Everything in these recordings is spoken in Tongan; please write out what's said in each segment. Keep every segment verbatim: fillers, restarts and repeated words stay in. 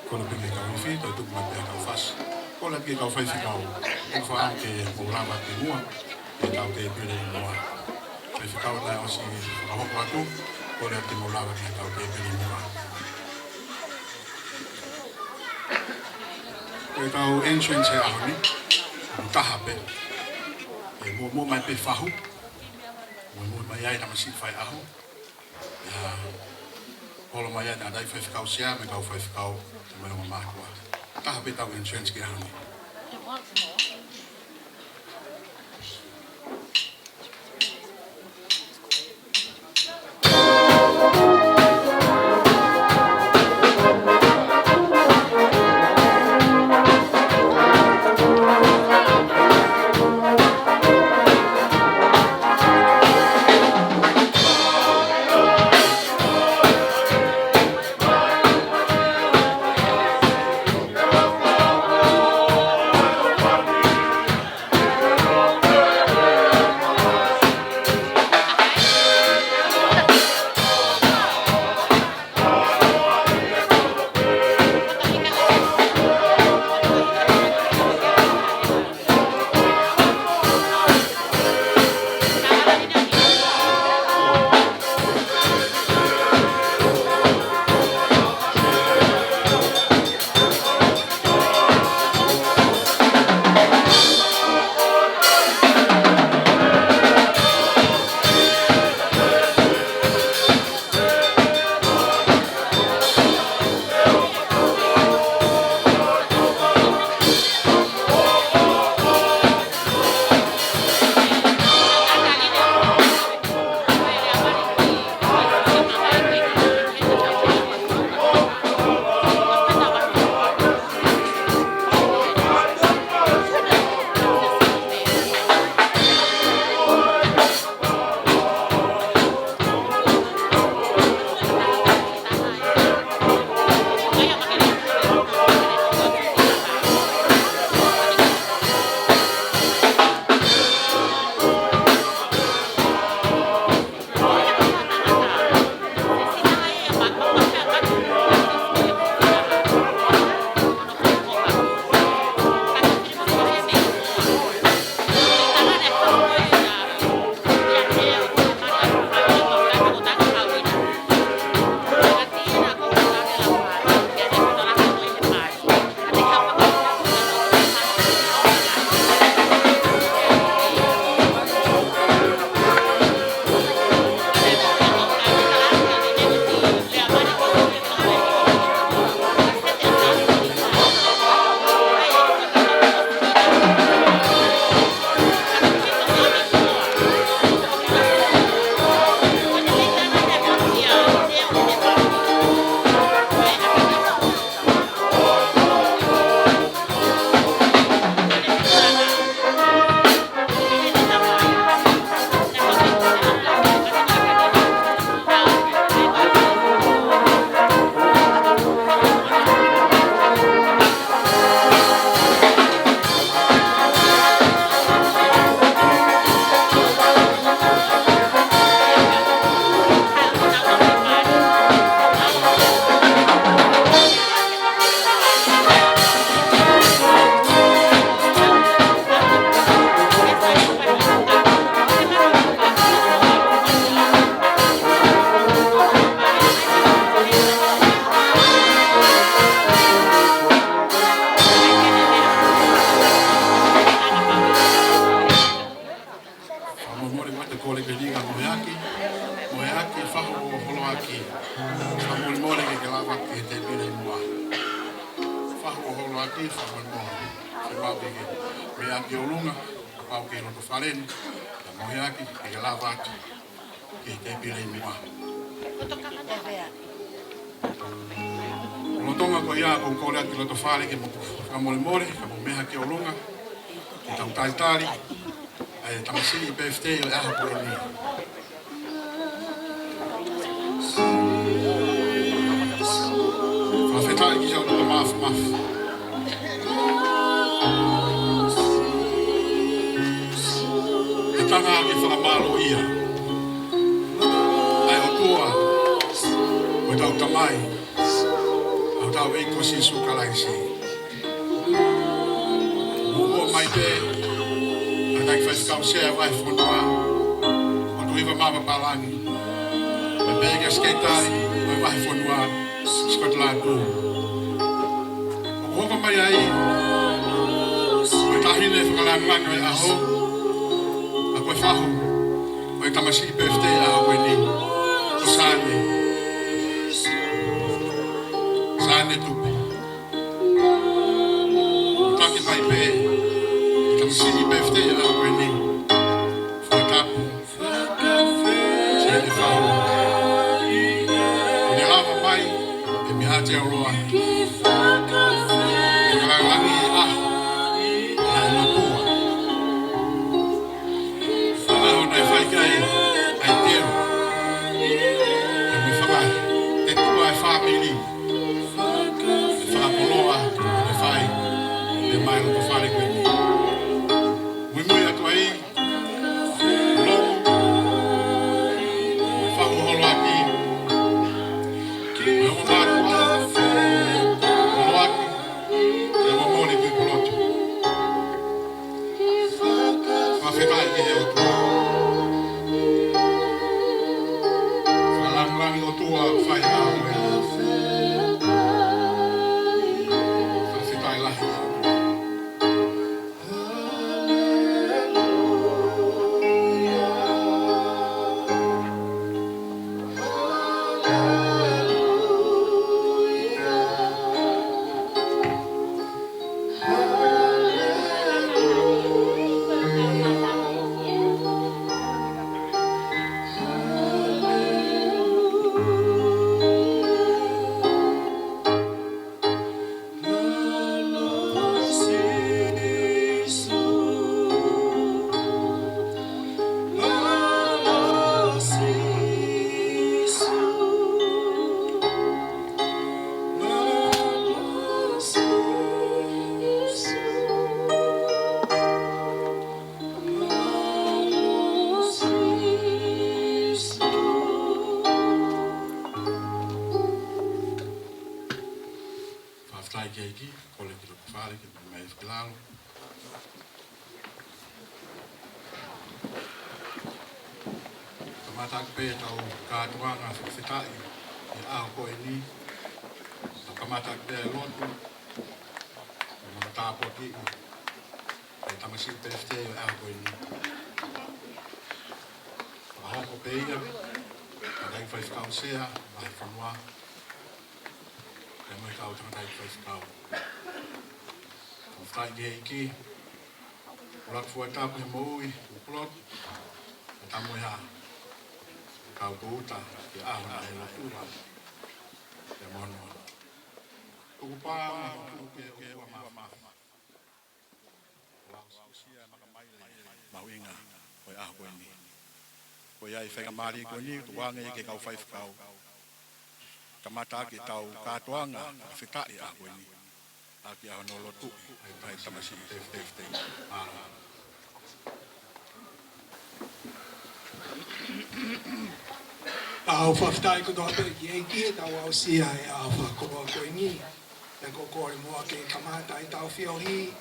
Kole pē ki he kau ifi, toe tuku mai pē ʻa e kau fasi. Kole ki he kau faifekau, ʻofa ke mou lava ki muʻa, ki heʻetau tēpile ʻi muʻa. Faifekau naʻe ʻosi fakahoko atu, kole ke mou lava ki heʻetau tēpile ʻi muʻa. Ko ʻetau entrance he ʻaho ni, ʻoku taha pē. ʻE muʻomuʻa mai pē fahu, muʻomuʻa mai ai tamasiʻi faiʻaho. ʻIo, holo mai ai ʻa e faifekau sea mo e kau faifekau mo e ongo mātuʻa. Taha pē ʻetau entrance ki he ʻaho ni. Fakamolemole, ʻoatu e kole ke liʻaki, moheaki, moheaki, fahu ʻo holoaki. Fakamolemole ke ke lava ki he tēpile ʻi muʻa. Fahu ʻo holoaki, fakamolemole. Ke mau ke ke meʻa ki ʻolunga, kapau ʻoku ke ʻi loto fale ni, ka moheaki, ke ke lava atu ki he tēpile ʻi muʻa. Lolotonga ko ia ʻoku ou kole atu ki loto fale ke mou fakamolemole, ka mou meʻa ki ʻolunga, ke tau talitali ʻa e tamasiʻi birthday ʻo e ʻaho ko eni. Fakafetaʻi ki he ʻOtua Māfimafi. He tangata ke fakamālō ia. ʻA e ʻOtua, ko hotau Tamai, hotau ʻEiki ko Sīsū Kalaisi. Mou ō mai pē, ʻa e kau faifekau sea vahefonua, ʻo Tuʻiva Mava Palangi, pea pehē kia Sekelitali ʻo e Vahefonua, Scott Latu. ʻOku hoko mai ai, ʻa e taʻahine fakalāngilangi ʻo e ʻaho, ʻa ia ko e fahu ʻo e tamasiʻi pefitei ʻo e ʻaho ko eni, ko Sane. Sane Tupe. Taki mai pē, ʻa e tamasiʻi pefitei ʻo e ʻaho ko eni. Fakatapu. Sane Fahu. Ne lava mai, ʻe mei Aotearoa. Fakalāngilangi ʻa e ʻaho, ʻa e ʻOtua. Fakaʻaho naʻe fai ki ai ʻa e teu. Pea mo e fakatetuʻa e fāmili. Fakakoloa naʻe fai. Pea mo e loto fale ko eni. Muimui atu ai. Lotu. Fahu holoaki. Mo e ongo mātuʻa. Holoaki. Pea mo Moli Tuʻipulotu. Fakafetaʻi ki he ʻOtua. Fakalāngilangi ʻOtua, fai ʻa e ʻaho. Fakafetaʻi lahi ki he ʻOtua. Fakafetaʻi ki he ʻEiki, kole ki loto fale, ke mou mai ki lalo. Kamata ʻaki pē ʻetau kātoanga fakafetaʻi ʻi he ʻaho ko eni. Tau kamata ʻaki pē ʻa e lotu, mo e tāpuakiʻi ʻa e tamasiʻi pefitei ʻo e ʻaho ko eni. Fakahoko pē ia ʻe he kau faifekau sea, vahefonua, pea mo e kau tangataʻeiki faifekau. Fakafetaʻi ki he ʻEiki, ʻuluaki fakatapu he moʻui, ʻo Pulotu, ʻa Tamueha, kau Puta, ki he ʻaho naʻe lotua, pea mo hono tukupā mo hono puke ʻo e ʻOtua Mafimafi. ʻOku lau ʻosi ʻa e makamaile mahuʻinga ʻo e ʻaho ko eni. Ko ia ʻi he faingamālie ko eni, tuku ange ki he kau faifekau. Kamata ʻaki ʻetau kātoanga fakafetaʻi ʻaho ko eni. ʻAki ʻa hono lotu, ʻa e tamasiʻi pefitei. Tau fakafetaʻi kotoa pē ki he ʻEiki, tau aʻusia ʻa e ʻaho fakakoloa ko eni. Pea ko e kole muʻa ke kamata ʻetau feohi,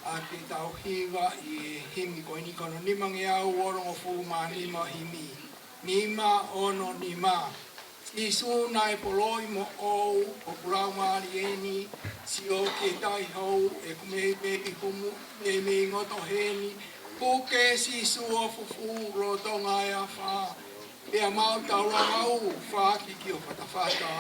ʻaki ʻetau hiva ʻi he himi ko eni ko hono nimangeau onongofulu mā nima, himi nima ono nima. Sīsū naʻe poloʻi moʻou, ʻoku laumālie eni, sio ki he taʻehou, ʻoku meimei humu, meimei ngoto heni, puke Sīsū ʻo fufū lolotonga e afā, pea maʻu taulanga ʻo fāki ki ho fatafata.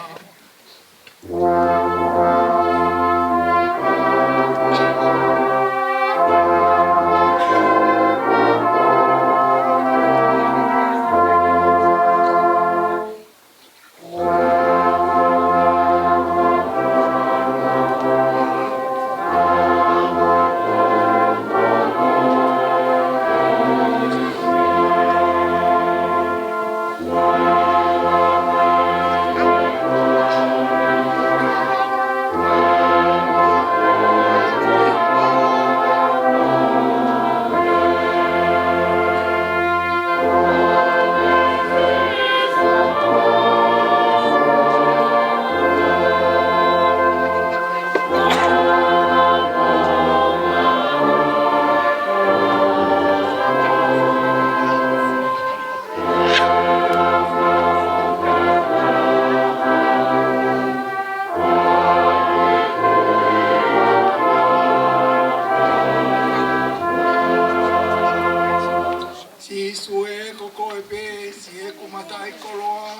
mataʻikoloa,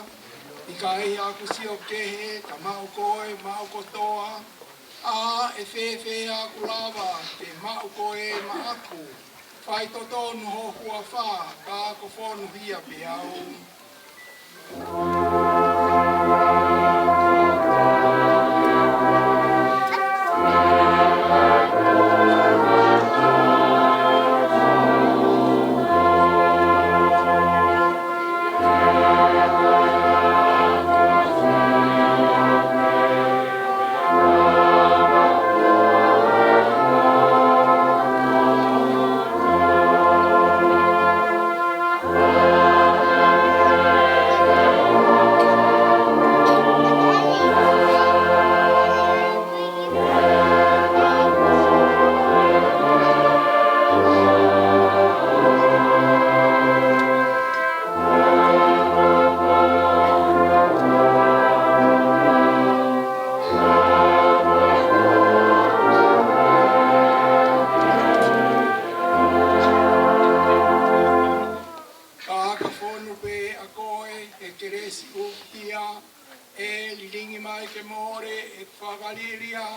ʻikai haku sio kehe, ka maʻu koe maʻu kotoa. ʻA e fēfē haku lava ke maʻu koe maʻaku? Faitotonu ho huafa, ka ko fonu hia pē au. Ka ka fonu pē ʻa koe he kelesi ʻufiʻufi, ʻe lilingi mai ke mole ʻeku fakaliliʻa,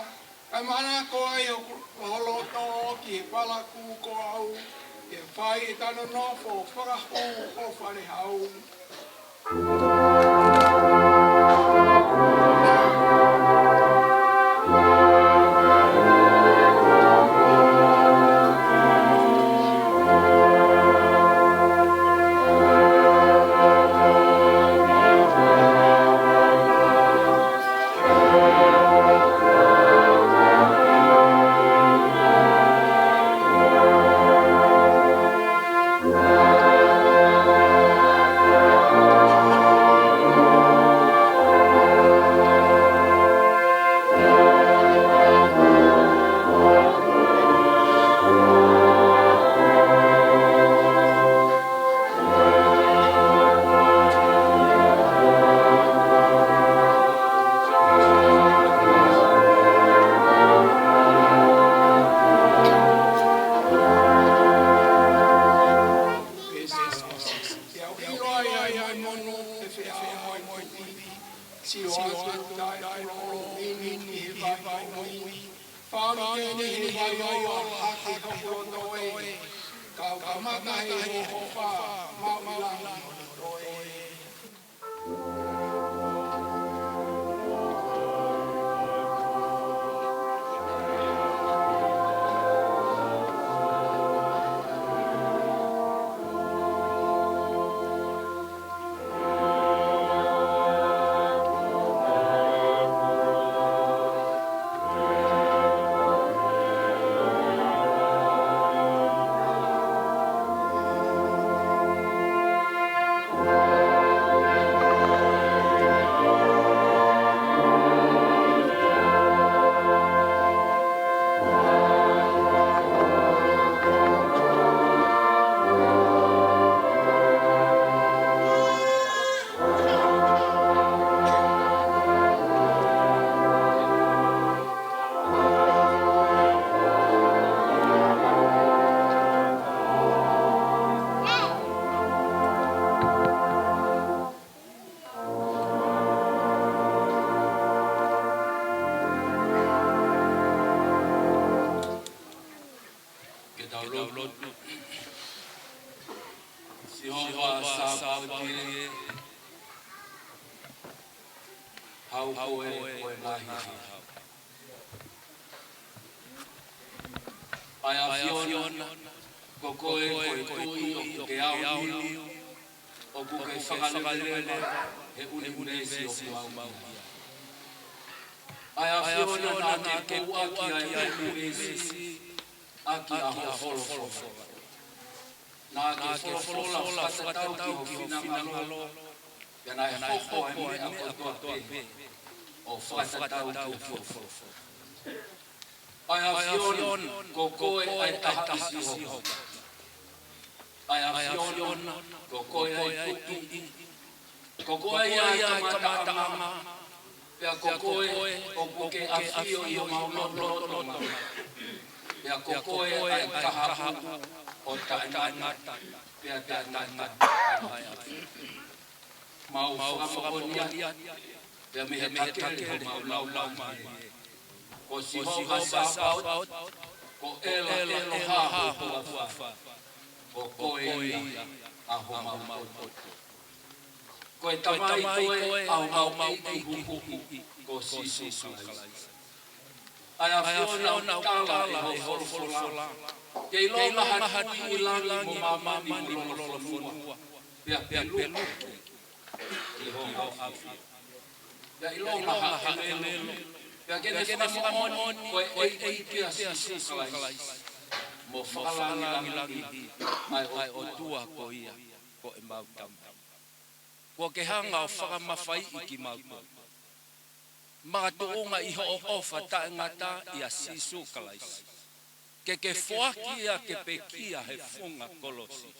kae manako ai hoku, ho loto ki he palakū ko au, ke fai ʻeta nonofo fakahū ho fale hau. Sio atu taʻetulou, ʻimi ki he vai ʻo e ui. Fāmili ni he vai ʻo e ʻaho ke hoku loto ē. Kau kamata he hohofa, maʻu ʻi langi ho loto ē. Ke tau lotu. Sihova Sāpaoti, hau koe ko e ngaahi hau. ʻA e ʻAfiona, ko koe ko e Tuʻi ʻoku ke aoniu, ʻoku ke fakaleleva he ʻunivēsi ʻoku mau ʻi ai. ʻA e ʻAfiona, naʻa ke pōʻaki ʻa e ʻunivēsi ʻaki ʻa ho folofola. Naʻa ke folofola fakatatau ki ho finangalo, pea naʻe hoko ʻa e meʻa kotoa pē ʻo fakatatau ki ho folofola. ʻA e ʻAfiona, ko koe ʻa e Tahaʻi Sihova. ʻA e ʻAfiona, ko koe ʻa e Tuʻi. Ko koe ia ʻa e kamataʻanga, pea ko koe ʻoku ke ʻafio ʻi homau lotolotonga. Pea ko koe ʻa e Tahaʻu ʻo taʻengata, pea taʻengata ʻa e ʻAfiona. Mau fakamoʻoni atu pea mei he kakele ʻo mau lau mai, ko Sihova Sāpaoti, ko ʻEla ʻElohā hoʻo huafa, ko koe ia ʻa homau ʻOtua. Ko e Tamai koe ʻa homau ʻEiki huhuʻi, ko Sīsū Kalaisi. ʻA e ʻAfiona ʻoku tala ʻe hoʻo folofola, ke ʻilonga ha tui ʻi langi mo māmani mo lolofonua, pea peluki ki ho ʻafio. Pea ʻilonga ha ʻelelo, pea ke ne fakamoʻoni ko e ʻEiki ʻa Sīsū Kalaisi, mo fakalāngilangiʻi ʻa e ʻOtua ko ia ko ʻemau Tamai. Kuo ke hanga ʻo fakamafaiʻi kimautolu, makatuʻunga ʻi hoʻo ʻofa taʻengata ʻia Sīsū Kalaisi, ke ke foaki ia ke pekia he funga kolosi.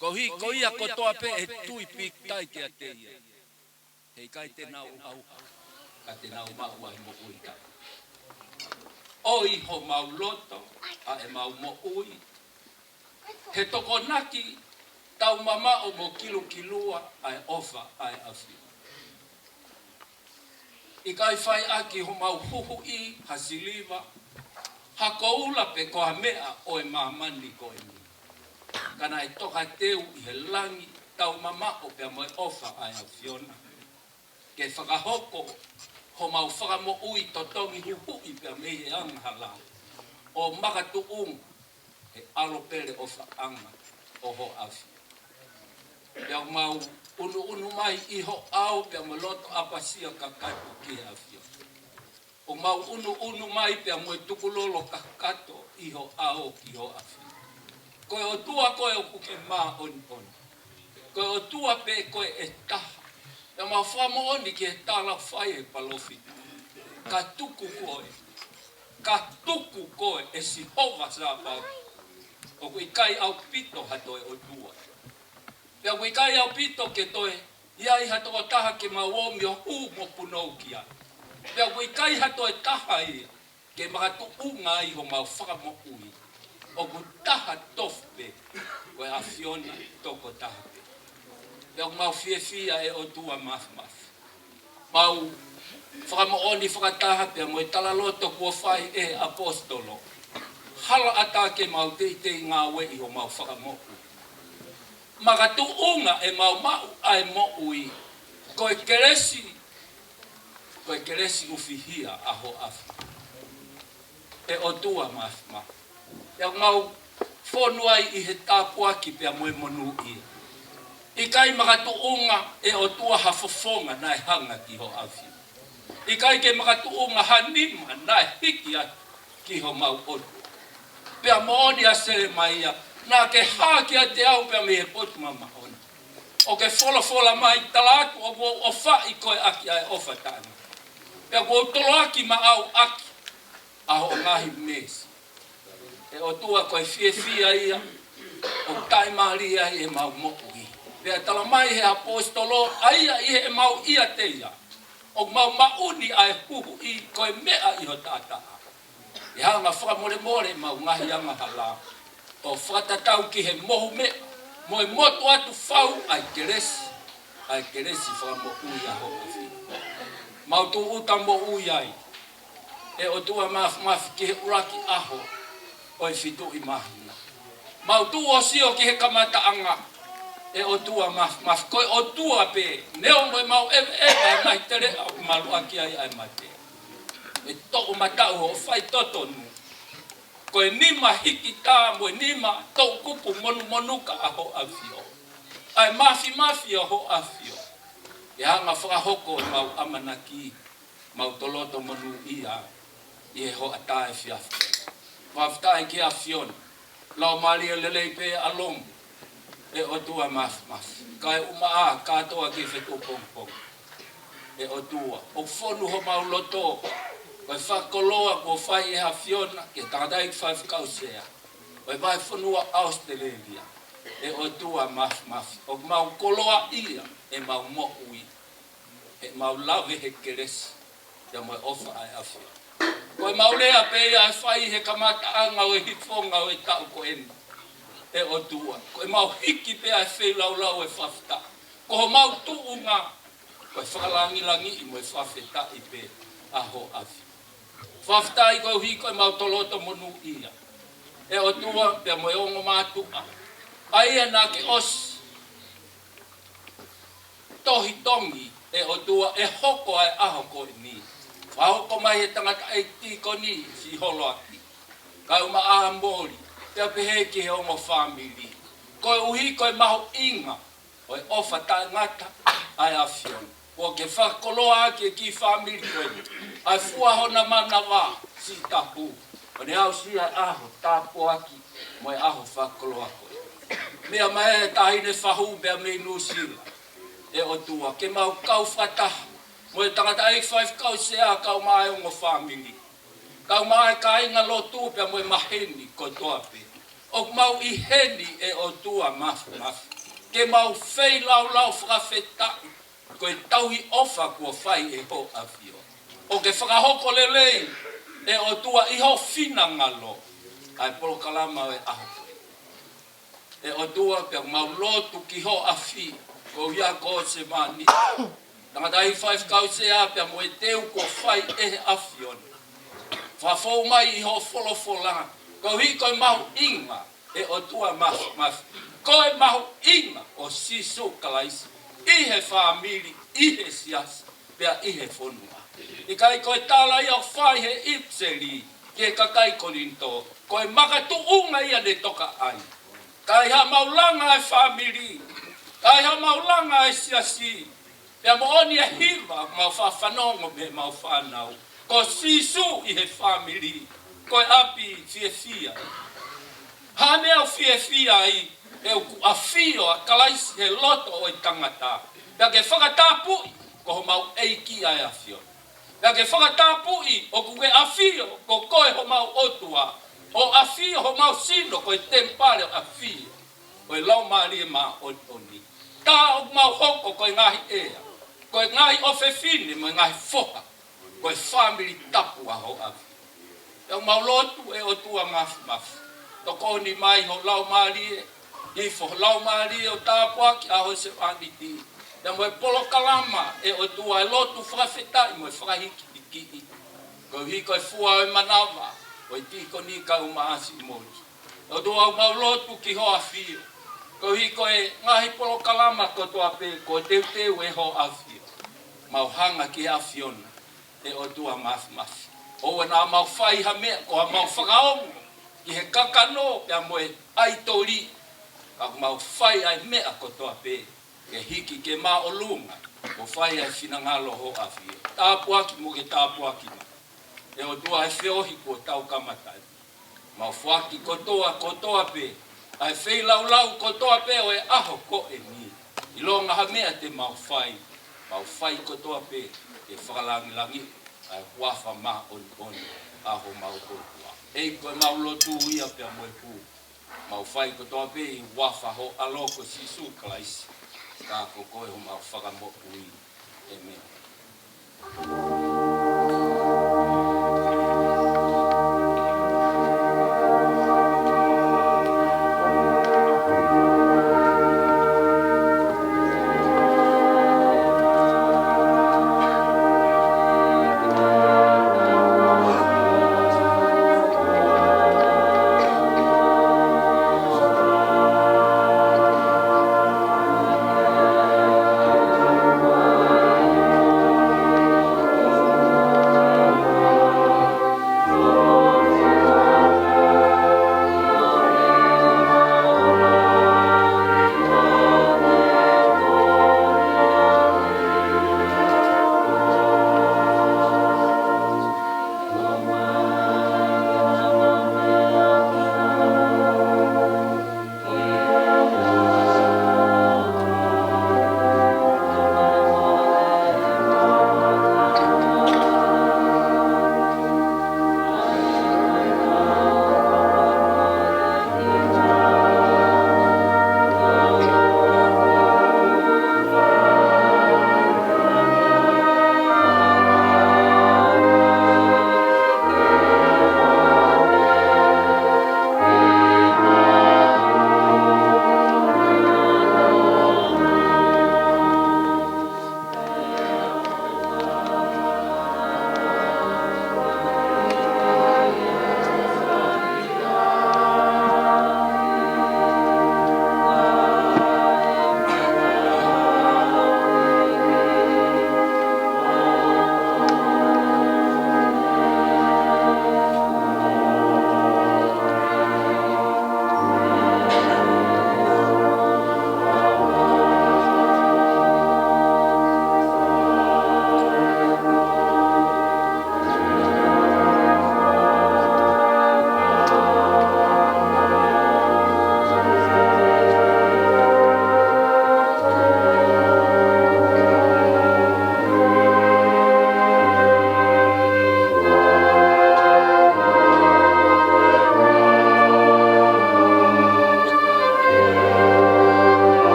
Koeʻuhi ko ia kotoa pē ʻe tui pīkitai kiate ia, he ʻikai te nau ʻauha, ka te nau maʻu ʻa e moʻui taʻengata. ʻOi homau loto, ʻa ʻemau moʻui, he tokonaki taumamaʻo mo kilukilua ʻa e ʻofa ʻa e ʻAfiona. ʻIkai fai ʻaki homau huhuʻi ha siliva, ha koula pe ko ha meʻa ʻo e māmani ko eni. Ka naʻe tokateu ʻi he langi, taumamaʻo pea mo e ʻofa ʻa e ʻAfiona, ke fakahoko homau fakamoʻui totongi huhuʻi pea mei he angahala, ʻo makatuʻunga he ʻalo pele ʻofaʻanga ʻo ho ʻAfio. Pea mau ʻunuʻunu mai ʻi ho ʻao pea mo e loto ʻapasia kakato ki he ʻAfiona. ʻO mau ʻunuʻunu mai pea mo e tukulolo kakato ʻi ho ʻao ki ho ʻAfio. Ko e ʻOtua koe ʻoku ke māʻoniʻoni. Ko e ʻOtua pē koe ʻe taha. Pea mau fakamoʻoni ki he tala fai ʻe he palōfita. Ka tuku koe. Ka tuku koe ʻe Sihova Sāpaoti. ʻOku ʻikai ʻaupito ha toe ʻOtua. Pea ʻoku ʻikai ʻaupito ke toe ʻi ai ha tokotaha ke mau ō mai ʻo hū mo punou ki ai. Pea ʻoku ʻikai ha toe taha ia ke makatuʻunga ai homau fakamoʻui. ʻOku taha tofu pē, ko e ʻAfiona tokotaha pē. Pea ʻoku mau fiefia ʻe ʻOtua Māfimafi. Mau fakamoʻoni fakataha pea mo e talaloto kuo fai ʻe he ʻaposetolo. Hala ʻatā ke mau teitei ngāueʻi homau fakamoʻui. Makatuʻunga ʻemau maʻu ʻa e moʻui, ko e kelesi, ko e kelesi ʻufihia ʻa ho ʻAfio. ʻE ʻOtua Māfimafi. Pea mau fonu ai ʻi he tāpuaki pea mo e monūʻia. ʻIkai makatuʻunga ʻe ʻOtua ha fofonga naʻe hanga ki ho ʻAfio. ʻIkai ke makatuʻunga ha nima naʻe hiki atu ki homau ʻOtua. Pea moʻoni ʻa Selemaia, naʻa ke hā kiate au pea mei he potu mamaʻo na. ʻO ke folofola mai, tala atu ʻoku ou ʻofaʻi koe ʻaki ʻa e ʻofa taʻengata. Pea ʻoku ou toloaki maʻau ʻaki ʻa hoʻo ngaahi meesi. ʻE ʻOtua, ko e fiefia ia ʻoku taʻimālie ai ʻemau moʻui. Pea tala mai he ʻaposetolo, ʻa ia ʻi heʻemau ʻiate ia, ʻoku mau maʻu ni ʻa e huhuʻi, ko e meʻa ʻi ho taʻataʻa. ʻE hanga fakamolemole ʻemau ngaahi angahala, ʻo fakatatau ki he mohu meʻa, mo e motu atu fau ʻa e kelesi, ʻa e kelesi fakamoʻui ʻa ho ʻAfio. Mau tūʻuta moʻui ai, ʻe ʻOtua Māfimafi, ki he ʻuluaki ʻaho ʻo e fituʻi māhina. Mau tuʻu ʻo sio ki he kamataʻanga, ʻe ʻOtua Māfimafi, ko e ʻOtua pē, neongo ʻemau ʻeveʻeva ʻa e ngaahi teleʻa ʻoku maluʻaki ai ʻa e mate. ʻE toʻomataʻu hoʻo faitotonu. Ko e nima hikitā mo e nima toʻukupu monumonuka ʻa ho ʻAfio. ʻA e māfimafi ʻa ho ʻAfio. ʻE hanga fakahoko ʻemau ʻamanaki, mau toloto monūʻia ʻi he hoʻatā efiafi. Fakafetaʻi ki he ʻAfiona. Laumālie lelei pē ʻa lomu, ʻe ʻOtua Māfimafi. Kae ʻumaʻā kātoa ki he fetuʻu pongipongi. ʻE ʻOtua, ʻoku fonu homau loto, ko e fakakoloa kuo fai ʻe he ʻAfiona ki he tangataʻeiki faifekau sea ʻo e vahefonua ʻAositelēlia. ʻE ʻOtua Māfimafi, ʻoku mau koloaʻia ʻemau moʻui, heʻemau lave he kelesi, pea mo e ʻofa ʻa e ʻAfiona. Ko ʻemau lea pē ia ʻe fai he kamataʻanga ʻo e hifonga ʻo e taʻu ko eni. ʻE ʻOtua, ko ʻemau hiki pē ʻa e feilaulau ʻo e fakafetaʻi. Ko homau tuʻunga, ko e fakalāngilangiʻi mo e fakafetaʻi pē ʻa Hoʻo ʻAfio. Fakafetaʻi koeʻuhi ko ʻemau toloto monūʻia, ʻe ʻOtua, pea mo e ongo mātuʻa, ʻa ia naʻa ke ʻosi tohi tongi, ʻe ʻOtua, ʻe hoko ʻa e ʻaho ko eni. Fakahoko mai he tangataʻeiki tīkoni, Siholoaki, kae ʻumaʻā Moli, pea pehē ki he ongo fāmili. Koeʻuhi ko e mahuʻinga ʻo e ʻofa taʻengata ʻa e ʻAfiona, kuo ke fakakoloa ʻaki e kiʻi fāmili ko eni, ʻa e fua hona manava siʻi tapu, ʻo ne aʻusia ʻa e ʻaho tāpuaki mo e ʻaho fakakoloa ko eni. Meʻa mai e taʻahine fahu pea mei Nuʻusila, ʻe ʻOtua, ke mau kau fakataha mo e tangataʻeiki faifekau sea, kae ʻumaʻā e ongo fāmili, kae ʻumaʻā e kāinga lotu pea mo e maheni kotoa pē ʻoku mau ʻi heni, ʻe ʻOtua Māfimafi, ke mau feilaulau fakafetaʻi ko e tauhi ʻofa kuo fai ʻe Hoʻo ʻAfio. ʻOku ke fakahoko lelei, ʻe ʻOtua, ʻi ho finangalo, ʻa e polokalama ʻo e ʻaho ko eni. ʻE ʻOtua, pea mau lotu ki Hoʻo ʻAfio, ko ia ko Semani, tangataʻeiki faifekau sea pea mo e teu kuo fai ʻe he ʻAfiona. Fakafou mai ʻi hoʻo folofola, koeʻuhi ko e mahuʻinga, ʻe ʻOtua Māfimafi, ko e mahuʻinga ʻo Sīsū Kalaisi ʻi he fāmili, ʻi he siasi, pea ʻi he fonua. ʻIkai ko e tala ia ʻoku fai he ʻipiseli ki he kakai Kolinitō, ko e makatuʻunga ia ne toka ai. Ka ʻi haʻamau langa e fāmili, ka ʻi haʻamau langa e siasi, pea moʻoni e hiva ʻoku mau faʻa fanongo mei heʻemau fānau, ko Sīsū ʻi he fāmili, ko e ʻapi fiefia. Ha meʻa ʻoku fiefia ai, he ʻoku ʻafio ʻa Kalaisi he loto ʻo e tangata. Pea ke fakatapui, ko homau ʻEiki ʻa e ʻAfiona. Pea ke fakatapui, ʻoku ke ʻafio, ko koe homau ʻOtua, ʻo ʻafio homau sino ko e temipale ʻo e ʻafio ʻo e Laumālie Māʻoniʻoni. Tā ʻoku mau hoko ko e ngaahi ʻea, ko e ngaahi ʻofefine mo e ngaahi foha, ko e fāmili tapu ʻa Hoʻo ʻAfio. ʻOku mau lotu, ʻe ʻOtua Māfimafi, tokoni mai ho Laumālie, ifo ho Laumālie ʻo tāpuaki ʻa ho sevāniti, pea mo e polokalama, ʻe ʻOtua, e lotu fakafetaʻi mo e fakahīkihikiʻi, koeʻuhi ko e fua ʻo e manava ʻo e tīkoni kae ʻumaʻā siʻi Moli. ʻOtua, ʻoku mau lotu ki Hoʻo ʻAfio, koeʻuhi ko e ngaahi polokalama kotoa pē kuo teuteu ʻe Hoʻo ʻAfio, mau hanga ki he ʻAfiona, ʻe ʻOtua Māfimafi. ʻOua naʻa mau fai ha meʻa ko haʻamau fakaongo ki he kakano pea mo e ʻaitoli, ka ʻoku mau fai ʻa e meʻa kotoa pē ke hiki ki he māʻolunga, ʻo fai ʻa e finangalo ʻo Hoʻo ʻAfio. Tāpuaki mo ke tāpuaki mai, ʻe ʻOtua, e feohi kuo tau kamata ai. Mau foaki kotoa, kotoa pē ʻa e feilaulau kotoa pē ʻo e ʻaho ko eni. ʻIlonga ha meʻa te mau fai, mau fai kotoa pē ke fakalāngilangiʻi ʻa e huafa māʻoniʻoni ʻa homau ʻOtua. ʻEiki, ko ʻemau lotu ia pea mo e hū, mau fai kotoa pē ʻi he huafa ho ʻAlo ko Sīsū Kalaisi. Ka ko koe homau Fakamoʻui. ʻĒmeni.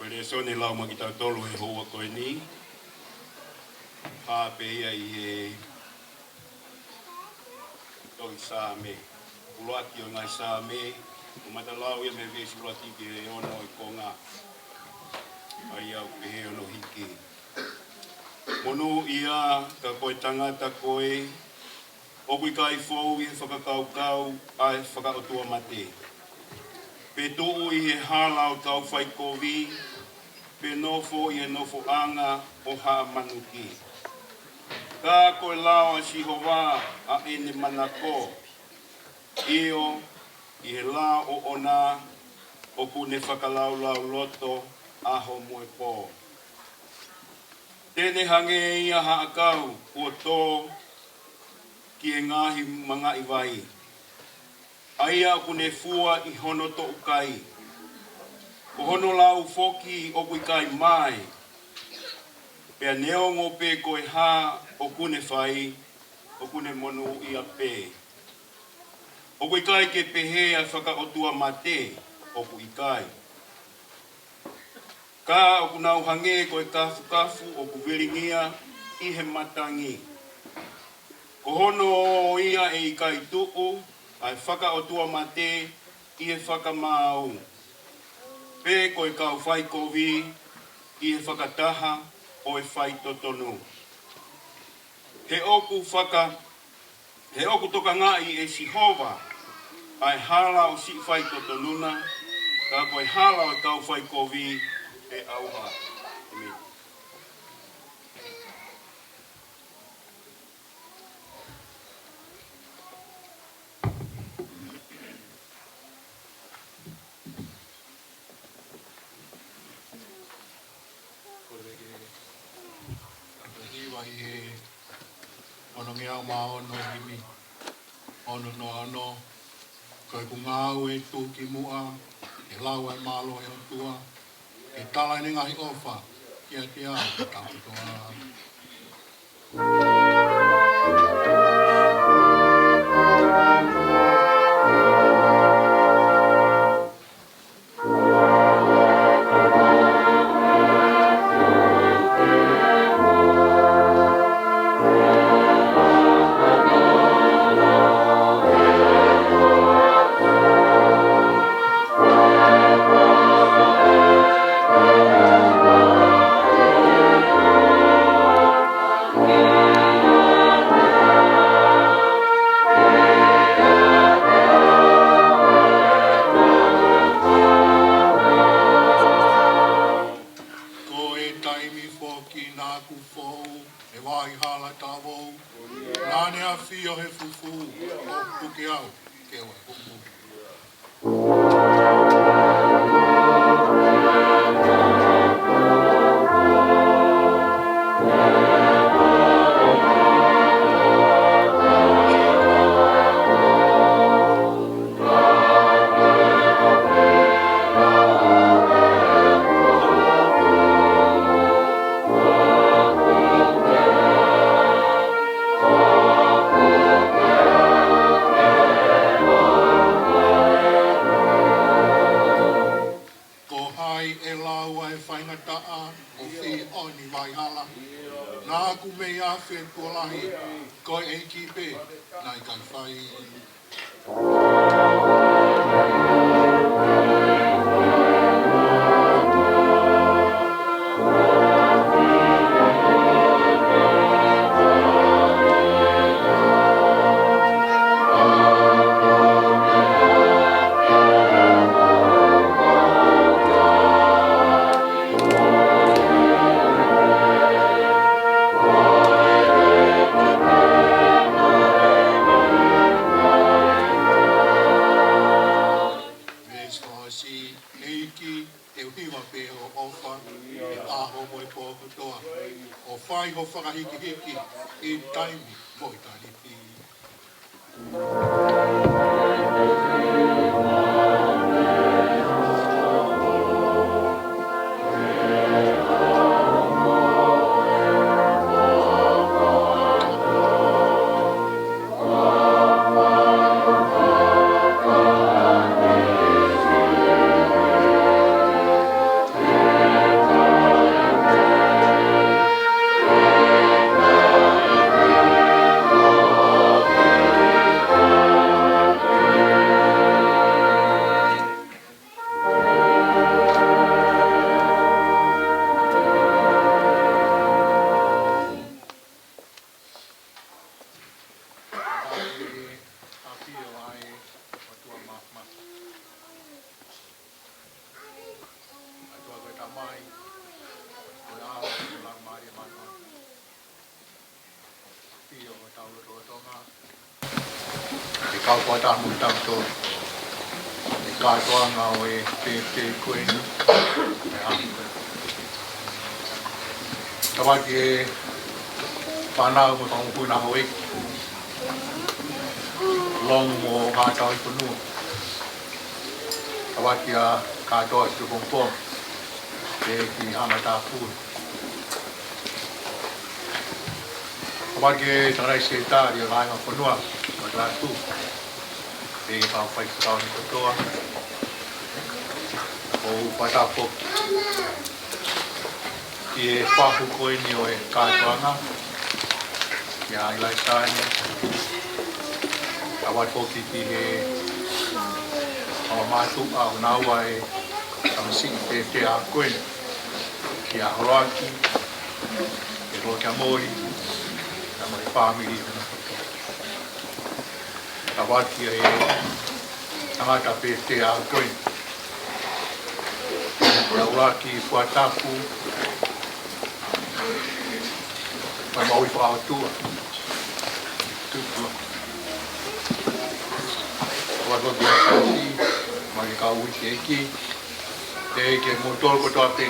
Ko e lēsoni lau maʻa kitautolu he houa ko eni, hā pē ia ʻi he tohi Saame. ʻUluaki ʻo e ngaahi Saame, ʻoku matalau ia mei he veesi ʻuluaki ki he ono ʻo e konga. ʻA ia ʻoku pehē hono hiki. Monūʻia, ka ko e tangata ko ē ʻoku ʻikai fou ʻi he fakakaukau ʻa e fakaʻotuamate, pe tuʻu ʻi he hala ʻo e kau faikovi, pe nofo ʻi he nofoʻanga ʻo haʻa manuki. Ka ko e lao ʻa Sihova ʻa ʻene manako, ʻio, ʻi he lao ʻoʻona ʻoku ne fakalaulauloto ʻaho mo e pō. Te ne hangē ia ha ʻakau kuo tō ki he ngaahi mangaʻi vai, ʻa ia ʻoku ne fua ʻi hono toʻukai. Ko hono lau foki ʻoku ʻikai mae, pea neongo pe ko e hā ʻoku ne fai, ʻoku ne monūʻia pē. ʻOku ʻikai ke pehē ʻa e fakaʻotuamate, ʻoku ʻikai. Ka ʻoku nau hangē ko e kafukafu ʻoku vilingia ʻi he matangi. Ko hono ō ia ʻe ʻikai tuʻu ʻa e fakaʻotuamate ʻi he fakamaau, pe ko e kau faikovi ʻi he fakataha ʻo e faitotonu. He ʻoku faka-, he ʻoku tokangaʻi ʻe Sihova ʻa e hala ʻo siʻi faitotonu na, ka ko e hala ʻo e kau faikovi ʻe ʻauha. ʻĒmeni. Ko e hiva ʻi he onongeau mā ono himi, ono noa ono. Ko ʻeku ngāue ʻe tuʻu ki muʻa, ke lau ʻa e mālohi ʻo e ʻOtua, ke tala ʻene ngaahi ʻofa kiate au ki he tau kotoa. Ko e taimi foki naʻa ku fou he vaʻa hala talavou, naʻa ne ʻafio he fufū ʻo puke au ke u ʻalu. Ko hai ʻe lau ʻa e faingataʻa ʻo Fioni Vaihala? Naʻa ku mei afe tuʻo lahi, ko e ʻEiki pē naʻe ʻikai fai. Veesi fakaʻosi. ʻEiki, te u hiva pē hoʻo ʻofa he ʻaho mo e pō kotoa, ʻo fai ho fakahīkihiki ʻi taimi mo ʻitāniti. ʻIo, ʻo tau lotolotonga, ʻe kau fakataha mo kitautolu ʻi he kātoanga ʻo e pēpē ko eni. Tapuaki e fānau mo e fanga mokopuna houʻeiki, Longo mo Haʻatauaifonua. Tapuaki ʻa kātoa siʻi pongipongi, pea ki Haʻa Matāpule. Tapuaki e tangataʻeiki sekelitali ʻo e vaʻinga fonua, Matalatu, pea ki he kau faifekau ni kotoa. ʻOku ou fakatapu foki ki he fahu ko eni ʻo e kātoanga, kia ʻIlaisani. Tapuaki foki ki he kau mātuʻa ʻoku nau ʻi ai e tamasiʻi pēpē ko eni, kia Holoaki, kia Lokiamoli, mo e fāmili hono kotoa. Tapuaki e tangata pēpē ko eni, kia ʻUluaki Fuatapu, mo e moʻui fakaʻotua. Tapuaki ʻa e siʻi, mo e kau uike ʻeiki, pea ki he moutolu kotoa pē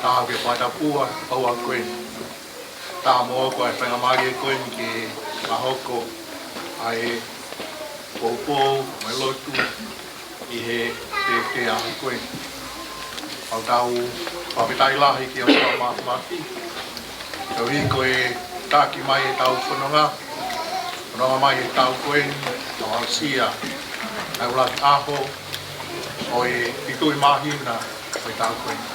naʻa ke fakatapua ʻa e ʻaho ko eni. Tapu mo e faingamālie ko eni ke fakahoko ʻa e poupou mo e lotu ʻi he pēpē ko eni. ʻOku tau fakafetaʻi lahi ki he ʻOtua Māfimafi, koeʻuhi ko e taki mai ʻetau fononga, fononga mai he taʻu ko eni, ʻo aʻusia ʻa e ʻuluaki ʻaho ʻo e fitu ʻi māhina ʻo e taʻu ko eni.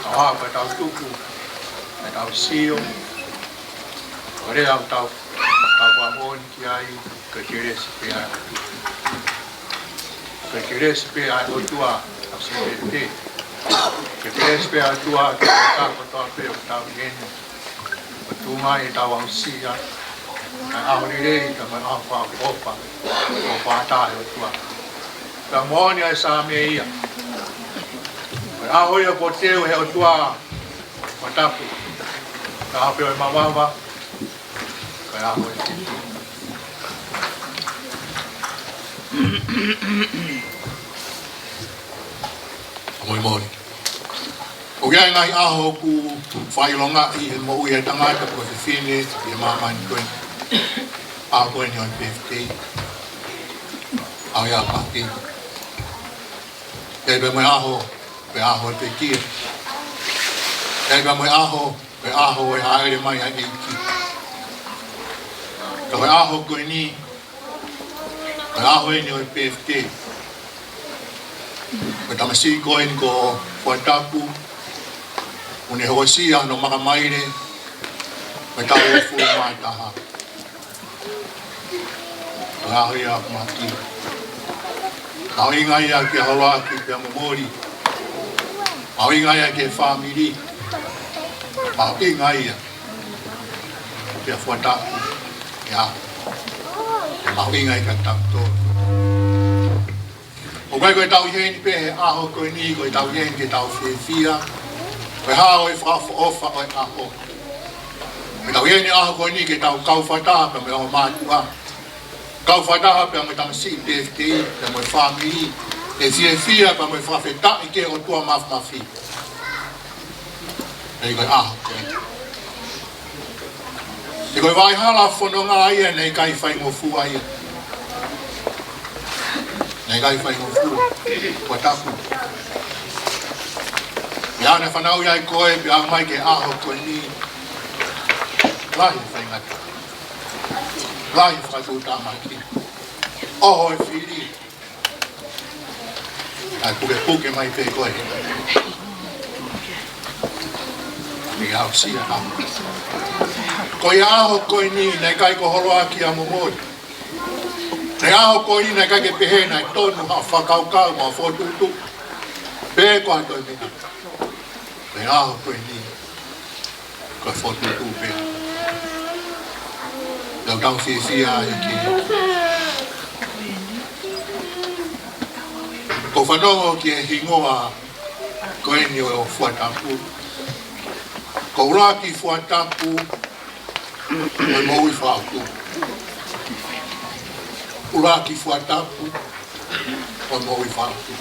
ʻOku hā ko ʻetau tuku, ʻetau sio, ko e lea ʻoku tau, tau fakamoʻoni ki ai, ko e kelesi pē ʻa e ʻOtua. Ko e kelesi pē ʻa e ʻOtua, ʻa e siʻi pēpē. Ko e kelesi pē ʻa e ʻOtua, ki he tangata kotoa pē ʻoku tau ʻi heni. ʻOku tuʻu mai ʻetau aʻusia ʻa e ʻaho lelei, ka mo e ʻaho fakaʻofa, ʻo fakataha ʻe he ʻOtua. Pea moʻoni ʻa e Saame ia. Ko e ʻaho ia kuo teu ʻe he ʻOtua, Fuatapu, ko e ʻaho pē ʻo e mavava, ko e ʻaho ʻo e fitu. Moʻoni, moʻoni. ʻOku ʻi ai e ngaahi ʻaho ʻoku fakaʻilongaʻi he moʻui ʻa e tangata pe ko e fefine ʻi he māmani ko eni. ʻAho ko eni ʻo e birthday. ʻAho ia ʻoku pātī. ʻI ai pē mo e ʻaho, ko e ʻaho ʻo e pekia. ʻI ai pē mo e ʻaho, ko e ʻaho ʻo e hāʻele mai ʻa e ʻEiki. Ka ko e ʻaho ko eni, ko e ʻaho eni ʻo e birthday. Ko e tamasiʻi ko eni ko Fuatapu, ʻoku ne hokosia hono makamaile, ko e taʻu uofulu mā taha. Ko e ʻaho ia ʻoku mahaki. Mahuʻinga ia kia Holoaki pea mo Moli. Mahuʻinga ia ki he fāmili. Mahuʻinga ia kia Fuatapu. ʻIo. Mahuʻinga ia kia tautolu. ʻOku ʻikai ko ʻetau ʻi heni pē he ʻaho ko eni, ko ʻetau ʻi heni ke tau fiefia. Ko e hā ʻo e fakaʻofoʻofa ʻo e ʻaho. Ko ʻetau ʻi heni he ʻaho ko eni ke tau kau fakataha pea mo e ongo mātuʻa. Kau fakataha pea mo e tamasiʻi teitei, pea mo e fāmili. ʻE fiefia pea mo e fakafetaʻi ki he ʻOtua Māfimafi. ʻEi, ko e ʻaho ko eni. He ko e vaʻa hala fononga ia naʻe ʻikai faingofua ia. Naʻe ʻikai faingofua. Fuatapu. Pea naʻe fanauʻi ai koe, pea aʻu mai ki he ʻaho ko eni. Lahi faingataʻa. Lahi fakatuʻutāmaki. ʻOho e fili. ʻAi pukepuke mai pē koe. Ni au sia ha. Ko ia ʻaho ko eni naʻe ʻikai ko Holoaki ia mo Moli. Naʻe ʻaho ko eni naʻe ʻikai ke pehē naʻe tonu ha fakakaukau mo ha fokotuʻutuʻu. Pe ko ha toe meʻa. Ko ia ʻaho ko eni. Ko e fokotuʻutuʻu pē. Tau tau fiefia ai ki. Ko e fanongo ki he hingoa ko eni ʻo Fuatapu. Ko ʻUluaki Fuatapu. ko e moʻui fakaʻotua. ʻUluaki Fuatapu, ko e moʻui fakaʻotua.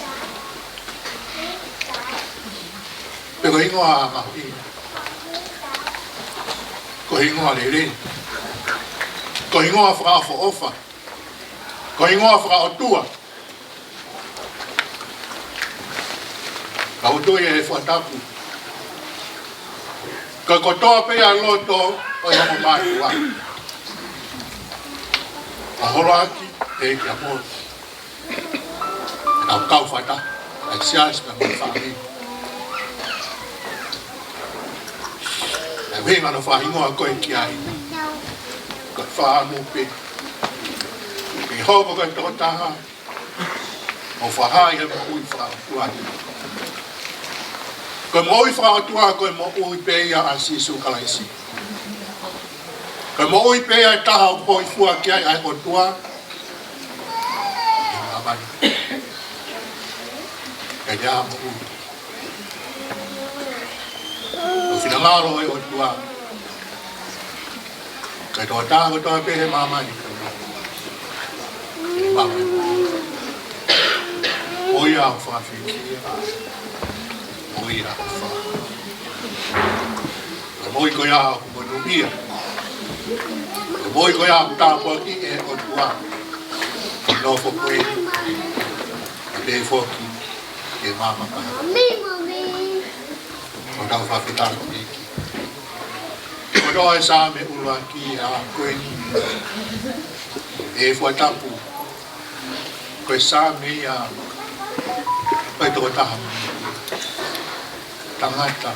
Pea ko e hingoa mahuʻinga, ko e hingoa lelei, ko e hingoa fakaʻofoʻofa, ko e hingoa fakaʻotua. Ka ʻoku tui ʻe Fuatapu, ko e kotoa pē ʻa e loto ʻo e ongo mātuʻa, ʻa Holoaki pea kia Molo, ʻa e kau fakataha, ʻa e siasi pea mo e fāmili. ʻA e ʻuhinga naʻe fakahingoa koe ki ai, ko e fakaʻamu pē ke hoko ko e tokotaha ʻo fakahā ʻa e moʻui fakaʻotua. Ko e moʻui fakaʻotua, ko e moʻui pē ia ʻa Sīsū Kalaisi. Ko e moʻui pē ia ʻe taha ʻoku hōifua ki ai ʻa e ʻOtua ʻi māmani. Ko e moʻui ʻoku finangalo ʻa e ʻOtua ki he tokotaha kotoa pē he māmani. He māmani. ʻOku ʻi ai ʻa e fakafiefia. ʻOku ʻi ai ʻa e faka-, ko e moʻui ko ia ʻoku monūʻia. Ko e moʻui ko ia ʻoku tāpuakiʻi ʻe he ʻOtua. Ko e nofo ko ē, pea foki ki he maama. ʻOku tau fakafetaʻi ki he ʻEiki. Ko e Saame ʻuluaki ʻa ko eni, ʻe Fuatapu, ko e Saame ia ʻo e tokotaha, tangata,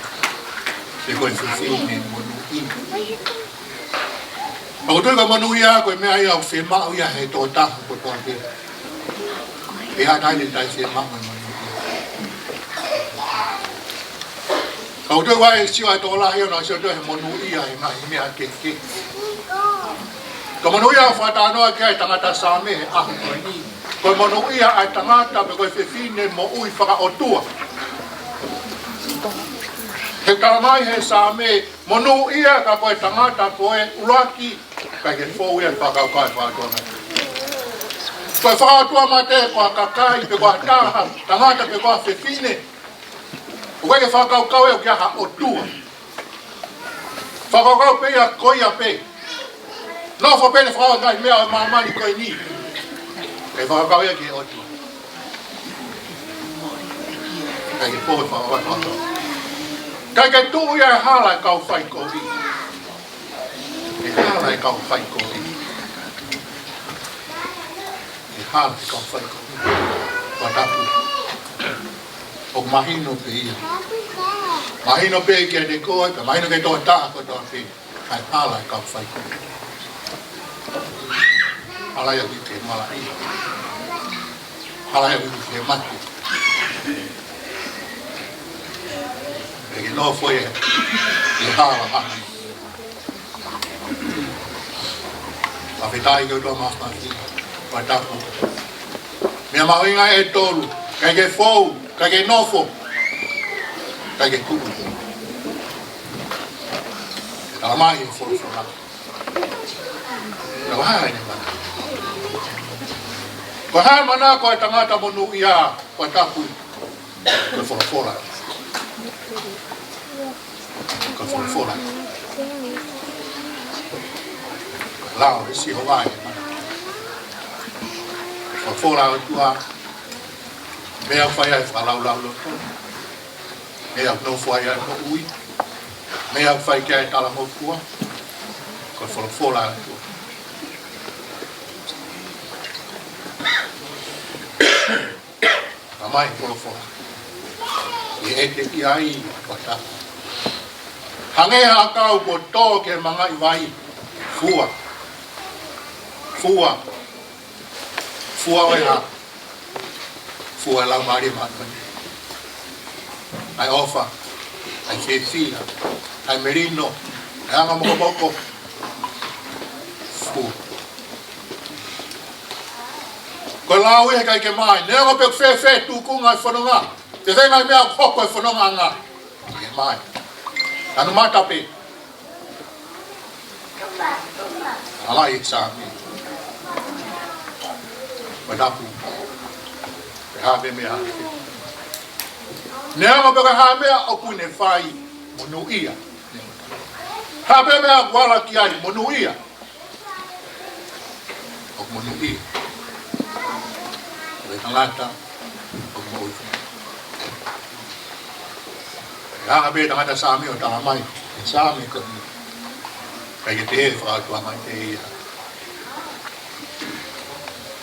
pe ko e fefine monūʻia. ʻOku tui ko e monūʻia ko e meʻa ia ʻoku fiemaʻu ia ʻe he tokotaha kotoa pē. ʻE ʻikai te ne taʻefiemaʻu e monūʻia. Ka ʻoku tui ʻoku ʻi ai e sio ʻa e tokolahi ʻo nau sio atu he monūʻia he ngaahi meʻa kehekehe. Ko e monūʻia ʻoku fakatalanoa ki ai e tangata Saame he ʻaho ko eni, ko e monūʻia ʻa e tangata pe ko e fefine moʻui fakaʻotua. He talamai ʻe he Saame, monūʻia ka ko e tangata ko ē ʻuluaki, ʻikai ke fou ia he fakakaukau ʻa e fakaʻotuamate. Ko e fakaʻotuamate ko ha kakai pe ko ha taha, tangata pe ko ha fefine, ʻoku ʻikai ke fakakaukau ia ki ha ʻOtua. Fakakaukau pē ia ko ia pē. Nofo pē ʻene fakakaukau ki he ngaahi meʻa ʻo e māmani ko eni. ʻIkai fakakaukau ia ki he ʻOtua. ʻIkai ke fou he fakakaukau. ʻIkai ke tuʻu ia he hala ʻo e kau faikovi. He hala ʻo e kau faikovi. He hala ʻo e kau faikovi. Fuatapu. ʻOku mahino pē ia. Mahino pē kiate koe, pea mahino ki he tokotaha kotoa pē. He hala ʻo e kau faikovi. Hala ia ʻoku ʻikai ke malaʻia. Hala ia ʻoku ʻikai ke mate. ʻIkai ke nofo ia he hala ʻo e hala. Fakafetaʻi ki he ʻOtua Māfimafi, Fuatapu. Meʻa mahuʻinga ʻe tolu, ʻikai ke fou, ʻikai ke nofo, ʻikai ke tuʻu. Talamai ʻe he folofola. Ko e hā ʻene mana? Ko e hā e mana ʻo e tangata monūʻia, Fuatapu? Ko e folofola. Ko e folofola. Lao ʻa Sihova ʻene mana. Ko e folofola ʻa e ʻOtua. Meʻa ʻoku fai ai e fakalaulauloto. Meʻa ʻoku nofo ai ʻa e moʻui. Meʻa ʻoku fai ki ai e talangofua. Ko e folofola ʻa e ʻOtua. Talamai ʻe he folofola, ʻe ʻete ki ai, Fuatapu, hangē ha ʻakau kuo tō ki he mangaʻi vai. Fua. Fua. Fua ʻo e hā? Fua ʻo e Laumālie Māʻoniʻoni. ʻA e ʻofa, ʻa e fiefia, ʻa e melino, ʻa e anga mokomoko. Fua. Ko e lau ia he ʻikai ke mai. Neongo pe ʻoku fēfē e tūkunga ʻo e fononga, fēfē e ngaahi meʻa ʻoku hoko he fononga, ʻikai ke mai. Tanumata pē. Ala e Saame. Kuatapu. Pe hā pē meʻa. Neongo pe ko e hā meʻa ʻoku ne fai, monūʻia. Hā pē meʻa ʻoku ala ki ai, monūʻia. ʻOku monūʻia. Ko e tangata ʻoku moʻui. Hanga pē tangata Saame ʻo talamai, Saame ko eni. Kae ke pehē fakaʻotuangaʻi ʻe ia.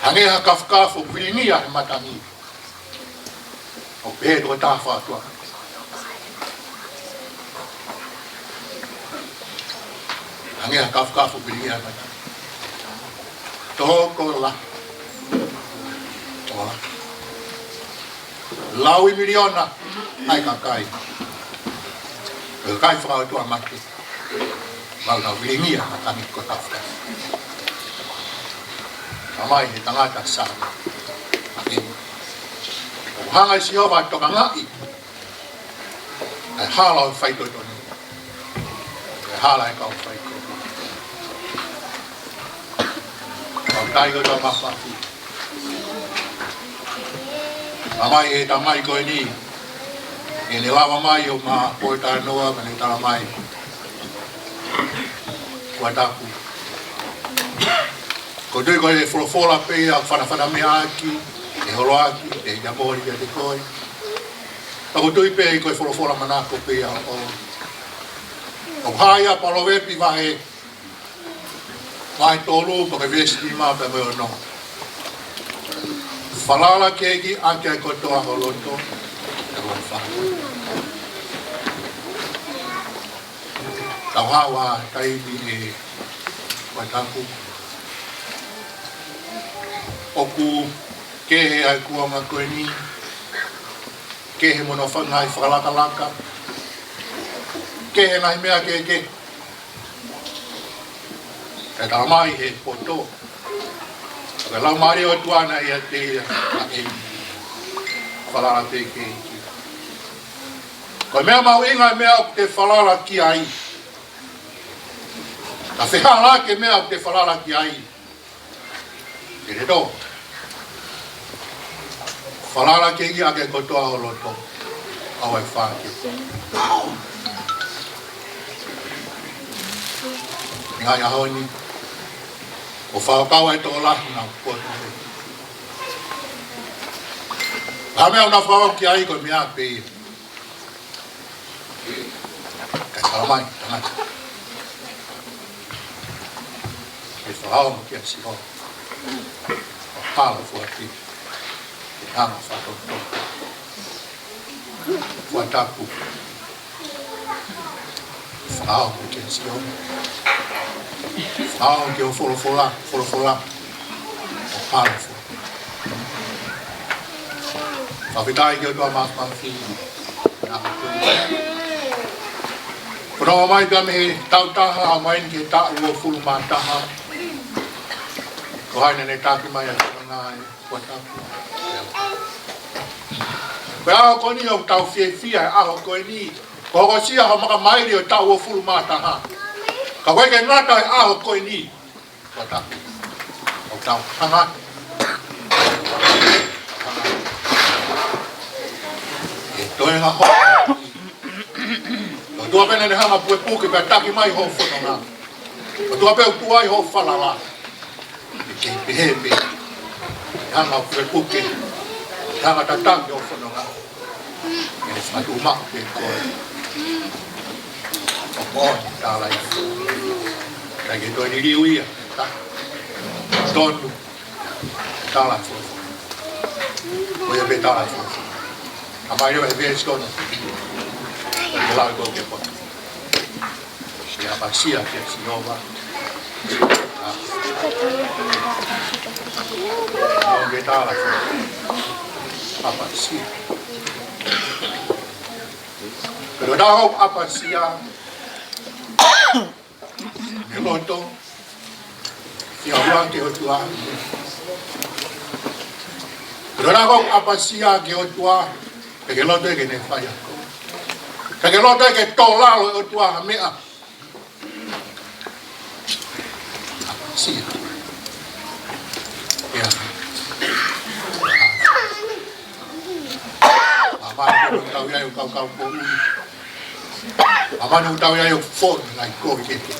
Hangē ha kafukafu ʻoku vilingia he matangi. ʻO pehē toko taha fakaʻotuangaʻi. Hangē ha kafukafu ʻoku vilingia he matangi. Tokolahi. Tokolahi. Lauimiliona ʻa e kakai. Ko e kakai fakaʻotuangaʻi. Mau nau vilingia he matangi ko e kafukafu. Talamai he tangata Saame. ʻOku hanga ʻe Sihova ʻo tokangaʻi ʻa e hala ʻo e faitotonu. ʻA e hala ʻo e kau faitotonu. Kau tau ʻi he tau mafafi. Talamai he tamai ko eni, ʻi heʻene lava mai ʻo ma pō talanoa, ka ne talamai. Kuatapu. ʻOku ou tui ko e folofola pē ia, fanafana meʻa ʻaki, ʻe holoʻaki, ʻe ia moli kiate koe. Ka ʻoku ou tui pē ko e folofola manako pē ia ʻo. ʻOku hā ia Palōvepi vahe, vahe tolu, pea ko e veesi nima pea mo e ono. Falala ki he ʻEiki ʻaki ʻa e kotoa ho loto, pea ʻoku fai. Tau haʻu ʻa e taimi ē, Kuatapu. ʻOku kehe ʻa e kuonga ko eni, kehe mo hono fanga ʻi fakalakalaka, kehe ngaahi meʻa kehekehe. Kae talamai he poto. Ka lau mālie ʻOtua naʻe ʻiate ia, ʻa e falala pē ki he ʻEiki. Ko e meʻa mahuʻinga e meʻa ʻoku te falala ki ai. Ka fehālaaki e meʻa ʻoku te falala ki ai. Te te tō. Falala ki he ʻEiki ʻaki e kotoa ho loto. ʻAua e fā ke. Ngaahi ʻaho ni. ʻO fakakau ai tokolahi na poto. Hā meʻa ʻoku na fakakau ki ai ko e meʻa pē ia. Kae talamai, tangata. Ke fakaongo kia Sihova. ʻO hala fua ki. Ke hanga fakatonga. Kuatapu. Fakaongo kia Sihova. Fakaongo ki hoʻo folofola, folofola. ʻO hala fua. Fakafetaʻi ki he ʻOtua Māfimafi. Ko hono ʻomai pē mei he taʻu taha, ʻomai ki he taʻu uofulu mā taha. Ko hai naʻa ne taki mai ʻa e fononga ē, Kuatapu. Ko e ʻaho ko eni ʻoku tau fiefia he ʻaho ko eni. Ko hono ʻosi ʻa e maka maili ʻo e taʻu uofulu mā taha. Ka ʻoku ʻikai ke ngata he ʻaho ko eni. Kuatapu. ʻOku tau hanga. ʻE toe ngaahi ʻaho. ʻOtua pē naʻa ne hanga pukepuke pea taki mai hoʻo fononga. ʻOtua pē ʻoku tuai hoʻo falala. ʻE kei pehē pē. Hanga pukepuke. Hanga tataki hoʻo fononga. ʻE fatu maʻu pē koe. ʻO moʻoni tala ia. Kae ke toe liliu ia. Ta. Tonu. Tala fo. Ko ia pē tala fo. ʻA mai leva he veesi ko ena. Ke lau ko ke po. Ke ʻapasia kia Sihova. ʻA. Ko ke tala fo. ʻApasia. Pea ko e taha ʻoku ʻapasia. Ke loto. Ke ʻalu ki he ʻOtua. Ke loto ʻo ʻapasia ki he ʻOtua. Ke ke loto ke ne fai ʻaki. Ke ke loto ke tō lalo ʻOtua ha meʻa. ʻApasia. ʻIa. Māmani ʻoku tau ʻi ai ʻo kaukau ko ui. Māmani ʻoku tau ʻi ai ʻo fonu nai ko i keke.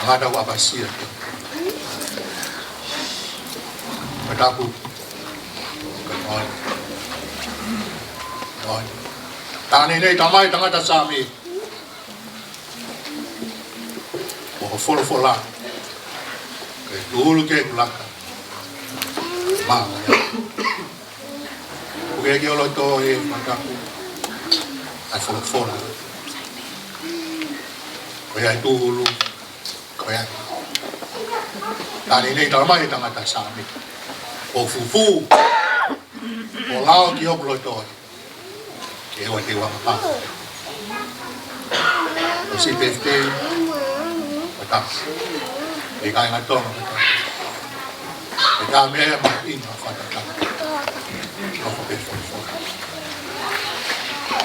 Māmani ʻoku ʻapasia. Mātaapu. Mātaapu. Tāne nei tamai tangata Sāmi. Mo ho folofola. Ke tūhulu ke kulaka. Mā, mā. ʻOku ke ki oloto e Mātaapu. ʻAi folofola. Ko ia tūhulu. Ko ia. Tāne nei tamai tangata Sāmi. ʻO fufū. ʻO lao ki hoku loto. Ke ua te ua mapa. ʻO si pefte. Mata. E kai ngato mata. E ka mea ma ina fata ka. ʻO ko pe fo fo.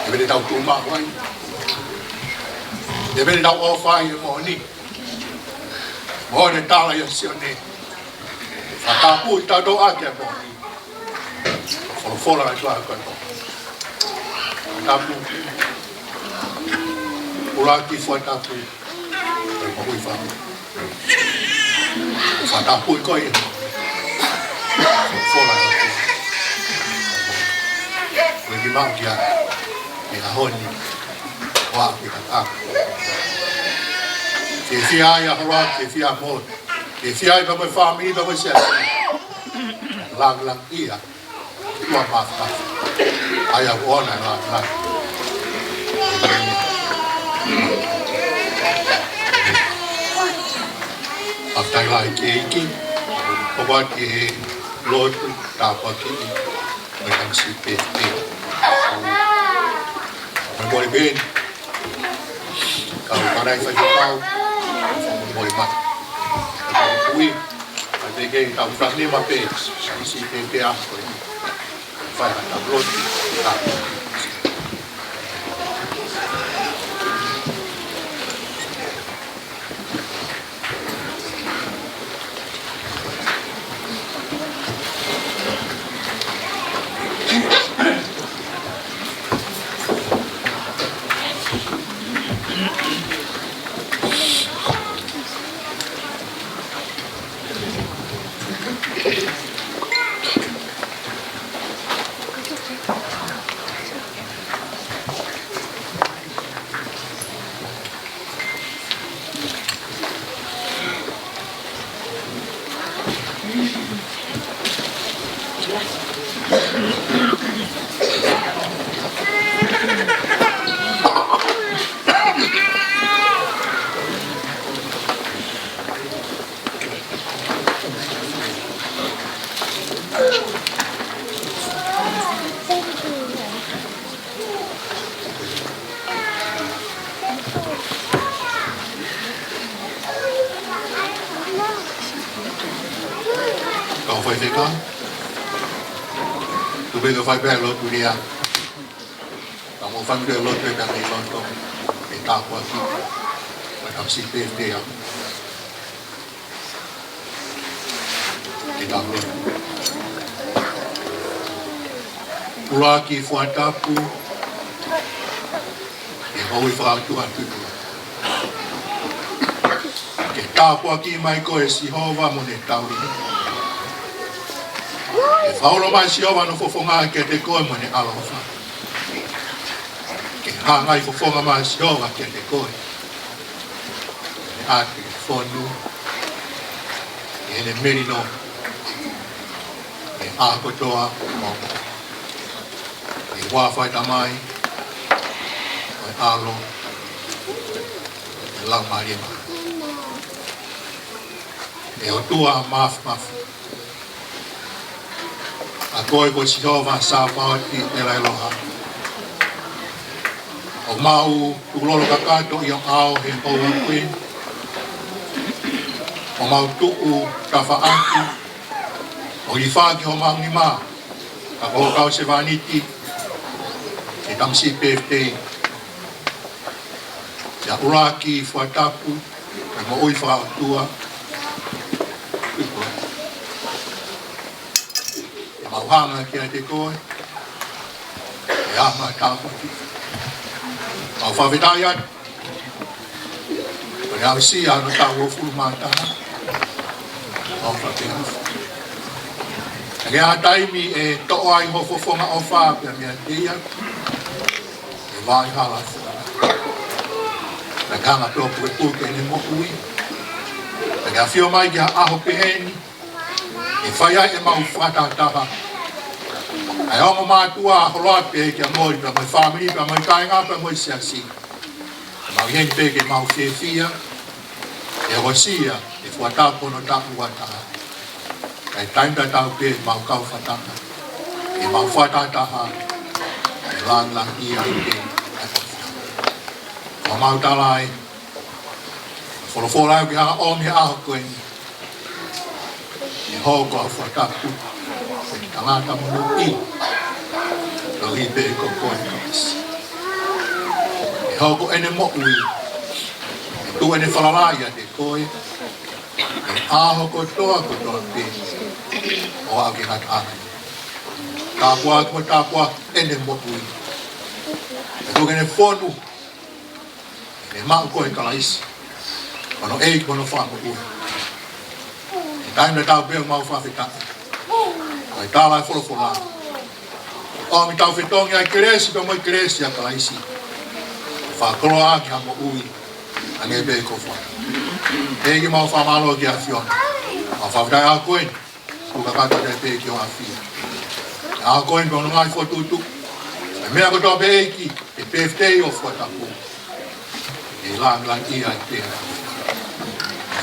E vele tau tuma wai. E vele tau o fai e moni. Moni tala ia Sione. Fakatapu i tautolu ake moni. Folofola atu ʻa koe. Tapu. ʻUluaki Fuatapu. Ko e moʻui fāmili. Fakatapu i koe. Folofola atu. Ko e ki mau kia. E ʻaho ni. Wa ki ka ka. Ke fia ai a hoa, ke fia mo. Ke fia ai ka ko e fāmili, ka ko e siasi. Lang lang ia. Ua mafta. ʻAi a ʻoua naʻa la la. After la ke iki. ʻOku ʻi ai e lotu tāpuaki. Mai tang si pe pe. Mai mole ben. Kau parai fai kau. Mole ma. Kau kui. Ai peke tau fani ma pe. Si pe pe a. Fai ha tau lotu. Kau faifekau. Tuku ke fai pē lotu ia. Ka mou fai pē lotu ia ka mei lotu. E tāpuaki. Mai tang si pe pe a. Ke tau lotu. ʻUluaki Fuatapu. Ke hou i fakautu atu. Ke tāpuaki mai koe Sihova mo ne tauhi. Ke faulo mai Sihova hono fofonga kiate koe mo ne ʻaloʻofa. Ke hangai fofonga mai Sihova kiate koe. Ke ʻatu fonu. Ke ne melino. Ke ʻā kotoa. Ke ua fai tamai. Ke ʻalo. Ke lau malima. Ke ʻOtua mafimafi. ʻA koe ko Sihova Sāpaoti ʻe la ʻeloha. ʻOku mau tukulolo kakato ʻi ho ʻao he ʻoua kui. ʻOku mau tuʻu tafaʻaki. ʻO ifaki homau nima. Ka ko ho kau sevāniti. Ke tamasiʻi pefitei. Ia ʻUluaki Fuatapu. Ka Moʻui fakaʻotua. ʻE mau hanga kiate koe. ʻE ʻa e tāpuaki. Mau fakafetaʻi atu. Ko e aʻusia hono taʻu uofulu mā taha. Mau fakafetaʻi. Naʻe ʻi ai ha taimi ʻe toʻo ai ho fofonga ʻofa pea meiate ia. ʻE vai hala fua. Naʻe hanga pē ʻo pukepuke ʻene moʻui. Naʻe ʻafio mai ki ha ʻaho pehē ni. ʻE fai ai ʻemau fakatahataha. ʻA e ongo mātuʻa holo atu pē kia Moli, pea mo e fāmili, pea mo e kāinga, pea mo e siasi. Mau ʻi heni pē ke mau fiefia. ʻE hokosia ʻe Fuatapu hono taʻu ua taha. Kae taimi tatau pē ʻemau kau fakataha, ʻemau fakatahataha, ʻe lāngilangiʻia ai pē ʻa e ʻOtua. Ko ʻemau tala ē, folofola ʻoku ke hanga ʻo ʻomi he ʻaho ko eni. ʻE hoko ʻa Fuatapu ko e tangata monūʻia. Koeʻuhi pē ko koe Kalaisi. ʻE hoko ʻene moʻui. ʻE tuʻu ʻene falala ʻiate koe. ʻI he ʻaho kotoa kotoa pē ʻo aʻu ki he ngataʻanga. Tāpuaki mo tāpuaki ʻene moʻui. ʻE tuku ke ne fonu ʻene maʻu ko e Kalaisi ko hono ʻEiki mo hono Fakamoʻui. He taimi tatau pē ʻoku mau fakafetaʻi. Ko e tala ʻa e folofola. ʻOmi ʻetau fetongi ʻa e kelesi pea mo e kelesi ʻa Kalaisi. Fakakoloa ʻaki ha moʻui. Hangē pē ko Fuatapu. ʻEiki, mau fakamālō ki he ʻAfiona. Mau fakafetaʻi ʻaho ko eni. Kuo kakato pē ki hoʻo ʻAfio. ʻAho ko eni ko hono ngaahi fokotuʻutuʻu. ʻE meʻa kotoa pē ʻEiki, ʻe pēfitei ʻo Fuatapu. ʻE lāngilangiʻia ai pē.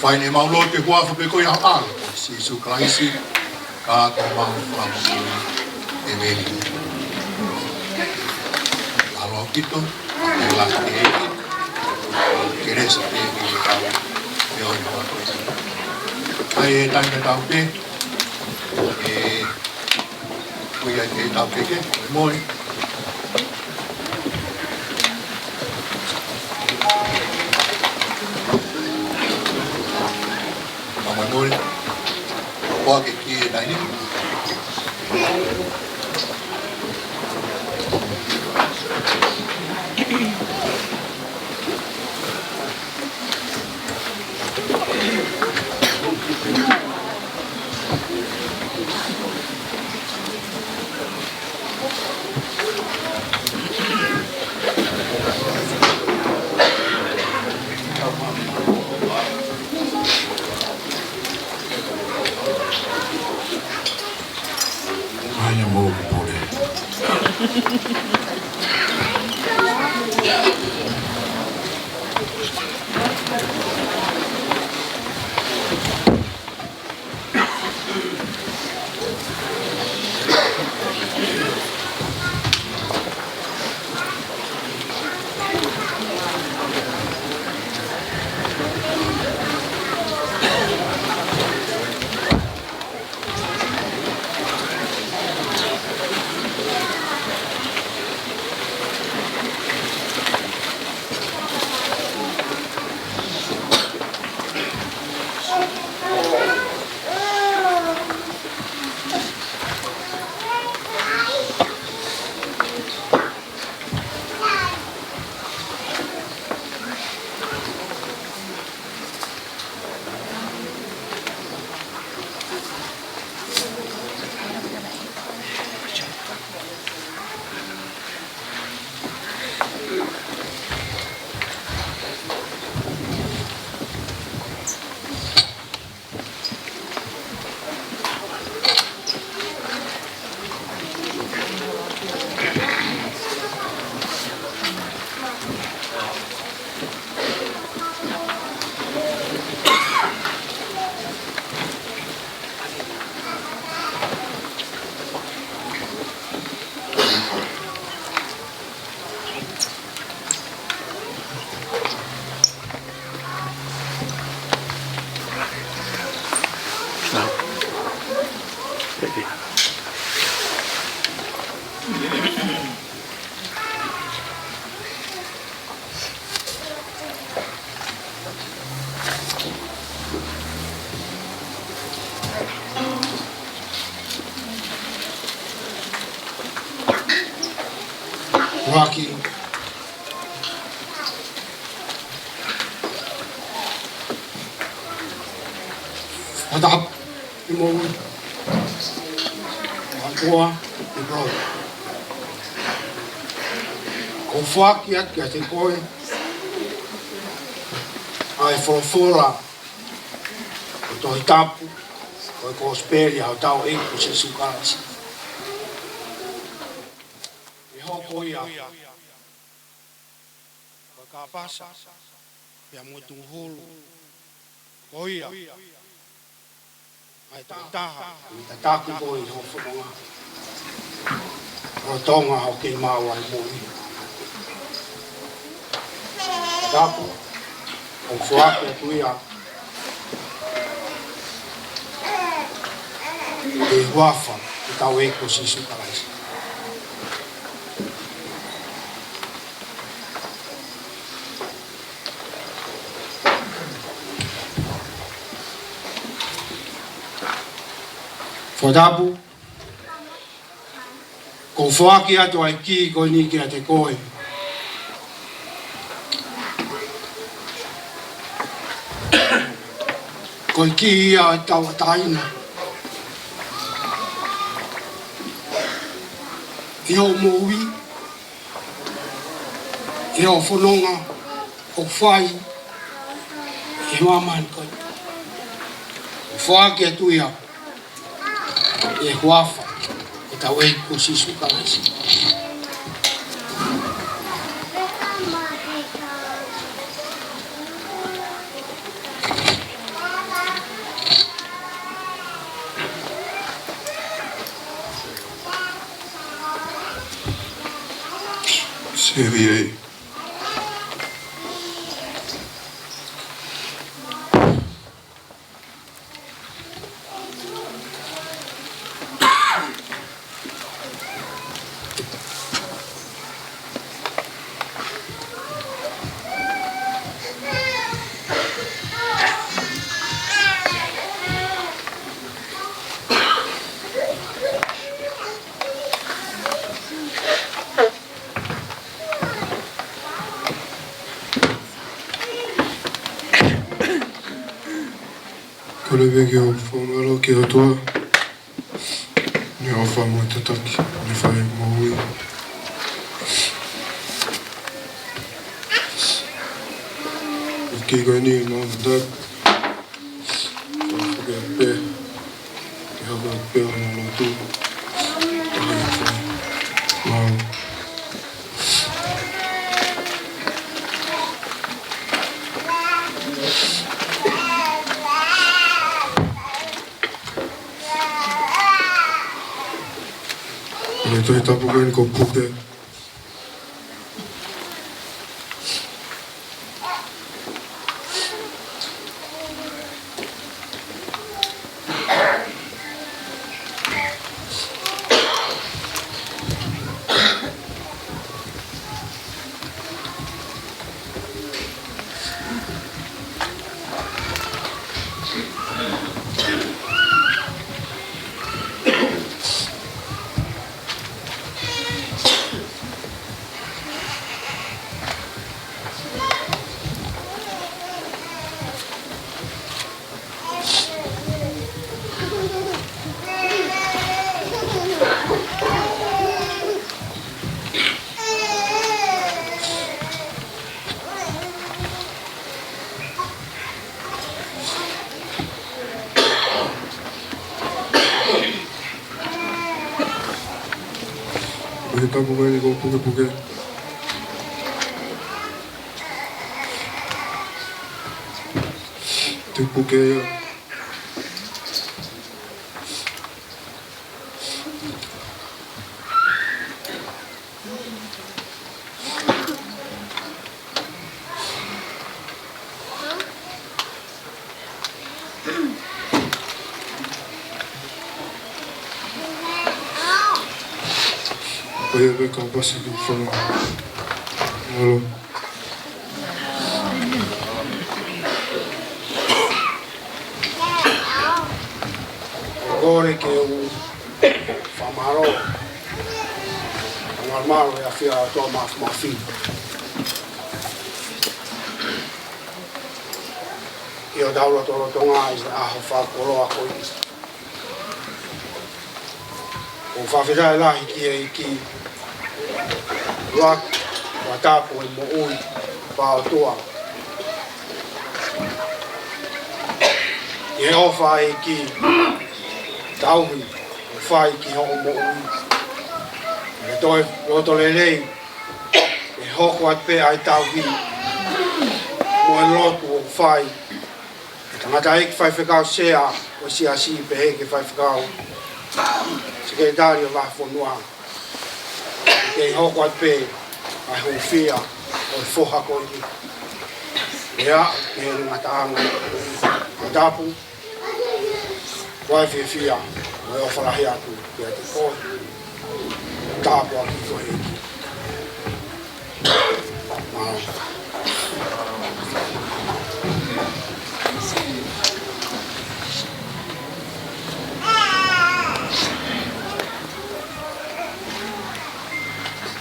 Fai ʻemau lotu ʻi he huafa pē ko ia ho ʻAlo, Sīsū Kalaisi, ka ko homau Fakamoʻui. ʻĒmeni. Mālō ʻaupito, ʻe laka ʻEiki, kelesi ʻEiki, ʻe ʻomi ʻa e taimi tatau pē, ʻe, ui ai ke tau keke, mole. Mama mole. Koa ke ki e taini. Aia mo pole. Foaki. Fakatapu ki he moʻui ʻa e ʻOtua ʻi he pō ni. ʻOku ou foaki atu kiate koe ʻa e folofola ʻo e Tohi Tapu, ʻo e Kosipeli ʻa hotau ʻEiki ko Sīsū Kalaisi. ʻE hoko ia ko e kāpasa pea mo e tūhulu, ko ia ʻa e tokotaha ʻe tataki koe ʻi hoʻo fononga lolotonga hoʻo kei maʻu ʻa e moʻui. Tapu, ʻoku ou foaki atu ia ʻi he huafa ʻo hotau ʻEiki ko Sīsū Kalaisi. Fakatapu. ʻOku ou foaki atu ʻa e kī ko eni kiate koe. Ko e kī ia ʻo e tauʻatāina ʻi hoʻo moʻui, ʻi hoʻo fononga ʻoku fai ʻi he māmani ko eni. ʻOku ou foaki atu ia ʻi he huafa ʻo hotau ʻEiki ko Sīsū Kalaisi. Sevi ai. Kole pē ke u fakamālō ki he ʻOtua, ʻene ʻofa mo e tataki, ʻene fai moʻui. ʻOku kei ko eni mo e tataki, ʻoku kei pē, ke hoko pē ʻa e lotu. Mau. Ko e Tohi Tapu ko eni kuo puke. Ko e Tohi Tapu ko eni kuo pukepuke. Te u puke ia. Ko ia pē kāpasa ki he fononga. Mālō. Kole ke u fakamālō ʻi he Mālō e ʻafio ʻa e ʻOtua Māfimafi ʻi hotau lotolotonga ʻi he ʻaho fakakoloa ko eni. ʻOku ou fakafetaʻi lahi ki he ʻEiki, ʻoku fakatapu e moʻui pea ʻOtua. ʻI he ʻofa ʻa e ʻEiki, tauhi ʻoku fai ki hoʻo moʻui. ʻE toe loto lelei, ʻe hoko atu pē ʻa e tauhi mo e lotu ʻoku fai ʻe he tangataʻeiki faifekau sea ʻo e siasi pehē ki he faifekau sekelitali ʻo e vahefonua. Ke hoko atu pē ʻa e hūfia ʻo e foha ko eni. ʻEa, ke ngataʻanga, fakatapu, ʻoku ou fiefia mo e ʻofa lahi atu kiate koe. Tāpuaki koe. Mālō.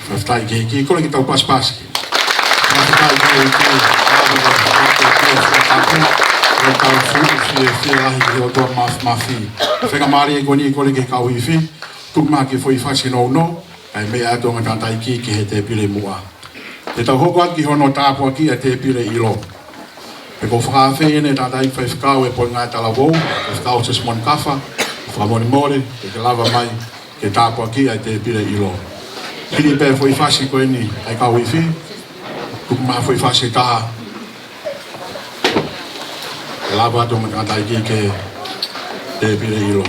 Fakafetaʻi ki he ʻEiki, kole ke tau pasipasi. Fakafetaʻi ki he ʻEiki, ʻoku tau fuʻu fiefia lahi ki he ʻOtua Māfimafi. Faingamālie ko eni, kole ki he kau ifi, tuku mai ha kiʻi foʻi fasi nounou, kae meʻa atu e ongo tangataʻeiki ki he tēpile muʻa. Te tau hoko atu ki hono tāpuakiʻi ʻa e tēpile ʻilo. Pea ʻoku fakaafeʻi ʻe he tangataʻeiki faifekau e Poʻi Ngāue Talavou, Faifekau Sisimoni Kafa, fakamolemole, ke ke lava mai ke tāpuakiʻi ʻa e tēpile ʻilo. Hili pē foʻi fasi ko eni ʻa e kau ifi, tuku mai foʻi fasi ʻe taha, ke lava atu e ongo tangataʻeiki ki he tēpile ʻilo.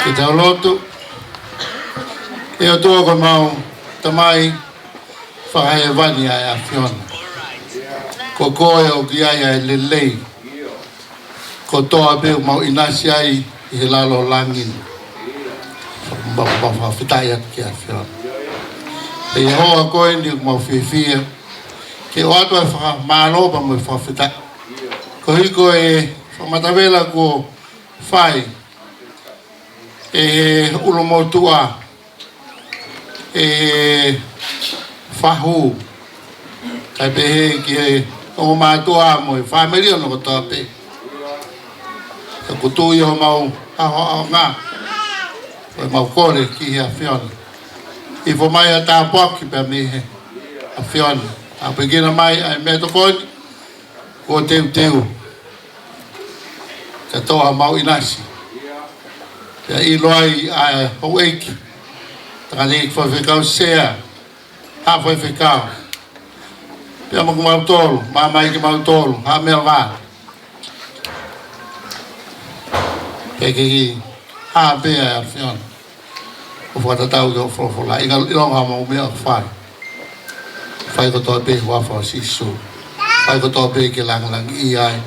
Ke tau lotu. ʻE ʻOtua ko homau Tamai fakahēvani ʻa e ʻAfiona. Ko koe ʻoku ʻi ai ʻa e lelei kotoa pē ʻoku mau ʻinasi ai ʻi he lalo langi ni. Mau, mau fakafetaʻi atu ki he ʻAfiona. ʻI he houa ko eni ʻoku mau fiefia ke ʻoatu ai e fakamālō pea mo e fakafetaʻi koeʻuhi ko e fakamatavela kuo fai ʻe he ʻulumotuʻa, ʻe he fahu, kae pehē ki he ongo mātuʻa mo e fāmili hono kotoa pē. ʻOku tuʻu ʻi homau ʻaonga, ko ʻemau kole ki he ʻAfiona. ʻIfo mai ha tāpuaki pea mei he ʻAfiona. Tāpuekina mai ʻa e meʻatokoni kuo teuteu. Ka toʻo ʻemau ʻinasi. Pea ʻilo ai ʻa e houʻeiki, tangataʻeiki faifekau sea, haʻa faifekau. Pea mo kimautolu, maama ʻa kimautolu, haʻa meʻavale. Pea ke hā pē ʻa e ʻAfiona. ʻO fakatatau ki hoʻo folofola, ʻilonga ʻemau meʻa ʻoku fai. Fai kotoa pē ʻi he huafa ʻo Sīsū. Fai kotoa pē ke langilangiʻia ai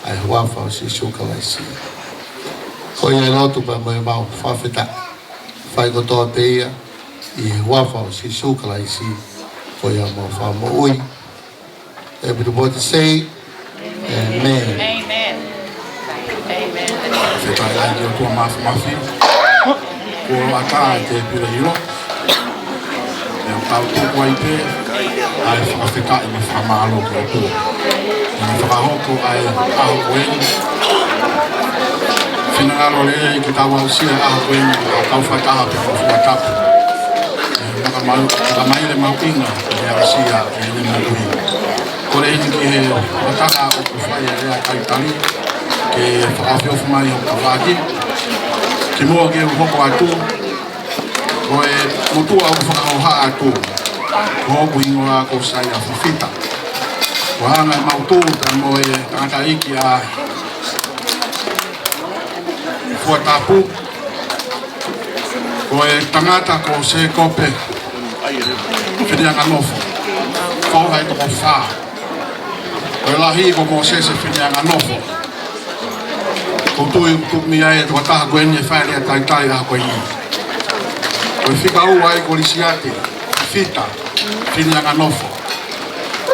ʻa e huafa ʻo Sīsū Kalaisi. Ko ia e lotu pea mo ʻemau fakafetaʻi. Fai kotoa pē ia ʻi he huafa ʻo Sīsū Kalaisi. Ko ia homau Fakamoʻui. Everybody say, Amen. Amen. Amen. Fakafetaʻi ki he ʻOtua Māfimafi. Kuo ʻatā e tēpile ʻilo. Pea tau tuku ai pē ʻa e fakafetaʻi mo e fakamālō ki he ʻOtua. ʻI he fakahoko ʻa e ʻaho ko eni. Finangalo lelei ke tau aʻusia e ʻaho ko eni, ʻo tau fakataha pea mo e fuatapu. ʻE, makamau, makamaile mahuʻinga, ʻe aʻusia, ʻe ne mahuʻinga. Kole eni ki he fakataha ʻoku fai e lea talitali, ke fakaofiofi mai hoʻo tafaʻaki. Kimuʻa ke u hoko atu, ko e motuʻa ʻoku fakahohaʻa atu, ko hoku hingoa ko Saia Fifita. Ko e hanga ʻe mautolu pea mo e tangataʻeiki ʻa Fuatapu, ko e tangata ko Sēkope Fineanganofo, foha ʻe toko fā. Ko e lahi ko Mōsese Fineanganofo. Ko e tui, tuʻu mei ai e tokotaha ko eni ʻe fai e lea talitali ʻaho ko eni. Ko e fika ua ai ko Lisiate Fita Fineanganofo.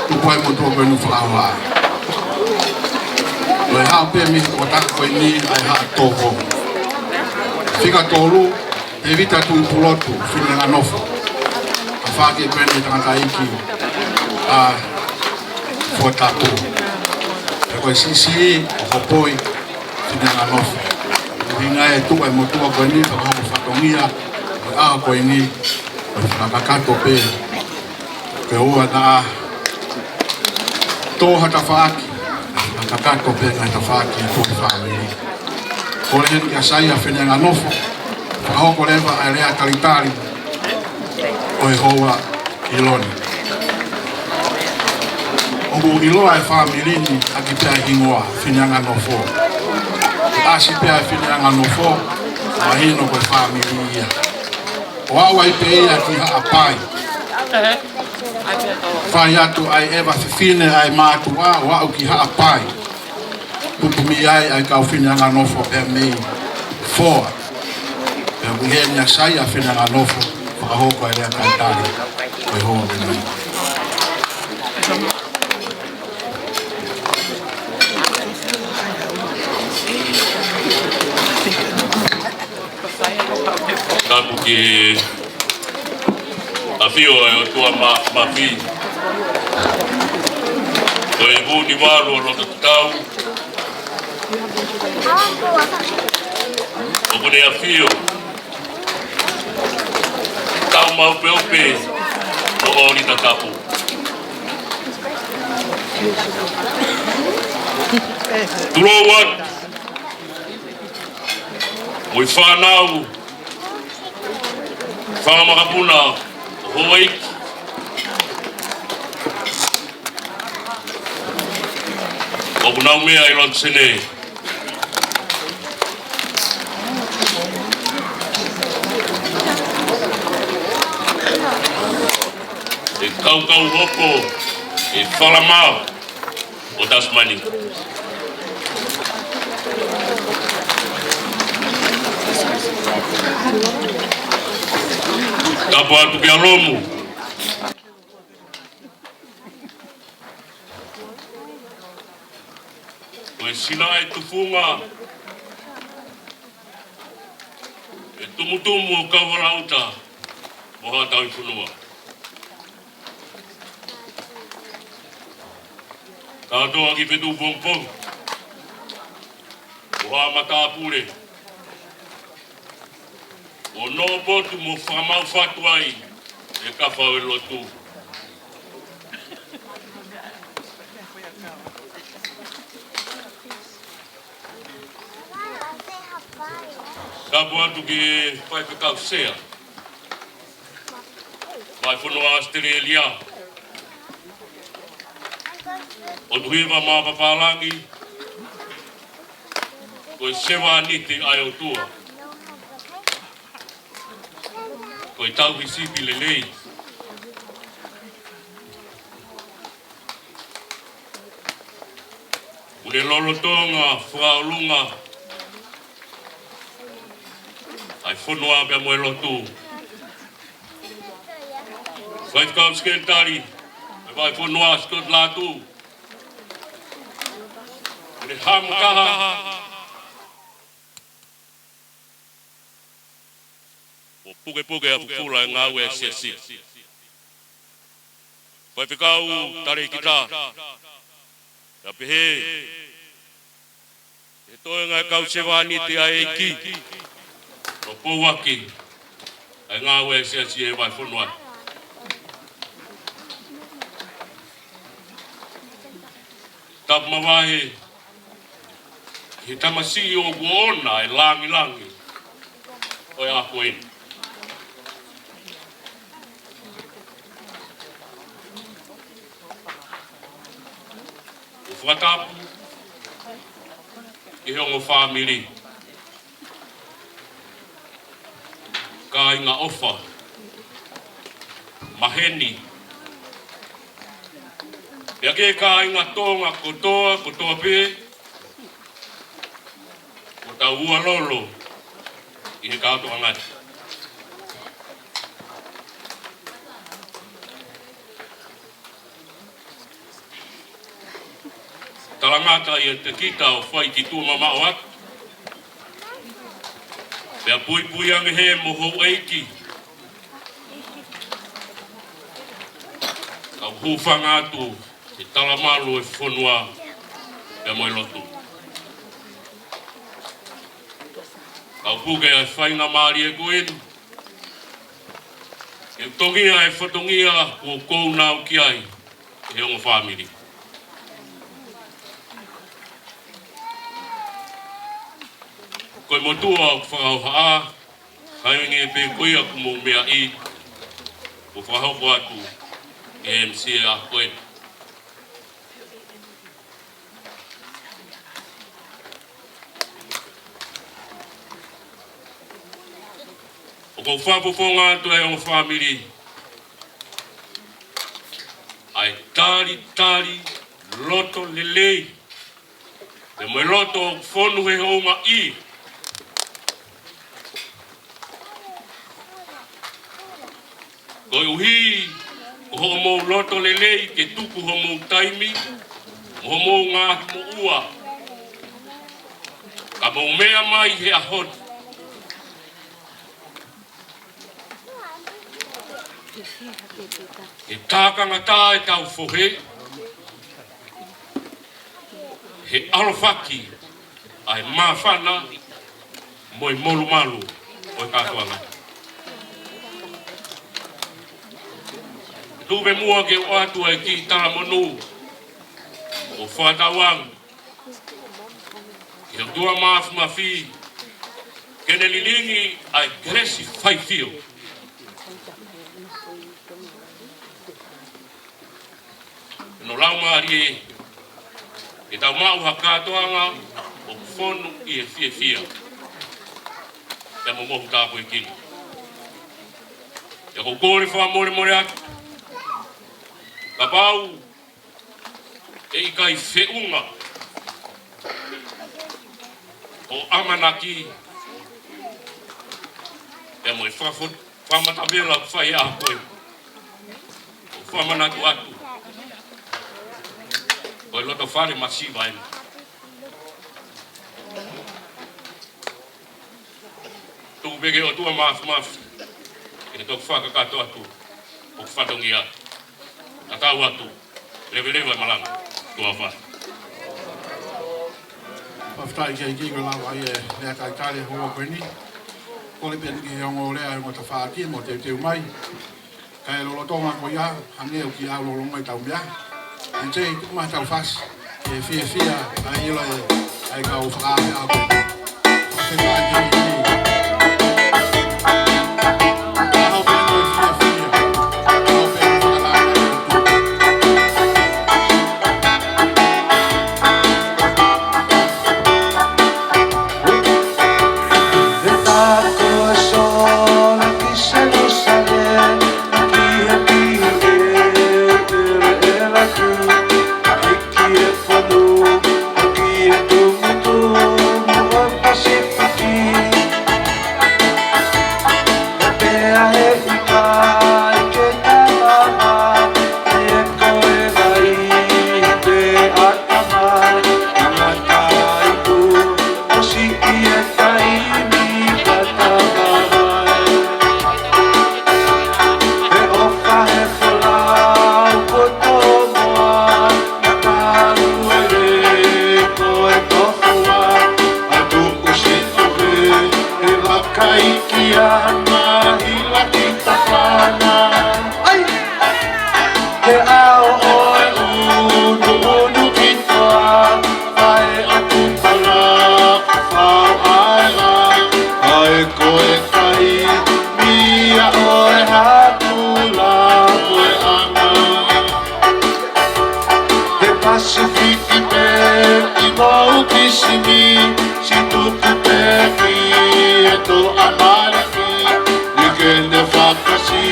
Tuku ai e motuʻa ko eni ʻoku fakahohaʻa. Ko e haʻu pē mei he tokotaha ko eni ʻa e Haʻa Toko. Fika tolu, Tēvita Tuʻipulotu Fineanganofo. Tafaʻaki ko eni e tangataʻeiki ʻa Fuatapu. Pea ko e siʻisiʻi ʻo Hopoi Fineanganofo. ʻUhinga e tuʻu e motuʻa ko eni, fakahoko fatongia ʻo e ʻaho ko eni, ko e fakakakato pē. Ke ʻoua naʻa tō ha tafaʻaki, fakakakato pē ngaahi tafaʻaki ʻi he fāmili. Kole heni kia Saia Fineanganofo, fakahoko leva ʻa e lea talitali ʻo e houa ʻi loni. ʻOku ʻiloa e fāmili ni ʻaki pē ʻa e hingoa Fineanganofo. ʻAsi pē ʻa e Fineanganofo, mahino ko e fāmili ia. ʻO aʻu ai pē ia ki Haʻapai. Fai atu ʻa e ʻeva fefine ʻa e mātuʻa ʻo aʻu ki Haʻapai. Tupu mei ai ʻa e kau Fineanganofo pea mei Foa. Pea ʻoku ʻi heni ʻa Saia Fineanganofo, fakahoko e lea talitali ʻo e houa ko eni. Tapu ki he ʻafio ʻa e ʻOtua Māfimafi. Ko e Vunivalu ʻo Lototatau. ʻOku ne ʻafio tau mau pē ʻo pē ʻo ʻoli tatapu. Tulou atu mo e fānau, fanga makapuna, houʻeiki. ʻOku nau meʻa ʻi Lotisene. ʻE kaukau hopo, ʻe falamao ʻo Tasimani. Tapu atu kia Lomu. Ko e sila e tufunga, e tumutumu ʻo Kaualauta mo Haʻa Tauhi Fonua. Kātoa ki Fetuʻu Pongipongi mo Haʻa Matāpule, ʻo nau potu mo fakamaʻu fatu ai e kafa ʻo e lotu. Tapu atu ki he Faifekau Sea, Vahefonua ʻAositelēlia, ʻOtuhiva Mā Papālangi, ko e sevāniti ʻa e ʻOtua, ko e tauhi sipi lelei. ʻOku ne lolotonga fakaʻolunga ʻa e fonua pea mo e lotu. Faifekau Sekelitali ʻo e Vahefonua Scott Latu, ʻoku ne hamu taha ʻo pukepuke ʻa e fufula e ngāue ʻa e siasi. Faifekau Talēkita, pea pehē ki he toenga e kau sevāniti ʻa e ʻEiki, ʻo pouaki ʻa e ngāue ʻa e siasi ʻi he vahefonua. Tapu mavahe ki he tamasiʻi ʻoku ʻoʻona e langilangi ʻo e ako eni. ʻOku fakatapu ki he ongo fāmili, kāinga ʻofa, maheni, pea ki he kāinga Tonga kotoa, kotoa pē, ʻoku tau ua lolo ʻi he kātoanga ni. Talangata ʻiate kita ʻo fai ki tuʻa mamaʻo atu, pea puipui ange he mo houʻeiki, kau hūfanga atu he talamalu e fonua pea mo e lotu. Kau puke ʻa e faingamālie ko eni ke u tongia e fatongia kuo ʻoku ou nau ki ai ʻi he ongo fāmili. Ko e motuʻa ʻoku fakahohaʻa, kae ʻuhinga pē ko ia ʻoku mou meaʻi, ʻoku fakahoko atu ʻe he M C ʻa ko ē. ʻOku ou fakafofonga atu ʻa e ongo fāmili ʻa e talitali loto lelei, pea mo e loto ʻoku fonu he houngaʻi. Koeʻuhi ko hoʻomou loto lelei ke tuku homou taimi mo homou ngaahi moʻua, ka mou meʻa mai he ʻaho ni, he tākangata ʻetau fohe, he ʻalofaki ʻa e māfana mo e molumalu ʻo e kātoanga. Tuku pē muʻa ke u ʻoatu ʻa e kiʻi talamonū ʻo fakatauange ki he ʻOtua Māfimafi, ke ne lilingi ʻa e kelesi faifio ʻi hono laumālie, ke tau maʻu ha kātoanga ʻoku fonu ʻi he fiefia pea mo e mohu tāpuekina. Pea ʻoku ou kole fakamolemole atu, kapau ʻe ʻikai feʻunga hoʻo ʻamanaki Fakafo-, fakamatavela ʻoku fai he ʻaho ko eni. ʻOku fakamanatu atu, ko e loto fale masiva eni. Tuku pē ki he ʻOtua Māfimafi ke ne toki fakakakato atu hoku fatongia. Tatau atu. Leveleva e malanga. Tuʻa ʻofa. Fakafetaʻi ki he ʻEiki ko e lava ai e lea talitali he houa ko eni. Kole pē eni ki he ongo lea, ongo tafaʻaki mo teuteu mai. Kae lolotonga ko ia, hangē ʻoku ʻi ai e lolonga ʻetau meʻa. ʻE tuku mai ʻetau fasi, ke fiefia ai ʻilo e, ʻa e kau fakaʻapaʻapa ko ē. Fakafetaʻi ki he ʻEiki. Aho pē ko e fiefia. Aho pē ko e fakalaulauloto. He tā ko Sione ki Selūsalema, ki he pihia ʻe ʻeleʻela atu, hiki e fonu, hiki e tumutumu ʻo e Pasifiki. He pea he ʻikai ke tala mai, he ko e vai pe ʻatama, tangata ipu, ʻosi ʻi he taimi ka tama mai. He ʻofa he folau ko Tomoa, na kalu e lē ko e tofu ua, ʻa tuʻu situ he, he vakai ki ana hila ki tapana. ʻAi! He ʻao ʻo e ʻunuʻunu ki toa, ʻa e ʻaku pala, fau ʻaela, ʻa e ko e kai, mia ʻo e haku la ko e ʻana. He Pasifiki pē ʻi mou ki Sini, si tuku pē ki he toʻa maliki, ni ke ne fakasi,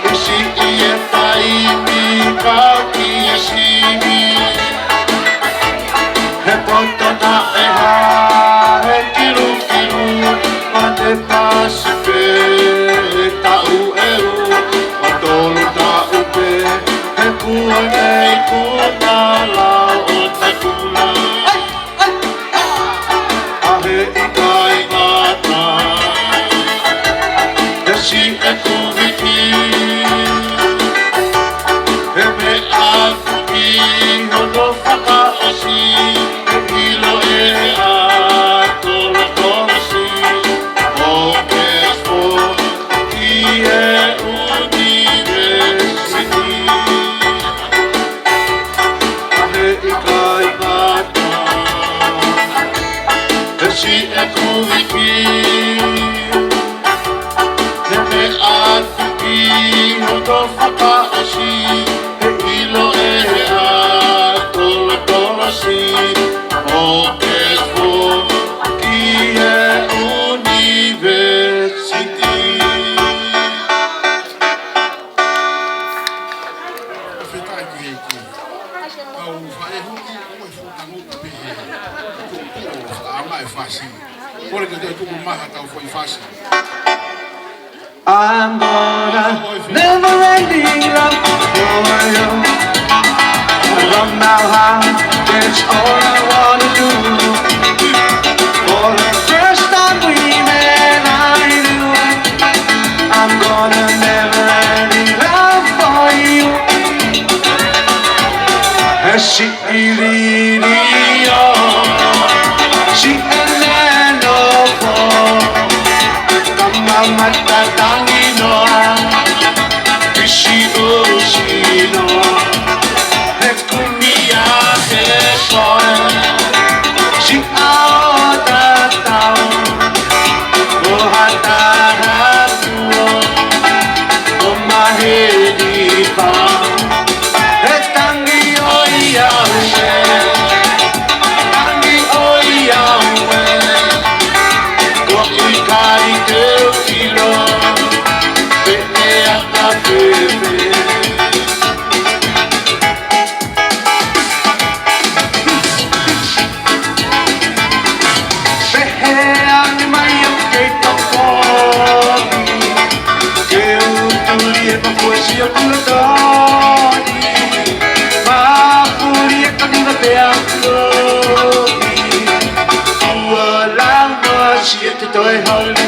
ʻi si ʻi he taimi kau ki he Sini. He poto naʻe hā, he kilukilu, ma te pasi pē, he taʻu ʻe ua, ʻo tolu taʻu pē, he kuo nei kuna lau ʻo takula. ʻA he ʻikai ngata, he siʻeku viki, he meʻa ʻoku ʻi hono fakaʻosi, he ʻilo ʻe he ʻatolotolosi ʻo Oxford ki he ʻunivēsiti. ʻA he ʻikai ngata, he siʻeku viki, he meʻa ʻoku ʻi hono fakaʻosi, he ʻilo ʻe he ʻatolotolosi ʻo Oxford ki he ʻunivēsiti. Fakafetaʻi ki he ʻEiki. Kau faʻē huki, ʻoku fuʻu tangutu pē he tuʻu ʻo fakaʻaongaʻi e fasi. Kole ke toe tuku mai haʻatau foʻi fasi. I'm gonna never let me love for you. From now on, it's all I wanna do. For the first time we met, I knew I'm gonna never let me love for you. He siʻi liliu, siʻi lelei nofo, tama mata tangi noa, kisi ʻosi noa, he kumi ʻa e koe, siʻa ʻo tatau, ʻo ha taha tuo, ʻo maheni pau. He tangi ʻo ia ue, tangi ʻo ia ue, ko e ʻikai te u ʻilo pe ʻe anga fēfē. Sio kulo toni, mapuli e kaniva pea kulo i. Ua lau noa si e te toe holi.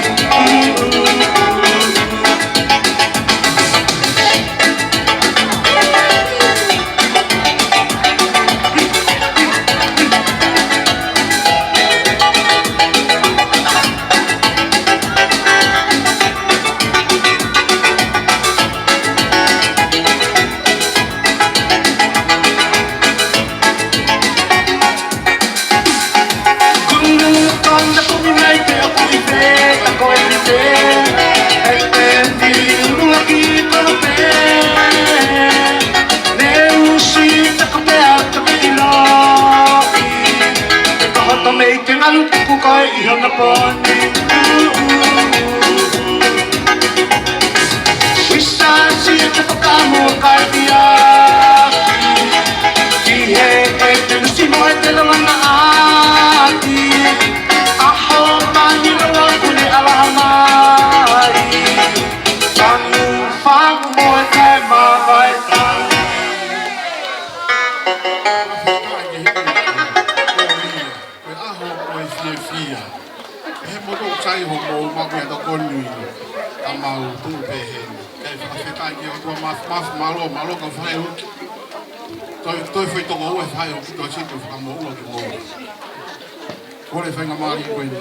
Kunu kona kumi mai pe o kui pe ta ko e ni pe. E te ni ulu aki ko pe. Ne usi ta ko pe a ta pe ilo. E ko hoto mei te ngalu tuku ko e iho na poni. Wisa si e te whakamu kai pia. Ki he kai te nusi mo e te langa na aki. Aho mani na wa kune ala mai. Fangu, fangu mo e kai ma vai fangu. Ko e ʻaho ʻo e fiefia. He moto sai ho mo ma ke to koni. Ka mau tuʻu pē heni. Kae fakafetaʻi ki he ʻOtua maf-, maf-, mālō, mālō ka fai hoki. Toi, toi fai toko ua fai hoki, toi si tu fakamoʻua ki mo. Kole faingamālie ko eni.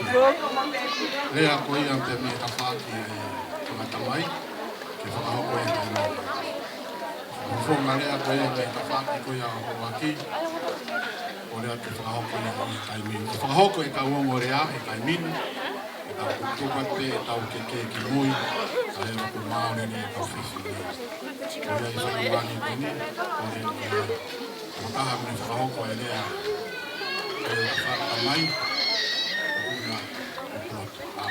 Lea ko ia pē mei tafaʻaki e tangata mai. Ke fakahoko e taimi. Ko e founga lea ko ia mei tafaʻaki ko ia ʻo Houʻaki. Ko e lea ke fakahoko ia he taimi ni. Ke fakahoko e kau ongo lea he taimi ni. ʻE tau tuku atu pē ʻetau keke ki mui. Ka e ʻoku maau ni ʻetau fiefia. Ko ia e faingamālie ko eni. Ko e, e, ko taha mei fakahoko e lea. E fakahoko mai. ʻOku na, ʻoku na.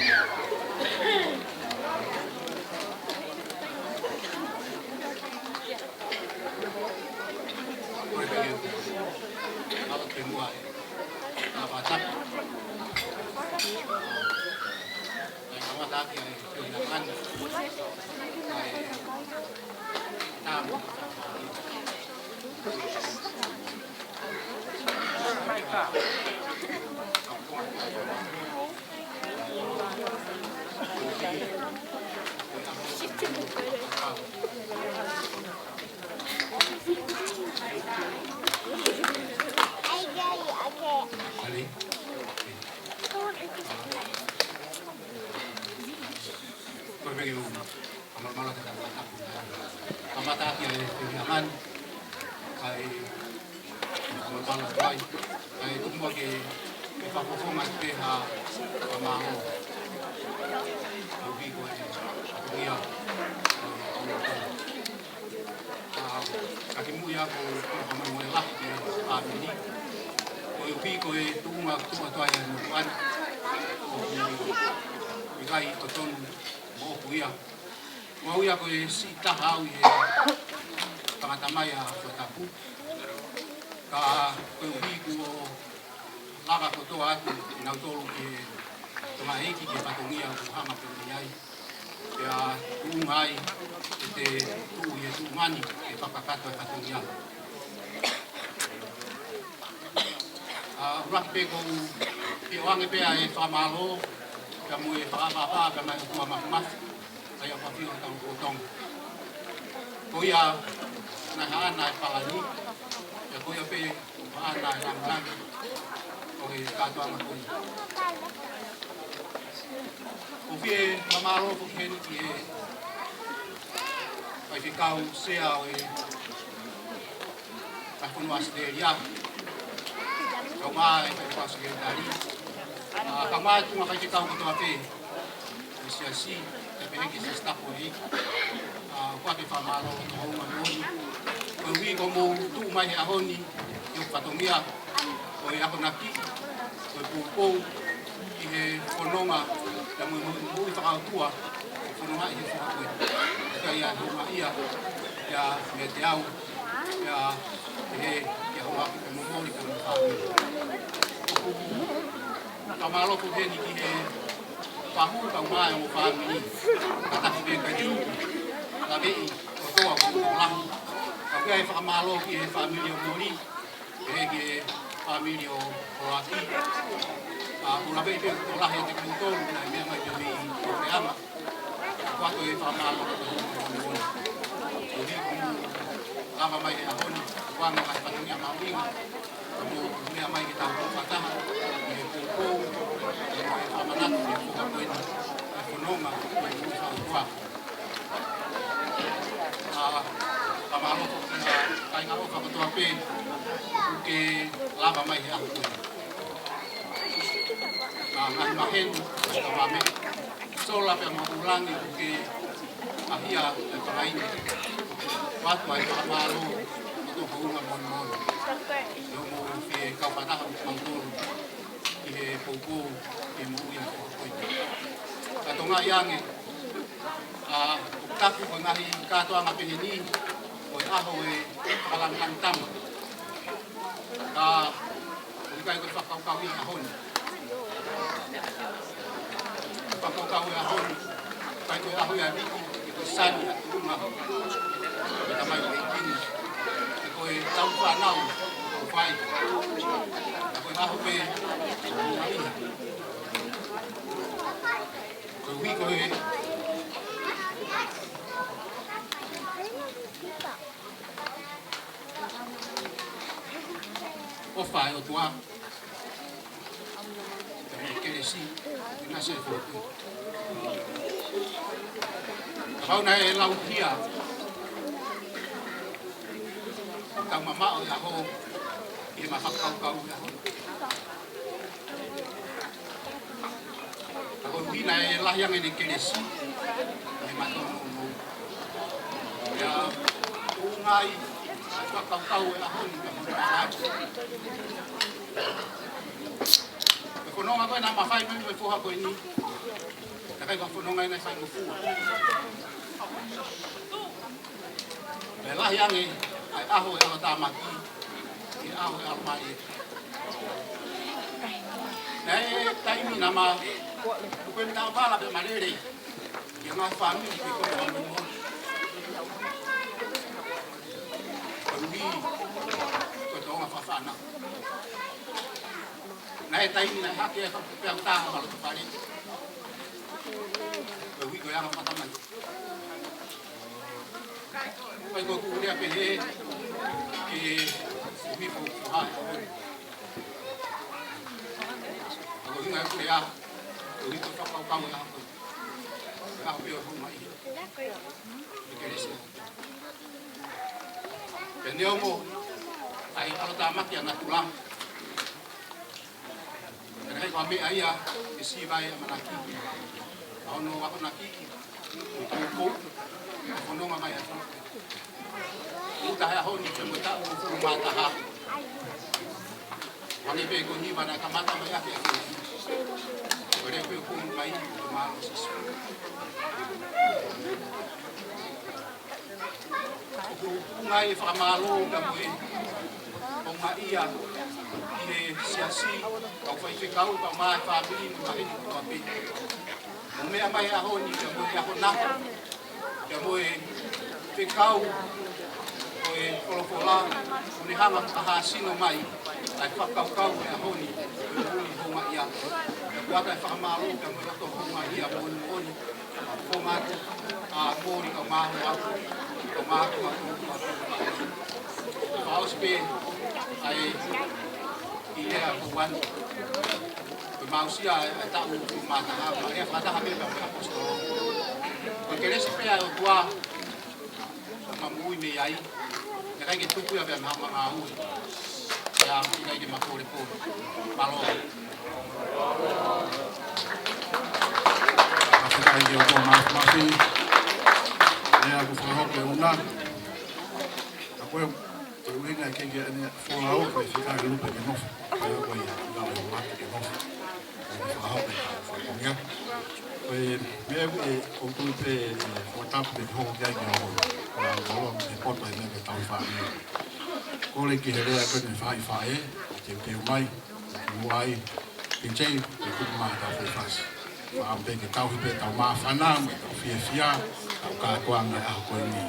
Kamala, kamala. Kamata ki ai e te mea mani. Kae kamala mai. Kae tuku muʻa ke, ke fakafofonga te ha kamala. Ko ki ko e, ko ia. Ka kimuʻa ko, ko kamala mo e lahi ke a mini. Ko e uki ko e tuʻunga tuʻa toa e mo kuan. Ko i kai ko tonu mo kuia. Ko au ia ko e siʻi taha au ʻi he tangata mai ʻa Fuatapu. Ka ko e uhi kuo laka kotoa atu kinautolu ki he tongaʻeiki ki he fatongia ʻoku hanga pē mei ai. Pea tuʻunga ai ʻete tuʻu ʻi he tuʻunga ni ke fakakakato e fatongia. ʻA, ʻuluaki pē ʻoku ou ʻoange pē ʻa e fakamālō, pea mo e fakaʻapaʻapa, pea mo e ʻOtua Māfimafi, ʻa ia ʻoku ʻafio ʻi hotau lotolotonga. Ko ia naʻe haʻana e palani, pea ko ia pē ʻoku haʻana e langilangi, ʻo e kātoanga ko ia. ʻOku ou fie fakamālō foki heni ki he faifekau sea ʻo e Kae fonua ʻAositelēlia. Kau mai e faifekau sekelitali. ʻA, kau mai e tuʻunga faifekau kotoa pē ʻo e siasi, pea pehē ki he siasi tapu ʻi. ʻA, ʻoku ou fie fakamālō ki hoʻomou moʻoni. Koeʻuhi ko hoʻomou tuʻu mai he ʻaho ni, ʻi hoku fatongia, ko e akonaki, ko e poupou, ki he fononga, pea mo e moʻui fakaʻotua, fononga ʻi he foha ko ē. Ka ʻi ai hoʻomou ia, ia meiate au, ia ʻe he, ia hoʻomou momoli pea mo e fāmili. Fakamālō foki heni ki he fahu kau mai mo e fāmili. Kātaki pē kae tuku. Laveʻi, ʻOtua Lahi. Ka ʻoku ʻi ai e fakamālō ki he fāmili ʻo Moli, pehē ki he fāmili ʻo Hoati. ʻA, ʻoku ou laveʻi pē ʻoku tokolahi ʻiate kimoutolu naʻe meʻa mai pē mei Tauleama. Ko atu e fakamālō ki he fāmili ʻo Moli. Koeʻuhi ko hoʻomou lava mai he ʻaho ni, ʻo ʻoange ha fatongia mahuʻinga. Ka mou meʻa mai ke tau fakataha ʻi he poupou, ʻi he fakamanatu ki he foha ko eni, ʻa e fononga ʻo e ʻOtua. ʻA, fakamālō ki he kāinga ʻofa kotoa pē ʻoku ke lava mai he ʻaho ko eni. ʻA, ngaahi maheni, ngaahi kavame, sola pea mo e ʻū langi ʻoku ke ʻahia e fakaine. ʻOatu ai e fakamālō ʻi hoʻo hounga moʻoni moʻoni. ʻI hoʻomou fie kau fakataha mo kimautolu ʻi he poupou, ʻi he moʻui ʻa e foha ko eni. Ka tokangaʻi ange, ʻa, ʻoku taku ko e ngaahi kātoanga pehē ni, ko e ʻaho ʻo e fakalāngilangi tama. Ka ʻoku ʻikai ko e fakakaukau ia ʻo e ʻaho ni. Fakakaukau ʻo e ʻaho ni, ʻikai ko e ʻaho ia ʻo e viki, pe ko e sani ʻa e tuʻunga ʻo e tamai ʻeikini, pe ko e tau fānau ʻoku fai. Ka ko e ʻaho pē ʻo e ʻaho ni. Koeʻuhi ko e ʻofa ʻa e ʻOtua, pea mo e kelesi, ʻi he ʻinasi ʻa e fokotuʻu. Kapau naʻe lauhia ʻetau mamaʻo ʻi he ʻaho, ʻi heʻema fakakaukau ʻi he ʻaho. Ka koeʻuhi naʻe lahi ange ʻene kelesi, ʻi heʻema tōnounou. Pea ʻoku ngali fakakaukau e ʻaho ni ka mou ʻalu. Ko e fononga ko ē naʻa ma fai mai mo e foha ko eni, naʻe ʻikai ko ha fononga ia naʻe faingofua. Pea lahi ange ʻa e ʻaho ʻo e ʻalotāmaki, ʻi he ʻaho ʻo e ʻalomālie. Naʻe ʻi ai e taimi naʻa ma tuku e meʻa vala pea ma lele ʻi he ngaahi fāmili ke kole ʻo mo. Koeʻuhi ko e tōʻonga fakafānau. Naʻe ʻi ai e taimi naʻe hake ai e fakapeau taha ma loto fale. Koeʻuhi ko e anga fakatamai. Pea ko ʻeku lea pehē ki he ʻuhi fo-, foha. Ko e ʻuhinga ʻeku lea, koeʻuhi ko e fakakaukau ʻo e ʻaho ko ē. Ko e ʻaho pē ʻo e houngaʻia. ʻI he kelesi. Pea neongo ʻa e ʻalotāmaki ʻa natula, ka naʻe ʻikai ko ha meʻa ia ke siva ai e ʻamanaki. Ka ʻoku ou akonaki, ʻoku ou, ʻoku ou fononga mai ʻa e fononga. Uta he ʻaho ni pea mo e taʻu hongofulu mā taha. Hangē pē ko e hiva naʻe kamata mai ʻaki ʻa e kelesi. Ko e lea pē ʻoku ou ʻomai, ʻoku mālō Sīsū. ʻOku ou tuku ai e fakamālō pea mo e houngaʻia ki he siasi, kau faifekau, kau mā e fāmili, mo e maheni kotoa pē. Mou meʻa mai he ʻaho ni, pea mo e ako naka, pea mo e fekau ʻo e folofola, ʻo ne hanga ʻo fakahāsino mai ʻa e fakakaukau ʻo e ʻaho ni, ʻo e ʻuhi houngaʻia. Pea ʻoku ʻoatu e fakamālō, pea mo e loto houngaʻia moʻoni moʻoni. Ko ngā atu, ʻa, Moli, kau māhua, kau māhua, kau māhua. Fakaʻosi pē ʻa e ʻi he ʻaho ni. Ko e aʻusia ʻa e taʻu hongofulu mā taha, ko e lea fakataha pē pea mo e ʻaposetolo. Ko e kelesi pē ʻa e ʻOtua, ʻoku ma moʻui mei ai, ʻe ʻikai ke tuku ia pea mei ha ngāue. Pea ʻoku ʻikai ke ma polepole. Mālō. Fakafetaʻi ki he ʻOtua Māfimafi. Lea kuo fakahoko ʻe Una. Ka ko e, ko e ʻuhinga ke ke ane folau ko e fika e lupe ke nofo. Ko e ko e lau e mate ke nofo. Ko e fakahoko e fatongia. Ko e meʻa ʻoku ou tui pē ʻe fakatapu ke hoko ki ai ke hoko. Ko e ʻalu ʻo e poto he meʻa ke tau fāmili. Kole ki he lea ko eni faʻifaʻi, teuteu mai. Muʻa ai, P J, ke tuku mai tau fai fasi. Fakaʻamu pē ke tauhi pē tau māfana, mo tau fiefia, tau kātoanga he ʻaho ko eni.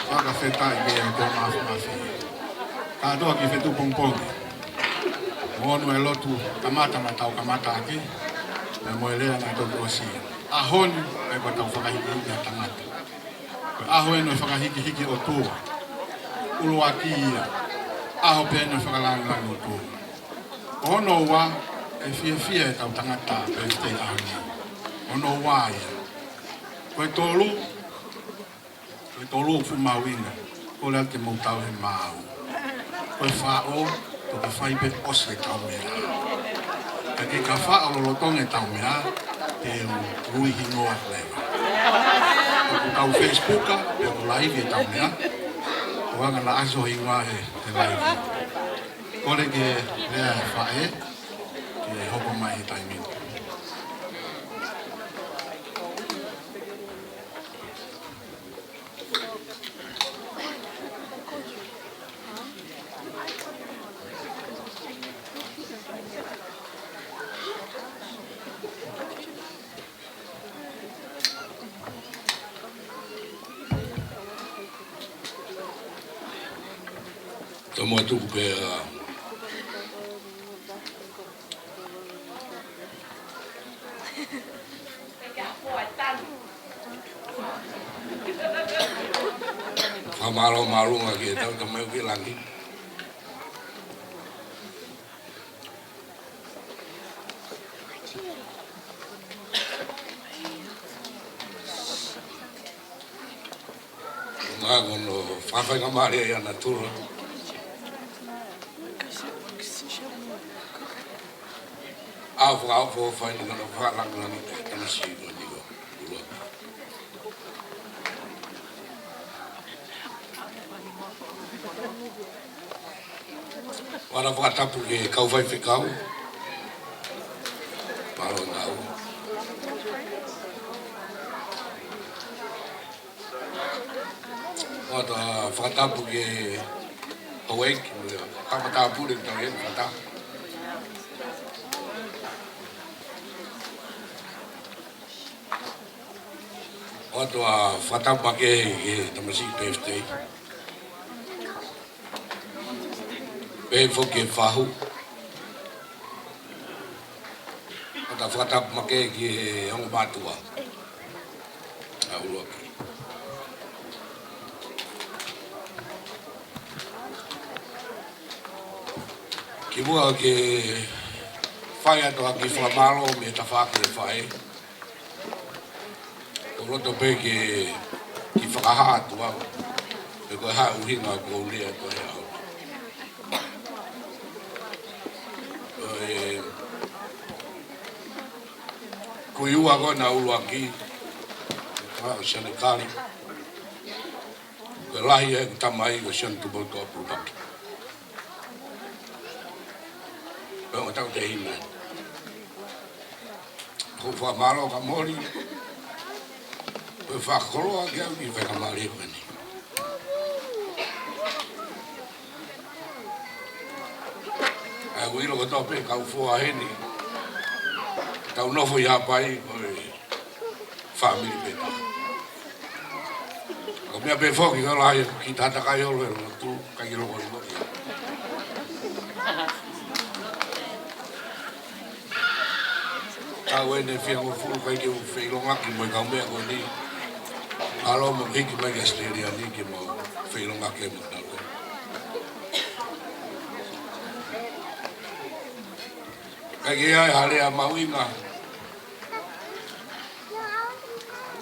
Fakafetaʻi ki he ʻOtua Māfimafi. Kātoa ki he fetuʻu pongipongi. Mou ʻomi e lotu kamata naʻa tau kamata ʻaki, pea mo e lea naʻe toki ʻosi. ʻAho ni, ʻikai ko ʻetau fakahikihiki ʻa e tangata. Ko e ʻaho eni ʻo e fakahikihiki ʻOtua. ʻUluaki ia. ʻAho pē eni ʻo e fakalāngilangi ʻOtua. Ko hono ua, ʻe fiefia ʻetau tangata birthday ʻaho ni. Hono ua ia. Ko e tolu, ko e tolu ʻoku fuʻu mahuʻinga, kole atu ke mou tauhi maʻu. Ko e faʻo, toki fai pē ʻosi e taumeʻa. Ka ke ka faʻo lolotonga e taumeʻa, te u ui hingoa leva. ʻOku tau Facebook, pe ʻoku live e taumeʻa, ʻo anga naʻa ʻasi ho hingoa he, he live. Kole ke lea e faʻē, ke hoko mai he taimi ni. Tau mo tuku pē ā. Fakamālō mālō ʻa e tau tamai ʻoku ʻi langi. Ngā kono fakafaingamālie ia naʻa tula. ʻA fakaʻofoʻofa eni kono fakalāngilangi ʻa e tamasiʻi ko eni ko ʻUluaki. Vala fakatapu ki he kau faifekau. Mālō ngāue. ʻOatu ʻa e fakatapu ki he houʻeiki, kau matāpule, tau ʻi heni fakatapu. ʻOatu ʻa e fakatapu makehe ki he tamasiʻi birthday. Pehē foki ki he fahu. ʻOatu ʻa e fakatapu makehe ki he ongo mātuʻa ʻa ʻUluaki. Kimuʻa ke fai atu ha kiʻi fakamālō mei he tafaʻaki ʻo e faʻē. ʻOku loto pē ke kiʻi fakahā atu au pe ko e hā e ʻuhinga ʻoku ou lea atu ai he ʻaho ni. Ko e, ko e ua ko ena ʻuluaki, ko Sione Kali. Ko e lahi ʻeku tamai ko Sione Tupoutoʻa Pulupaki. Pea ʻoku tau te hina. Ko e fakamālō kia Moli. Ko e fakakoloa ke au ki he faingamālie ko eni. ʻA ia ʻoku ʻilo kotoa pē kau foha heni. Tau nofo ʻi Haʻapai ko e fāmili pē taha. Ko e meʻa pē foki ko e lahi ʻeku kiʻi tataki holo he lotu, ʻikai ke loko ʻilo ia. Kau eni ʻe fia ngofulu ʻikai ke u feʻilongaki mo e kau meʻa ko eni. Mālō mo hiki mai ki ʻAositelēlia ni ke mau feʻilongaki mo kinautolu. ʻIkai ke ʻi ai ha lea mahuʻinga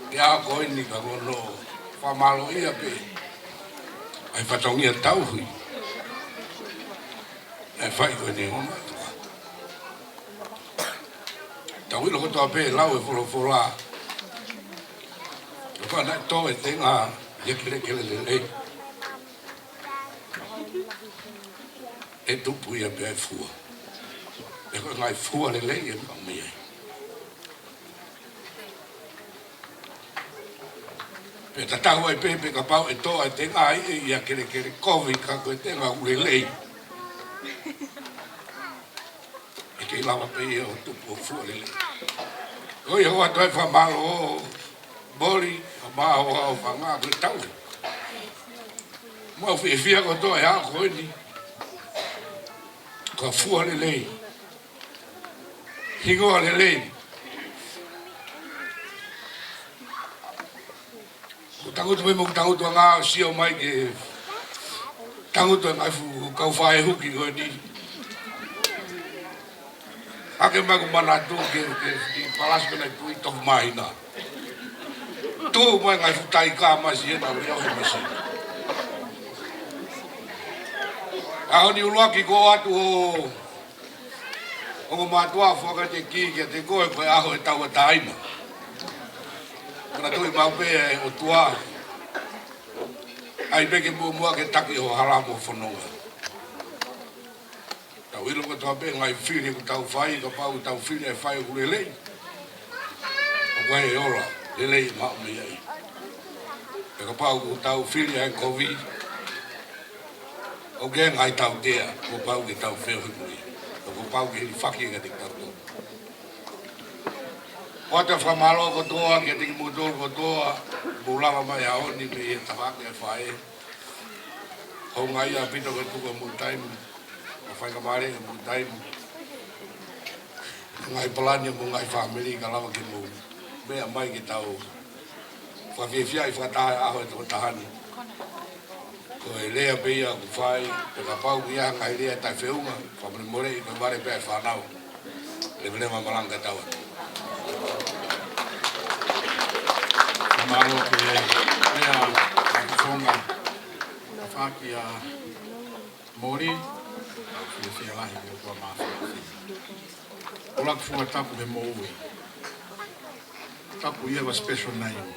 ki he ʻaho ko eni ka ko hono fakamālōʻia pē ʻa e fatongia tauhi naʻe fai ko eni ʻe he ongo mātuʻa. Tau ʻilo kotoa pē lau e folofola. Kapau naʻe tō e tenga ʻi ha kelekele lelei, ʻe tupu ia pea fua. Pea ko e ngaahi fua lelei ʻe maʻu mei ai. Pea tatau ai pē pe kapau ʻe tō e tenga ʻi ha kelekele kovi ka ko e tenga ʻoku lelei, ʻe kei lava pē ia ʻo tupu ʻo fua lelei. Ko ia ʻoku ʻoatu ai e fakamālō Moli, ʻa e maʻu ʻaofanga ko e tauhi. Mau fiefia kotoa he ʻaho ko eni. Ko e fua lelei. Hingoa lelei. Ko e tangutu mai mo e tangutu ʻanga ʻo sio mai ki he tangutu ʻa e ngaahi fuʻu kau faʻē huki ko eni. Hake mai ʻeku manatu ki he, ki he, ki he palasi ko ena ʻi Tuʻi Tofu Māhina. Tuʻu mai e ngaahi fuʻu taika mai siʻena ʻo leo he masi. ʻAho ni ʻuluaki ko ʻoatu ʻo ongo mātuʻa ʻo fakateki kiate koe ko e ʻaho ʻe tauʻatāina. Manatuʻi maʻu pē ʻe he ʻOtua, ʻai pē ke muʻomuʻa ke taki ho hala mo ho fononga. Tau ʻilo kotoa pē ngaahi fili ʻoku tau fai, kapau ʻoku tau fili ʻa e fai ʻoku lelei, ʻoku ʻi ai e ola lelei ʻe maʻu mei ai. Pea kapau ʻoku tau fili ʻa e kovi, ʻoku ʻi ai e ngaahi tautea kuo pau ke tau feohi mo ia. Kuo pau ke hilifaki kiate kitautolu. ʻOatu e fakamālō kotoa kiate kimoutolu kotoa, mou lava mai he ʻaho ni mei he tafaʻaki ʻa e faʻē. Houngaʻia ʻaupito ko e tuku e moʻui taimi, ʻa e faingamālie e moʻui taimi. Ngaahi palani mo e ngaahi fāmili ka lava ke mou meʻa mai ke tau fakafiefiaʻi fakataha he ʻaho ʻe toko taha ni. Ko e lea pē ia ʻoku fai, pea kapau ʻoku ʻi ai ha ngaahi lea taʻefeʻunga, fakamolemoleʻi, ko e vale pē ʻa e fānau. Leveleva malanga tau atu. Mālō ki he lea ʻa e Fonga. Tafaʻaki ʻa Moli, ʻoku fiefia lahi mo kua mafiafi. ʻOku laku fua tapu he moʻui. Tapu, you have a special name.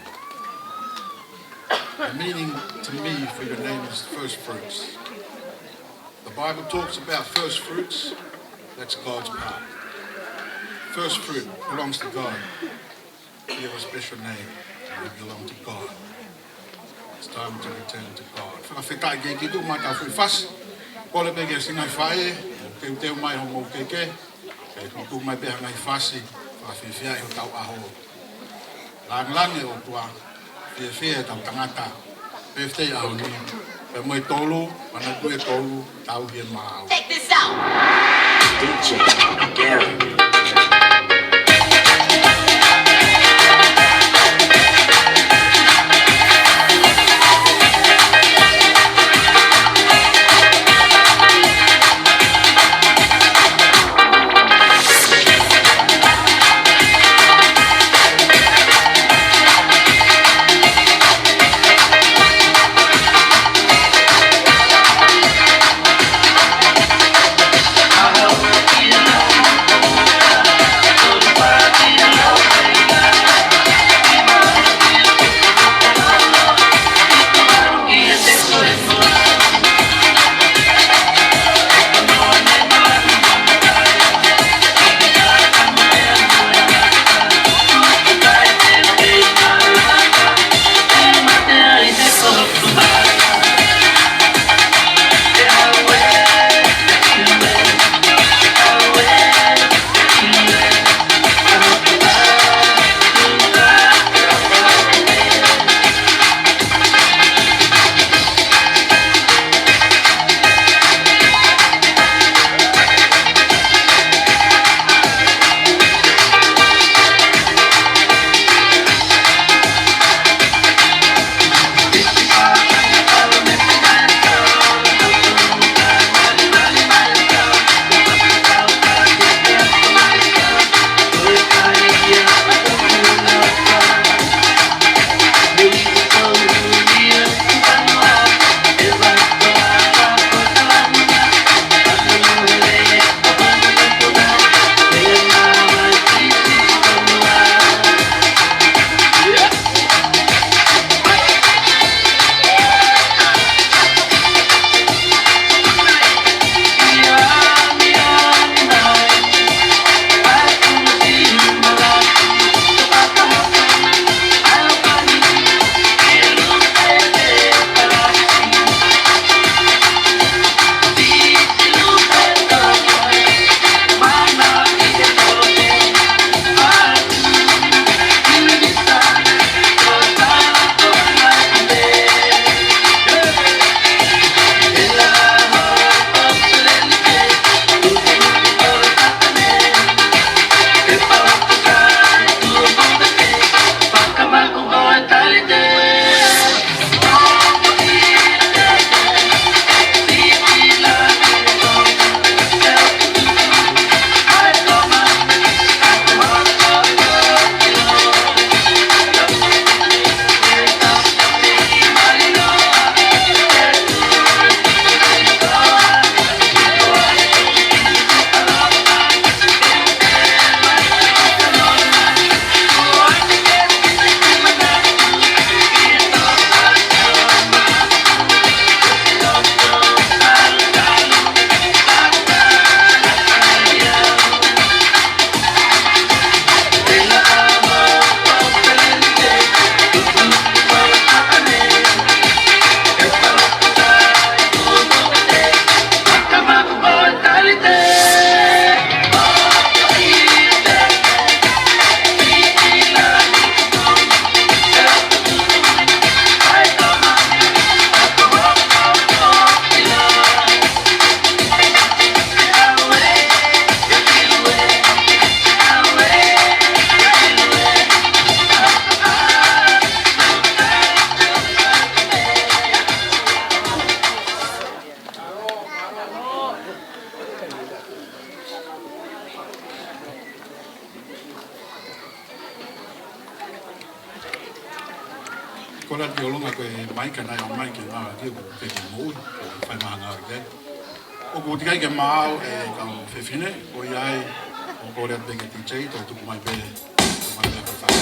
The meaning to me for your name is first fruits. The Bible talks about first fruits. That's God's part. First fruit belongs to God. You have a special name. You belong to God. It's time to return to God. Fakafetaʻi ki he ʻEiki, tuku mai ʻetau foʻi fasi. Kole pē ki he siʻi ngaahi faʻē, teuteu mai hoʻomou keke. Kae tuku mai pē ha ngaahi fasi, fakafiefiaʻi hotau ʻaho. Langilangi ʻOtua, fiefia ʻetau tangata. Birthday ʻaho ni, pea mo e tolu, manatuʻi e tolu, tauhi e maau. Check this out. D J Gary. Kole atu ke ʻolunga ko e maika naʻe ʻomai ke ngāue atu ʻoku pehē ke moʻui, ko e fai mai ha ngāue ki ai. ʻOku teʻeki ai ke maau e kau fefine, ko ia ai, ʻoku kole atu pē ki he D J, toe tuku mai pē, tuku mai pē ʻa e fai.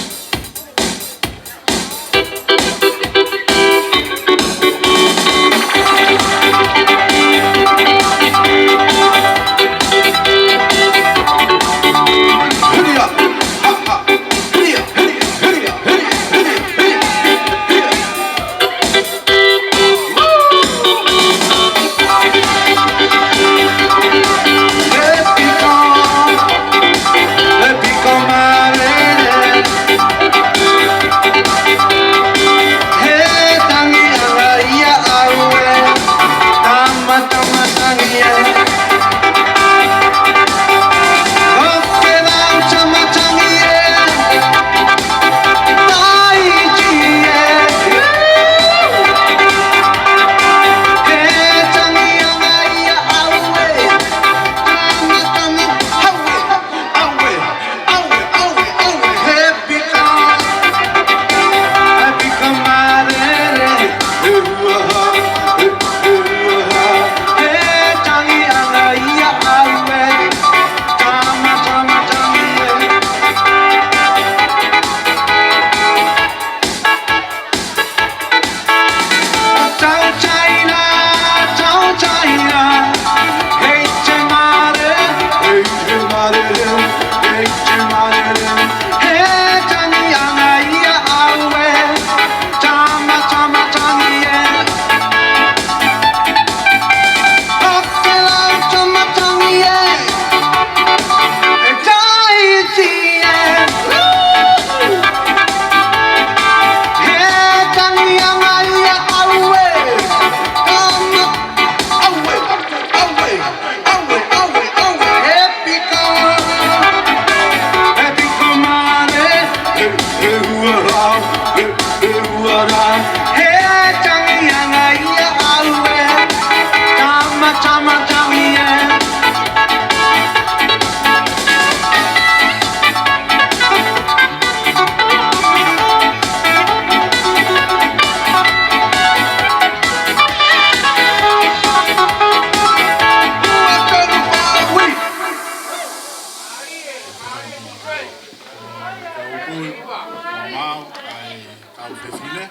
Kau kui, kau mau, kae kau fefine.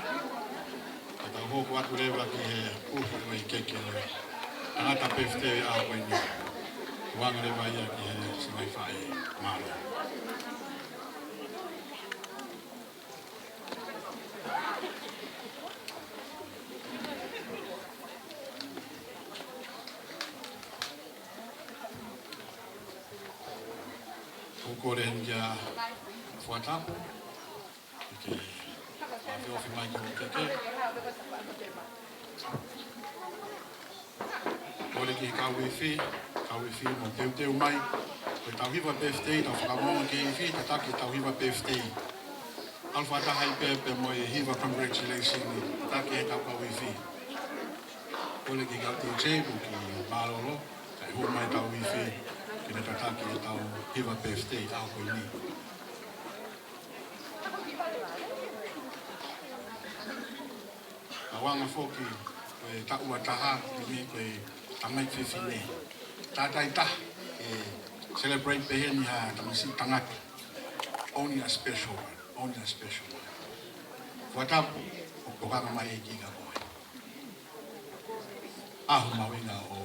Ka tau hoko atu leva ki he puhi ʻo e keke ʻo e tangata pefitei ʻo e ʻaho ko eni. Tuku ange leva ia ki he Singai Faʻē. Mālō. ʻOku kole heni kia Fuatapu ke ʻafiofi mai ki hoʻo keke. Kole ki he kau ifi, kau ifi mou teuteu mai. Ko ʻetau hiva pefitei, tau fakaongoongo ki he ifi, tataki ʻetau hiva pefitei. ʻAlu fakataha ai pē pea mo e hiva congratulation, tataki ʻetau kau ifi. Kole ki he kau D J, ʻoku mālōlō, kae hū mai ʻetau ifi, ke ne tataki ʻetau hiva pefitei ʻaho ko eni. Tauange foki, ko e taʻu ʻe taha, ʻi he ko e tamaiki fefine. Tātāitaha, ʻe celebrate pehē ni ha tamasiʻi tangata. Only a special one, only a special one. Fuatapu, ʻoku tokanga mai e ʻEiki kia koe. ʻAho mahuʻinga ʻo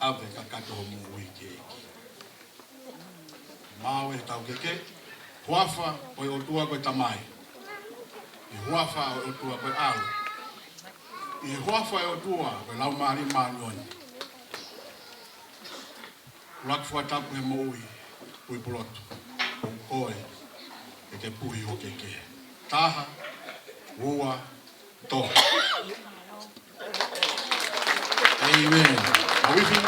ʻave kakato hoʻo moʻui ki he ʻEiki. Maau ʻetau keke, huafa ʻo e ʻOtua ko e Tamai. ʻI he huafa ʻo e ʻOtua ko e ʻAlo. ʻI he huafa ʻo e ʻOtua ko e Laumālie Māʻoniʻoni. ʻUluaki Fuatapu he moʻui, Puipulotu. ʻOku ʻikai ke ke puhi hoʻo keke. Taha, ua, tolu. ʻĒmeni. Kau ifi.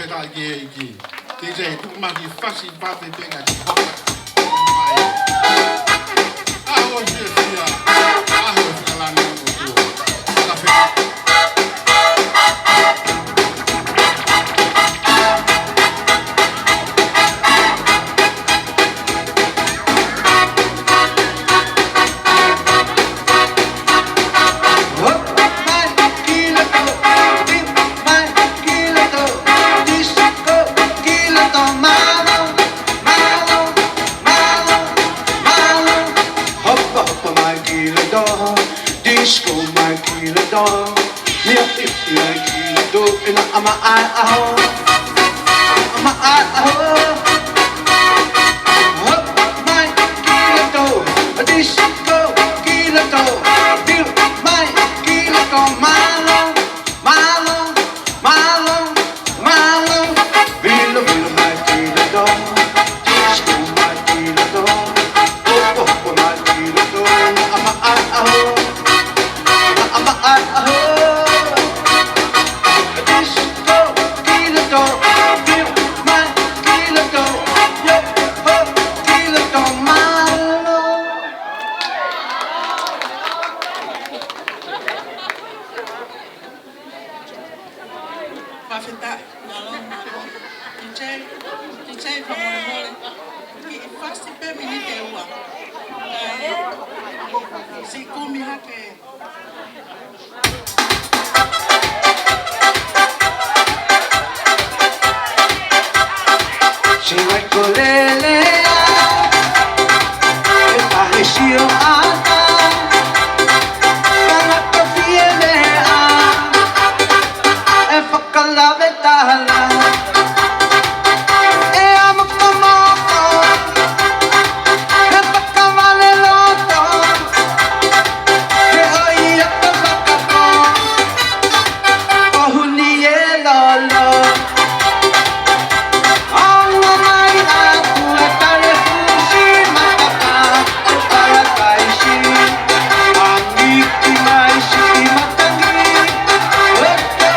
Fakafetaʻi ki he ʻEiki. Ke ke tuku mai ki fasi pate te ka ki hoka. ʻAho fiefia, ʻaho fakalangi ʻOtua. Fakafetaʻi. Disco mai ki loto, disco mai ki loto. Mia i i mai ki loto, ʻena ʻama ʻae ʻaho. ʻAma ʻae ʻaho. Hopa mai ki loto, disco ki loto. Mia mai ki loto, mālō, mālō, mālō, mālō. Vilo, vilo mai ki loto, disco mai ki loto. Hopa, hopa mai ki loto, ʻama ʻae ʻaho. Fakafetaʻi, mālō, mālō. DJ, DJ fakamolemole. Kiʻi fasi pē miniti ʻe ua. Kae siʻi kumi hake. Siʻi maʻi ko lele ā, ʻe pahe sio ata, kanga ko fie meʻa, ʻe fakalave taha. ʻE ʻamokomoko, ʻe fakavale loto, ʻe ʻoi ata fakako, ko huni e lolo. Ongo mai ʻaku e tale fusi matapā, ʻe paia kaisi, angi ki mai siʻi matangi, ʻo te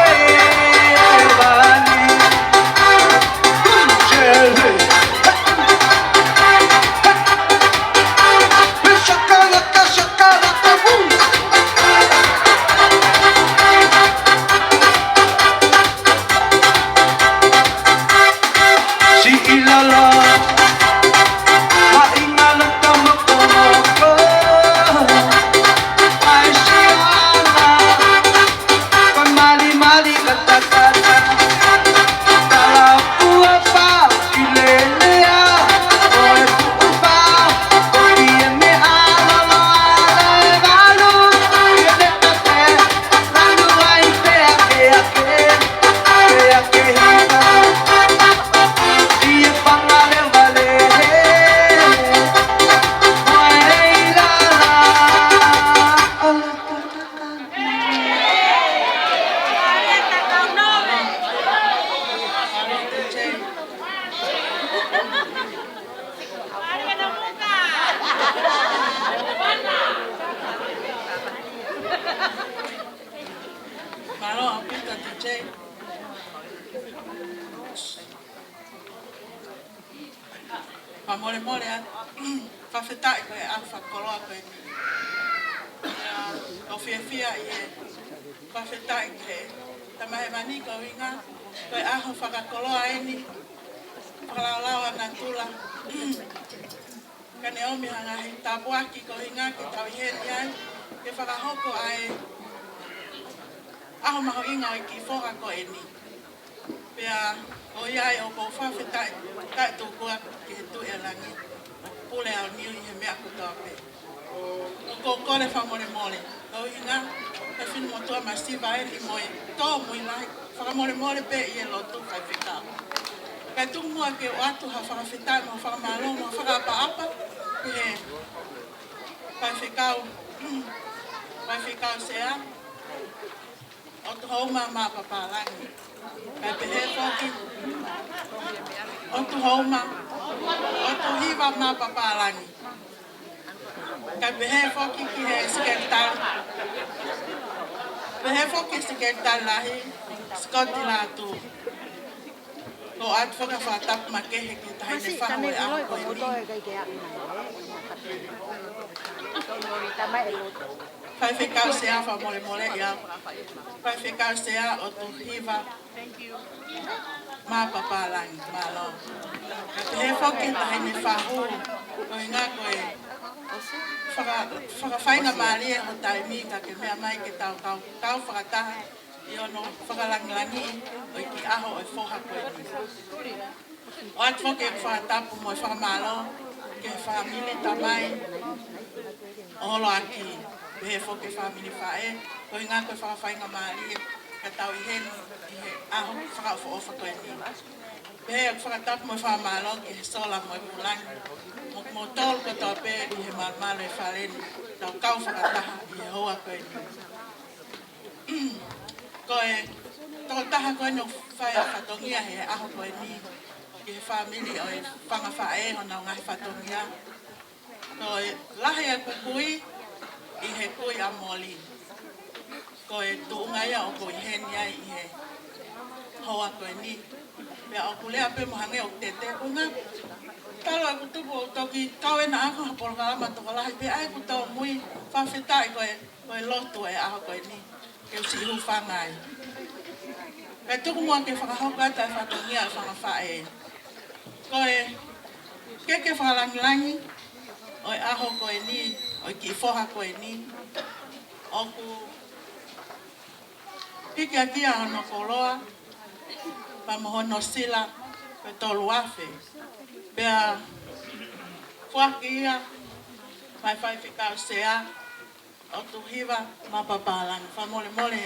vani. Mālō ʻaupito, DJ. Fakamolemole atu, fakafetaʻi ko e ʻaho fakakoloa ko eni. ʻIo, ʻoku ou fiefia ʻi he fakafetaʻi ki he Tamai Hēvani koeʻuhinga ko e ʻaho fakakoloa eni, fakalaulauloto natula. Ka ne ʻomi ha ngaahi tāpuaki koeʻuhinga ke tau ʻi heni ai, ke fakahoko ʻa e ʻaho mahuʻinga ʻo e kiʻi foha ko eni. Pea ʻoku ou fakafetaʻi, taʻetuku atu ki he Tuʻi ʻo Langi, Pule ʻAoniu ʻi he meʻa kotoa pē. ʻOku ou kole fakamolemole, koeʻuhinga ko e finemotuʻa masiva eni mo e tōmui lahi, fakamolemole pē ʻi he lotu faifekau. Kae tuku muʻa ke u ʻoatu ha fakafetaʻi mo e fakamālō mo e fakaʻapaʻapa ki he faifekau, faifekau sea, ʻo Tuhouma mā Papālangi. Kae pehē foki, ʻo Tuhouma, ʻo Tuhiva mā Papālangi. Kae pehē foki ki he sekelitali. Pehē foki sekelitali lahi, Scott Lātū. ʻOatu foki ʻa e fakatapu makehe ki he taʻahine fahu ʻo e ʻaho ko eni. Faifekau Sea, fakamolemole ia. Faifekau Sea ʻOtuhiva Mapapalagi, mālō. Kae pehē foki ki he taʻahine fahu, ko e ʻuhinga ko e faka-, fakafaingamālie ho taimi ka ke meʻa mai ke tau kau, kau fakataha ʻi hono fakalangilangiʻi ʻo e kiʻi ʻaho ʻo e foha ko eni. ʻOatu foki ʻeku fakatapu mo e fakamālō ki he fāmili tamai ʻo Holoaki, pehē foki ki he fāmili faʻē, ko e ʻuhinga ko e fakafaingamālie ka tau ʻi heni ʻi he ʻaho fakaʻofoʻofa ko eni. Pehē ʻeku fakatapu mo e fakamālō ki he sola mo e vūlangi, mo, mo kimoutolu kotoa pē ʻi he malumalu ʻo e fale ni, tau kau fakataha ʻi he houa ko eni. Ko e tokotaha ko eni ʻoku fai ʻa e fatongia he ʻaho ko eni, ki he fāmili ʻo e Fanga Faʻē honau ngaahi fatongia. Ko e lahi ʻeku kui ʻi he kui ʻa Moli. Ko e tuʻunga ia ʻoku ou ʻi heni ai ʻi he houa ko eni. Pea ʻoku lea pē mo hangē ʻoku tete, ko e ʻuhinga talu ʻeku tupu ʻo toki kau ena ʻaku ha polokalama tokolahi, pea ʻai ʻeku tōmui, fakafetaʻi ko e, ko e lotu ʻo e ʻaho ko eni ke u siʻi hūfanga ai. Kae tuku muʻa ke fakahoko atu ʻa e fatongia ʻo e Fanga Faʻē. Ko e keke fakalangilangi ʻo e ʻaho ko eni, ʻo e kiʻi foha ko eni, ʻoku hiki ʻaki ia hono koloa, pea mo hono sila, ko e tolu afe. Pea foaki ia mei he Faifekau Sea ʻOtuhiva Mapapalagi, fakamolemole.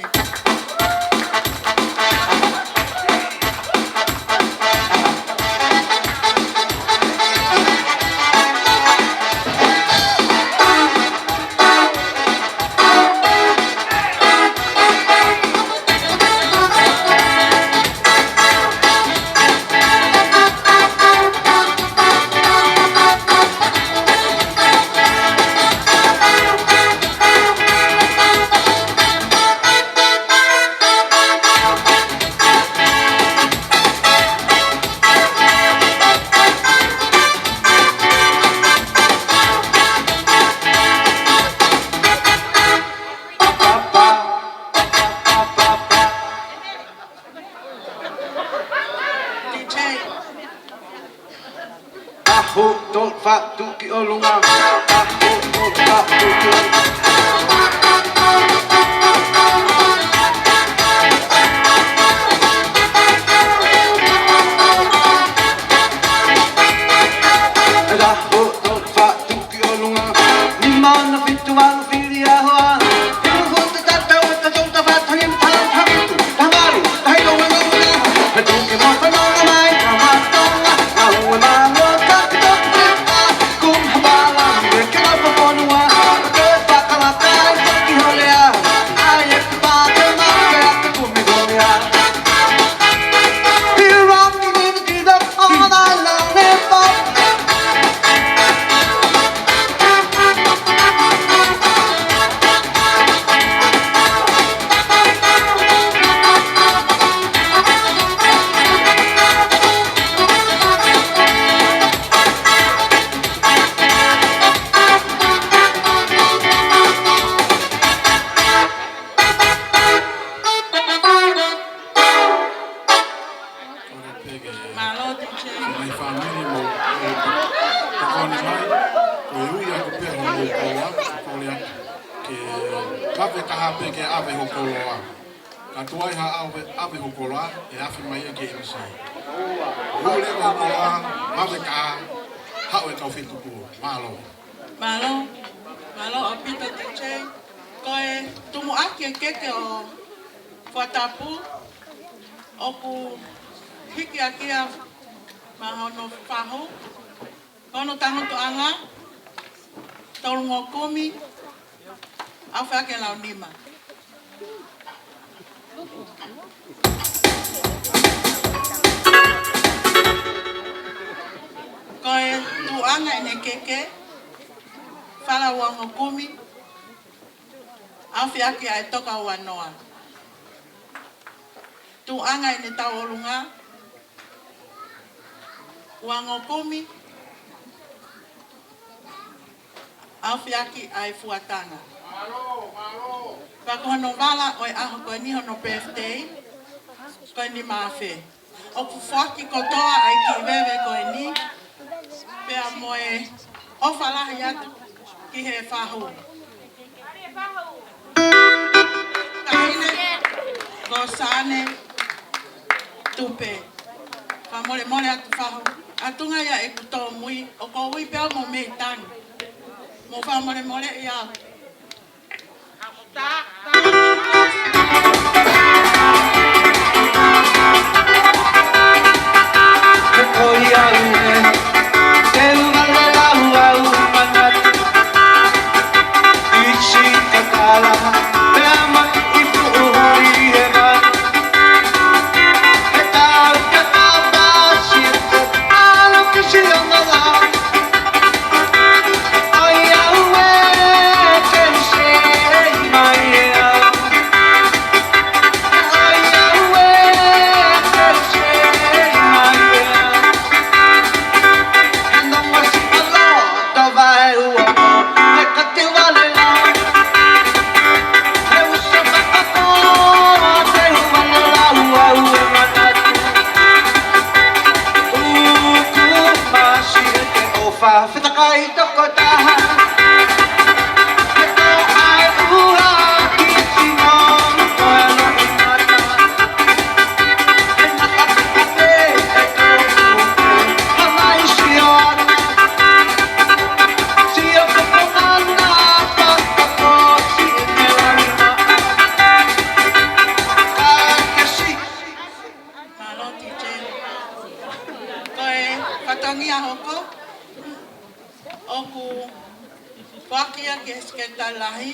ʻAho tolu faʻu tuʻu ki ʻolunga. ʻAho tolu faʻu tuʻu ki ʻolunga. ʻAho tolu faʻu tuʻu ki ʻolunga. Nima ono fitu valu fili ʻa e hoa. Iku futa tatau e tatau ta fata ni mata ta fitu. Tamaru, tahi lo mano mano. He tuke mo fanongo mai, tama tonga. Au e mango, taki toki pita. Kum habala, me ke ma poponua. Ke fakalakai, toki holea. Ai e kupa, ke ma ke ake kumi kumi a. Piraki ni ki da, ana la ne pa. Mālō, teacher. Mai fāmili mo, mo, tokoni mai, ko e ui ʻaku pē hoʻomou koloa, kole atu ke ʻave kaha pē ke ʻave hoʻo koloa. Ka tuai ha ʻave, ʻave hoʻo koloa, ʻe afe mai ia ki he M C. Ui leva hoʻo koloa, ʻave kaha, haʻu e kau fetuku. Mālō. Mālō, mālō ʻaupito, teacher. Ko e tumuʻaki e keke ʻo Fuatapu, ʻoku hiki ʻaki ia mei hono fahu, hono tangutuʻanga, tolungo kumi, afe ake lau nima. Ko e tuʻunga ʻene keke, fala uango kumi, afe ake ʻa e toka ua noa. Tuʻunga ʻene tauʻolunga, Ua ngokumi, ʻafiaki ʻa e fuatanga. Pea ko hono vala ʻo e ʻaho ko eni hono birthday, ko eni mafe. ʻOku foaki kotoa ʻa e kiʻi veve ko eni, pea mo e ʻofa lahi atu ki he fahu. Taʻahine ko Sane Tupe. Fakamolemole atu fahu. ʻAtunga ia ʻeku tōmui, ʻoku ou ui pē au mo mei tangi. Mou fakamolemoleʻi au. Fetakai tokotaha. Mālō, T J. Ko e fatongia hoko, ʻoku foaki ia ki he Sekelitali Lahi,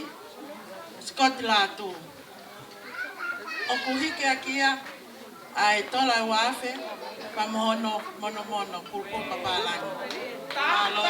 Scott Lātū. ʻOku hiki ʻaki ia ʻa e tola ʻe ua afe, pea mo hono monomono, pulupulu papālangi. Mālō.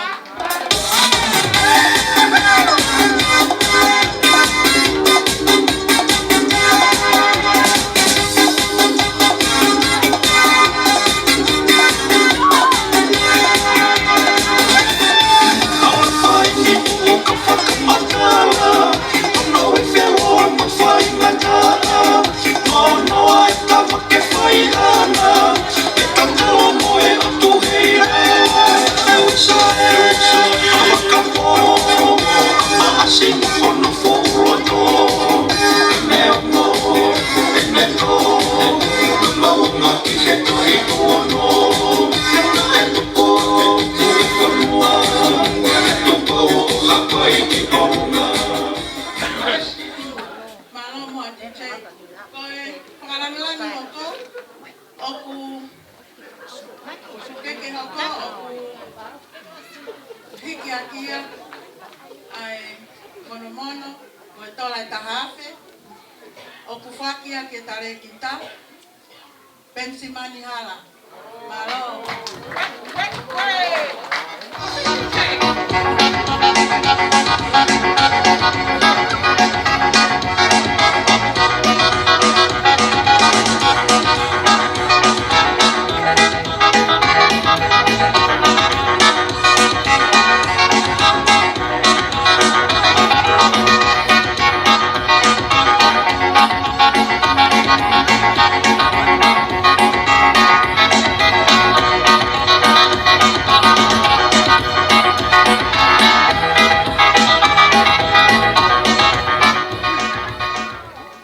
Mālō mo e D J. Ko e fakalangilangi hoko, ʻoku, ʻoku keke hoko, ʻoku hiki ʻaki ia ʻa e monomono, mo e tola ʻe taha afe, ʻoku foaki ia ki he talēkita, Penisimani Hala. Mālō.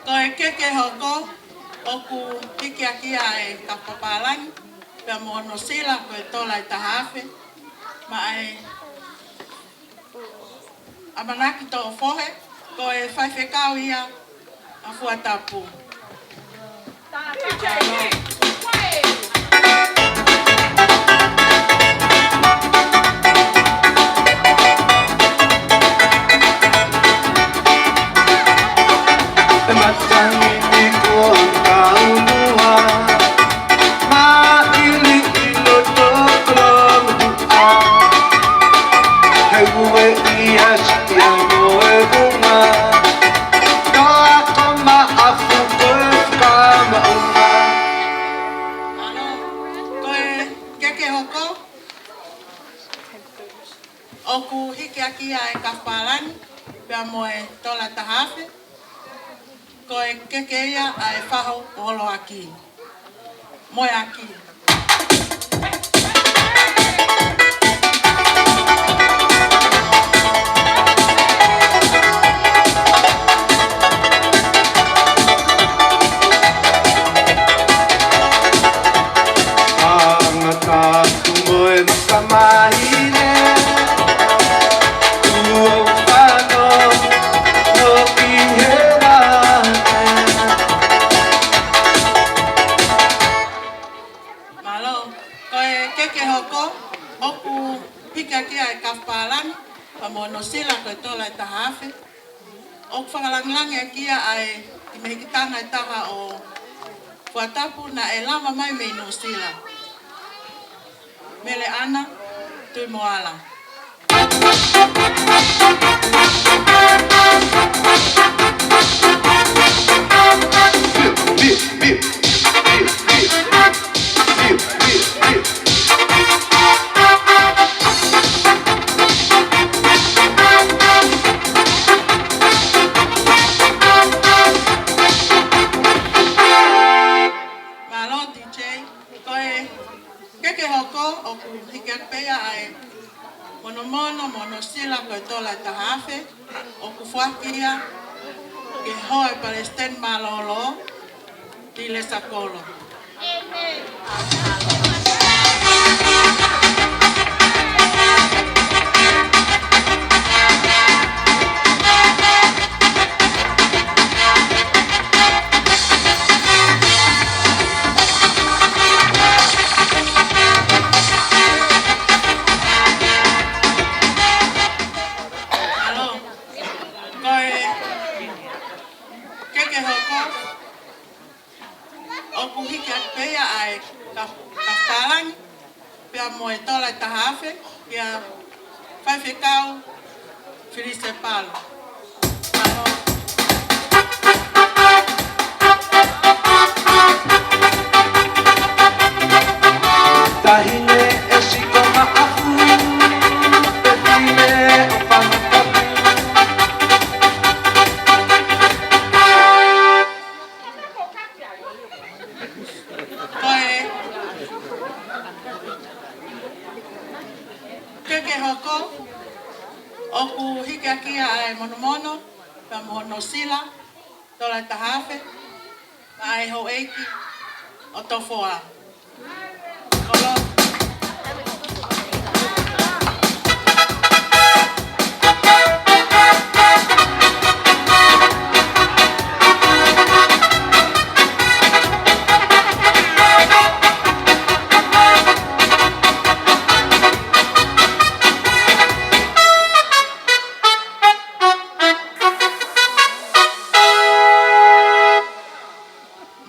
Ko e keke hoko, ʻoku hiki ʻaki ia ʻa e kau papālangi, pea mo hono sila ko e tola ʻe taha afe, maʻa e ʻAmanaki Toʻofohe, ko e faifekau ia ʻa Fuatapu. Ko e keke hoko, ʻOku hiki ʻaki ia ʻa e kafu pālangi, pea mo e tola ʻe taha afe. Ko e keke ia ʻa e fahu ʻo Holoaki. Mo e ʻaki. Tangata atu mo e makamahine, tuʻu ʻo fano, ʻo ki he laʻe. Mālō, ko e keke hoko, ʻoku hiki ʻaki ia ʻa e kafu pālangi, pea mo hono sila ko e tola ʻe taha afe. ʻOku fakalāngilangi ʻaki ia ʻa e kiʻi mehikitanga ʻe taha ʻo Fuatapu naʻe lava mai mei Nuʻusila. Mele ʻAna Tuʻimoala. Mālō, D J. Ko e keke hoko ʻoku hiki atu pē ia ʻa e monomono mo hono sila ko e tola ʻe taha afe, ʻoku foaki ia ki he hoa ʻo e Palesiteni Mālōlō, Tilesa Kolo. Mālō. Ko e keke hoko, ʻoku hiki atu pē ia ʻa e kafu, kafu pālangi, pea mo e tola ʻe taha afe, kia Faifekau Felise Palo. Mālō. Taʻahine ʻe siko maʻafu, pē fine ʻo Fangatapu. Ko e keke hoko, ʻoku hiki ʻaki ia ʻa e monomono, pea mo hono sila, tola ʻe taha afe, maʻa e houʻeiki ʻo Tofoa. Kolo.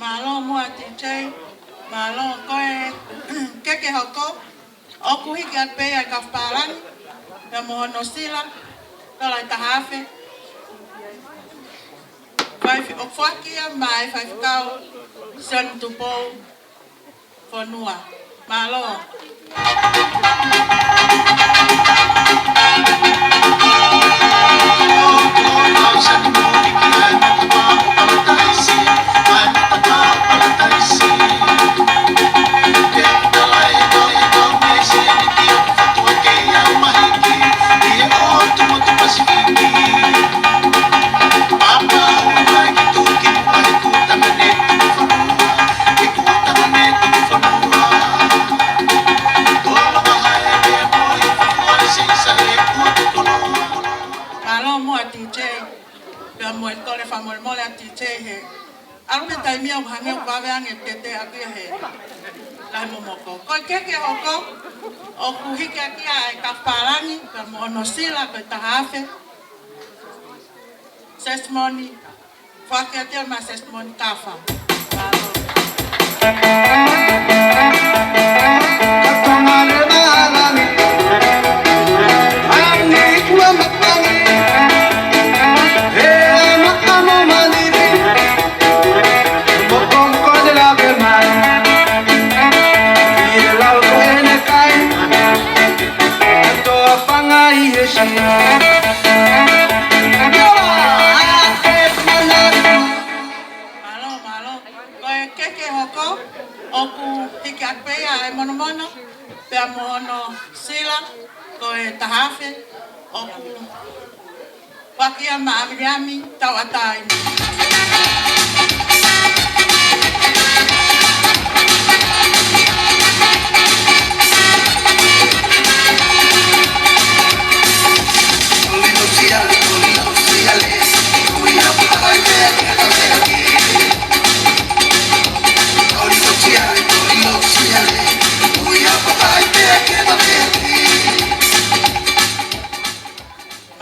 Mālō muʻa D J, mālō. Ko e keke hoko, ʻoku hiki atu pē ia ʻa e kafu pālangi, pea mo hono sila, tola ʻe taha afe. Faifi-, ʻoku foaki ia maʻa e Faifekau Sione Tupou Fonua. Mālō. Mālō muʻa D J, pea mo e kole fakamolemole ʻa D J he ʻalu pē taimi ʻo hangē ʻoku vave ange ʻeku tete ʻaki ia he lahi momoko. Ko e keke hoko, ʻoku hiki ʻaki ia ʻa e kafu pālangi, pea mo hono sila ko e taha afe. Sesimoni, foaki atu ia maʻa Sesimoni Kafa. Pea mo hono sila, ko e taha afe, ʻoku foaki ia maʻa Miliami Tauʻatāina.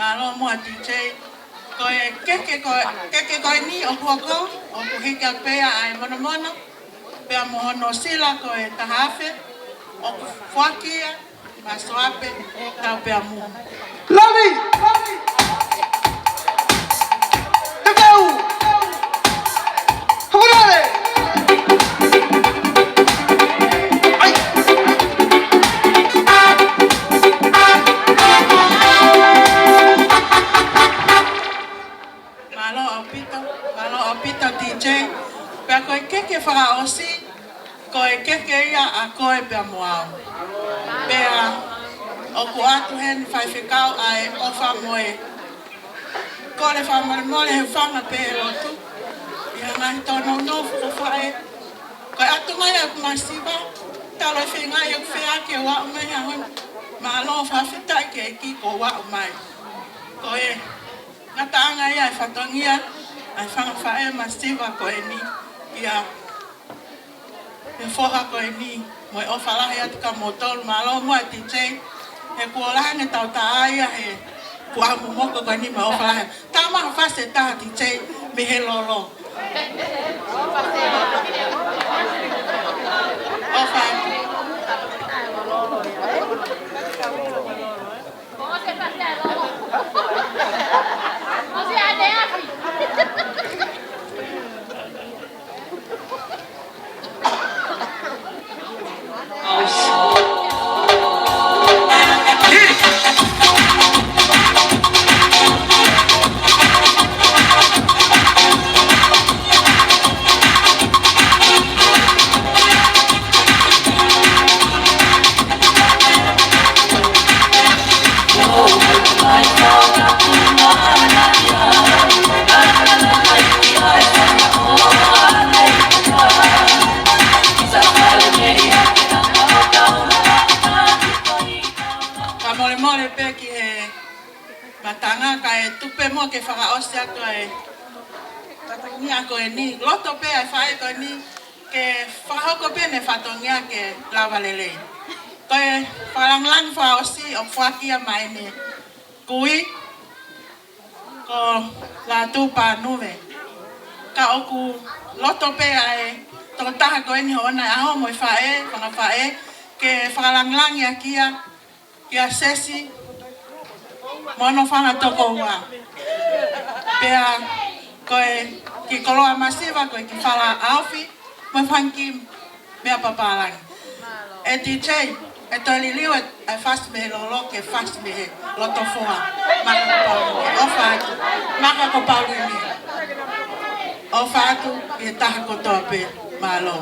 Mālō muʻa D J. Ko e keke ko, keke ko eni ʻoku hoko, ʻoku hiki atu pē ia ʻa e monomono, pea mo hono sila ko e taha afe, ʻoku foaki ia maʻa Soape Taupeamu. Lali! Lali! Te peu! Hakulale! ʻAi! Mālō ʻaupito, mālō ʻaupito D J. Pea ko e keke fakaʻosi, ko e keke ia ʻa koe pea mo au. Pea ʻoku ʻoatu heni Faifekau ʻa e ʻofa mo e kole fakamolemole he ʻoku fanga pē lotu. ʻI he ngaahi tōnounou fakafaʻē. Ko e ʻatu mai ʻeku masiva, talu e feinga ʻeku feʻaki ʻo aʻu mai he ʻaho ni. Mālō fakafetaʻi ki he ʻEiki kuo u aʻu mai. Ko e ngataʻanga ia e fatongia ʻa e fanga faʻē masiva ko eni, ia e foha ko eni, mo e ʻofa lahi atu kia moutolu, mālō muʻa D J, he kuo lahi ange tautea ia he kuo momoko ko eni mo e ʻofa lahi. Tau maʻu ha fasi ʻe taha D J, mei he lolo. ʻOfa atu. Fakamolemole pē ki he matanga kae tuku pē muʻa ke fakaʻosi atu ʻa e fatongia ko eni. Loto pē ʻa e faʻē ko eni ke fakahoko pē ʻene fatongia ke lava lelei. Ko e fakalāngilangi fakaʻosi ʻoku foaki ia maʻa ʻene kui ko Lātū Pānuve. Ka ʻoku loto pē ʻa e tokotaha ko eni hoʻona ʻaho mo e faʻē, fanga faʻē, ke fakalāngilangi ʻaki ia kia Sesi mo hono fanga tokoua. Pea ko e kiʻi koloa masiva ko e kiʻi fala ʻaofi mo e fanga kiʻi meʻa papālangi. ʻE D J, ʻe toe liliu ʻa e fasi mei he lolo ki he fasi mei he loto foha. Maka ko Paulini. ʻOfa atu. Maka ko Paulini. ʻOfa atu ki he taha kotoa pē. Mālō.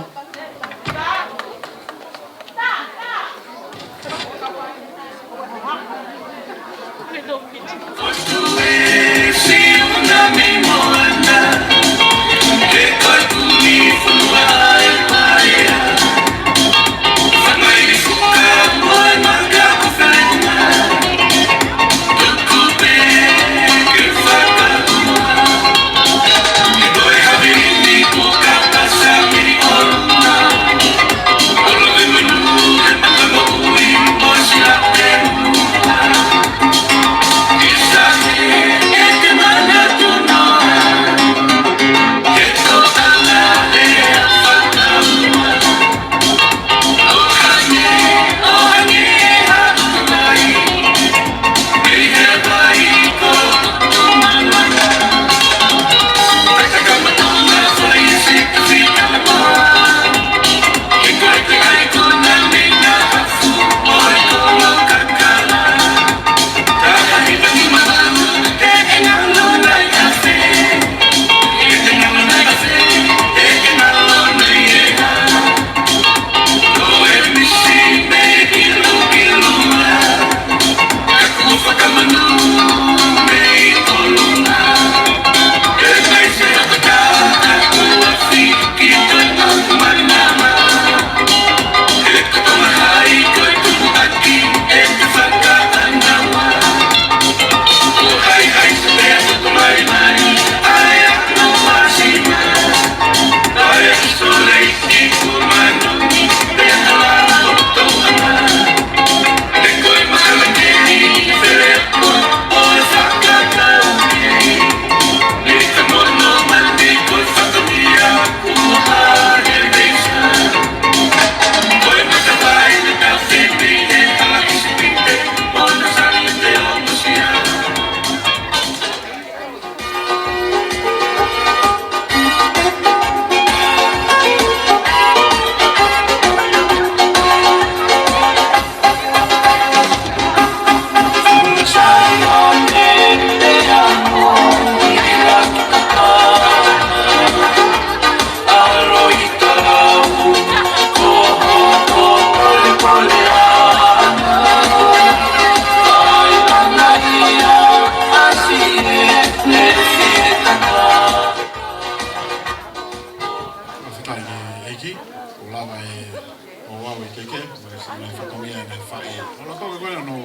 Sina fatongia na fai. Olo ko ko no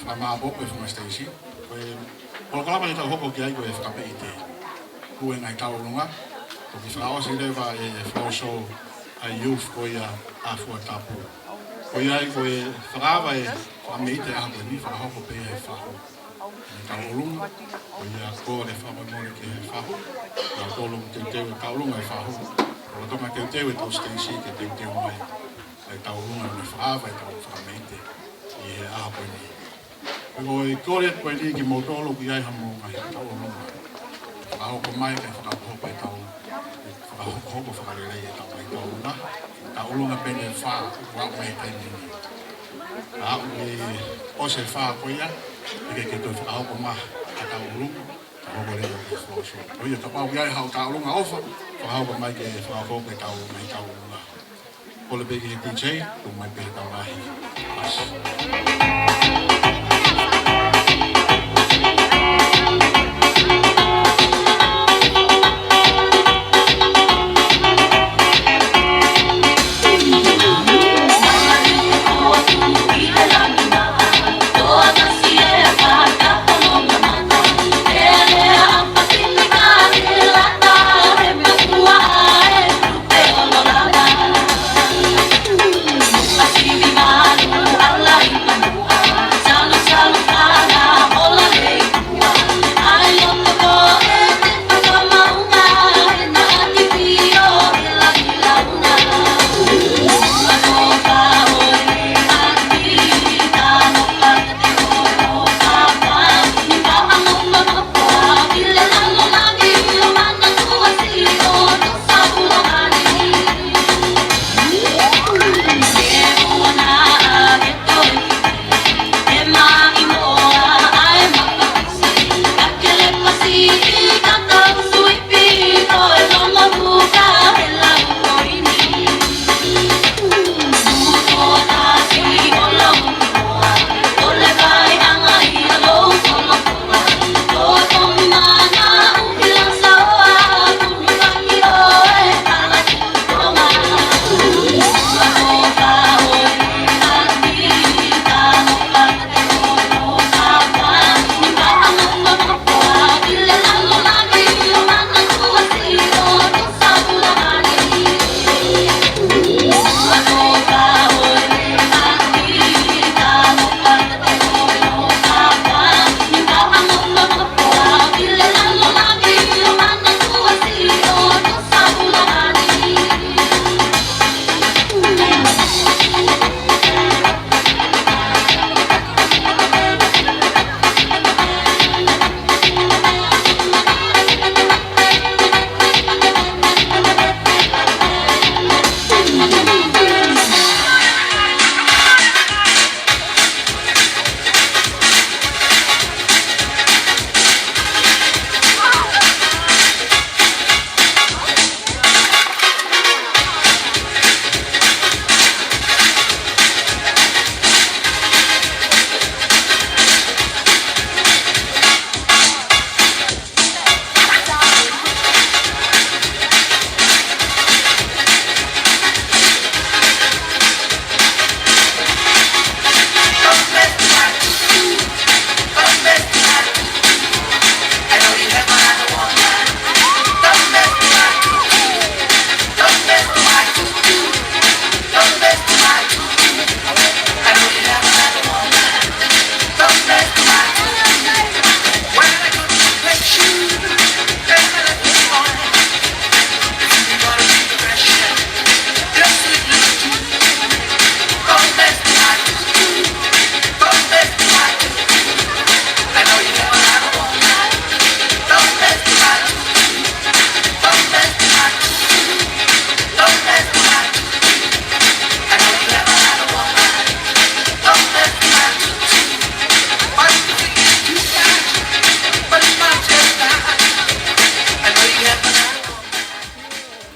fa ma bo ko fa station. Ko e polokalama ʻe tau hoko ki ai ko e fakameʻite. Ko e ngaahi tauʻolunga. Ko e kiʻi fakaʻosi leva e floor show ʻa e youth ko ia ʻa Fuatapu. Ko ia ko e fakaava e fakameʻite ʻaho ko eni, fakahoko pē ʻe he fahu ʻa e tauʻolunga. Ko ia ko e fakamolemole ki he fahu. Naʻa tau teuteu e tauʻolunga e fahu. Lolotonga teuteu e tau station ke teuteu mai ʻa e tauʻolunga mo e fakaava e tau fakameʻite ʻi he ʻaho ko eni. Ko e kole ko eni kimoutolu ʻoku ʻi ai hamou ngaahi tauʻolunga, fakahoko mai ke fakahoko e tau, fakahoko fakalelei e tau ngaahi tauʻolunga. Tauʻolunga pē ʻe fā ʻoku aʻu mai he taimi ni. Aʻu ʻi he ʻosi e fā ko ia, ʻe ke ke toe fakahoko mai e tauʻolunga, fakahoko leva ki he floor show. Ko ia kapau ʻoku ʻi ai haʻo tauʻolunga ʻofa, fakahoko mai ke fakahoko e tau ngaahi tauʻolunga. Kole pē ki he D J, tuku mai pē he tau lahi. Asi.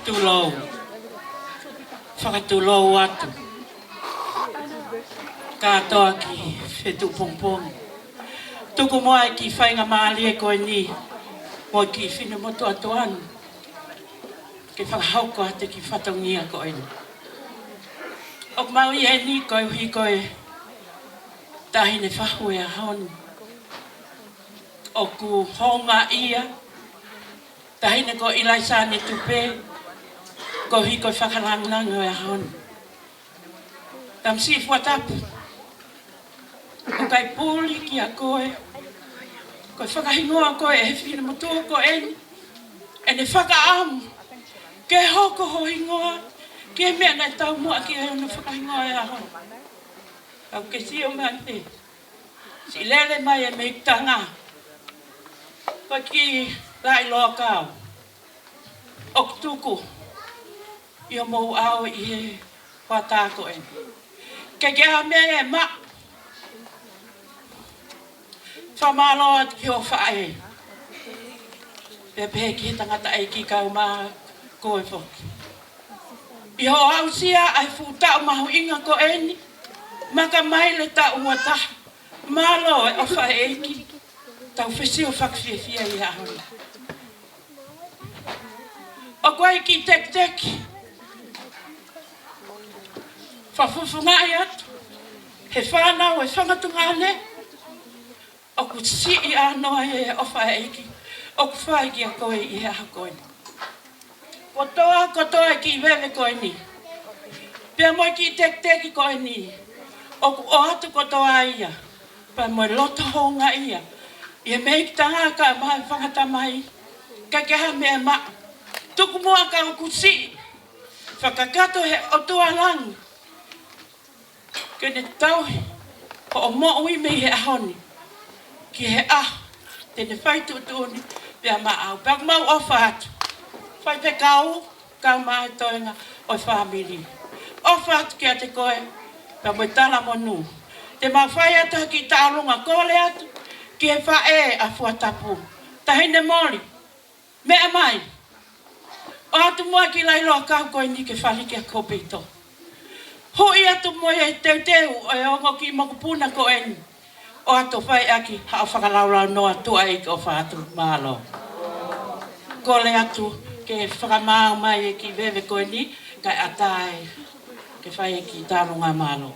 Tulou. Fakatulou atu. Kātoa ki he fetuʻu pongipongi. Tuku muʻa e kiʻi faingamālie ko eni mo e kiʻi finemotuʻa tuʻa ni ke fakahoko atu e kiʻi fatongia ko eni. ʻOku mau ʻi heni koeʻuhi ko e Taʻahine Fahu ʻo e ʻaho ni. ʻOku houngaʻia Taʻahine ko ʻIlaisa Netupe koeʻuhi ko e fakalāngilangi ʻo e ʻaho ni. Tamasiʻi Fuatapu, ʻoku ʻikai puli kiate koe, ko e fakahingoa koe ʻe he finemotuʻa ko eni, ʻene fakaʻamu ke hoko ho hingoa ki he meʻa naʻe taumuʻa ki ai hono fakahingoa ʻo e ʻaho ni. Ka ke sio mai pē, siʻi lele mai e mei tanga, ko e kiʻi laʻi loa kau ʻoku tuku ʻi homou ʻao ʻi he hoʻatā ko eni. Ke ke ʻa mei he maʻu, fakamālō atu ki hoʻo faʻē, pea pehē ki he tangataʻeiki kaeʻumaʻā koe foki, ʻi hoʻo aʻusia ʻa e fuʻu taʻu mahuʻinga ko eni, Makamaile taʻu ua taha. Mālō e ʻofa ʻa e ʻEiki. Tau fesiofaki fiefia ʻi he ʻaho ni. ʻOku ʻi ai e kiʻi tekiteki fakafofongaʻi atu he fānau ʻa e fanga tuongaʻane, ʻoku siʻi ʻānoa he ʻofa ʻa e ʻEiki ʻoku fai kiate koe ʻi he ʻaho ko eni. Kotoa, kotoa e kiʻi veve ko eni, pea mo e kiʻi tekiteki ko eni, ʻoku ʻoatu kotoa ia, pea mo e loto houngaʻia ʻi he mei tanga kaeʻumaʻā e fanga tamai, ka ke ʻa mei he maʻu, tuku muʻa kau kusi, fakakakato he ʻOtua langi ke ne tauhi hoʻo moʻui mei he ʻaho ni ki he ʻaho te ne fai tuʻutuʻuni pea maʻau. Pea ʻoku mau ʻofa atu, fai pē kau, kaeʻumaʻā e toenga ʻo e fāmili. ʻOfa atu kiate koe, pea mo e talamonū. Te mau fai atu ha kiʻi tauʻolunga, kole atu ki he faʻē ʻa Fuatapu, Taʻahine Moli, meʻa mai. ʻOatu muʻa e kiʻi laʻi loa kau ko eni ke fali ki hoku peito. Huʻi atu mo e teuteu ʻo e ongo kiʻi mokopuna ko eni, ʻoatu ʻo fai ʻaki haʻo fakalaulaunoa. Tuʻa ʻEiki, ʻofa atu, mālō. Kole atu ke fakamaau mai e kiʻi veve ko eni, kae ʻatā ai ke fai e kiʻi tauʻolunga. Mālō.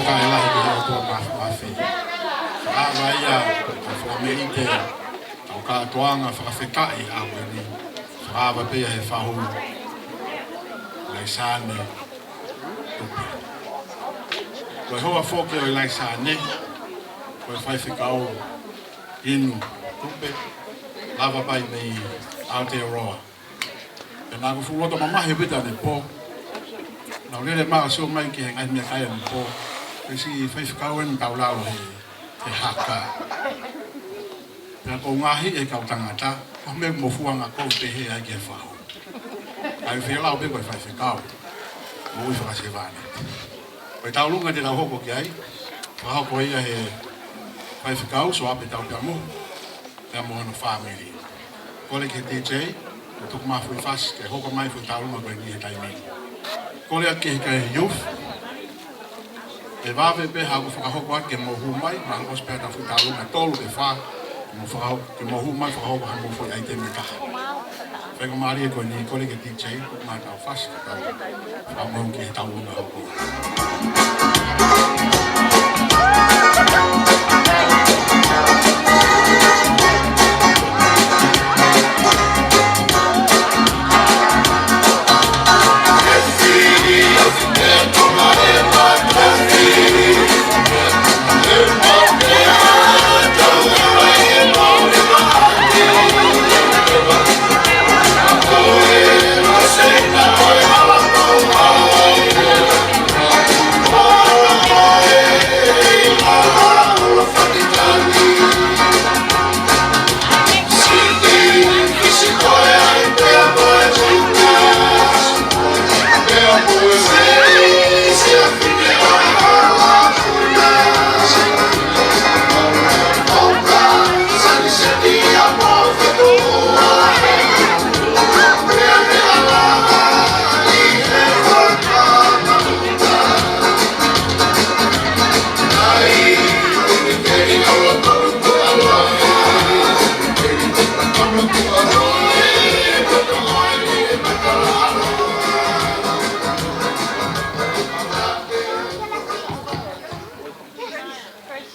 Kae lahi ki he ʻOtua Māfimafi. Fakaava ia ʻa e fakameʻite ʻa e kātoanga fakafetaʻi ʻa eni. Fakaava pē ia he fahu ʻIlaisaane Tupe. Ko e hoa foki ʻo ʻIlaisaane, ko e faifekau Inu Tupe, lava pē ia mei Aotearoa. Pea naʻá ku fuʻu loto mamahi ʻaupito ʻanepō. Naʻá ku lele mai ʻo sio mai ki he ngaahi meʻakai ʻanepō. Ko e siʻi faifekau eni tau lalo he, he haka. Pea ko e ngaahi e kau tangata, ko e meʻa mo fuanga ko pehē ai ki he fahu. ʻAi fēlau pē ko e faifekau. Moʻui fakasevāniti. Ko e taulunga te tau hoko ki ai. Fakahoko ia he faifekau, Soape Taupeamu. Pea mo hono fāmili. Kole ki he D J, ʻo tuku mai ha foʻi fasi, ke hoko mai foʻi taulunga ko eni he taimi ni. Kole atu ki he kakai youth, ʻe vave pē haʻaku fakahoko atu ke mou hū mai, mahalo ʻosi pē ha foʻi taulunga tolu pe fā, mo fakahoko, ke mou hū mai, fakahoko ha mou foʻi ʻaitemi ʻe taha. Faingamālie ko eni, kole ki he D J, tuku mai ha fasi, ke tau fakamoʻoni ki he taulunga hoko.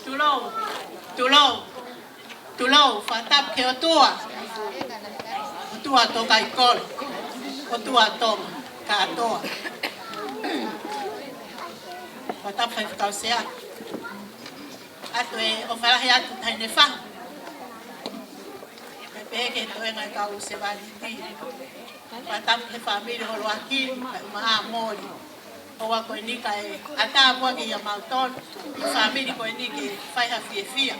Tulou, tulou, tulou, fakatapu ki he ʻOtua. ʻOtua ʻo e kakai kolo. ʻOtua ʻo Tonga kātoa. Fakatapu faifekau sea. ʻOatu e ʻofa lahi atu taʻahine fahu. Pea pehē ki he toenga e kau sevāniti. Fakatapu ki he fāmili holoaki, kae ʻumaʻā Moli. ʻOua ko eni kae ʻatā muʻa kiate kimautolu, fāmili ko eni ke fai ha fiefia.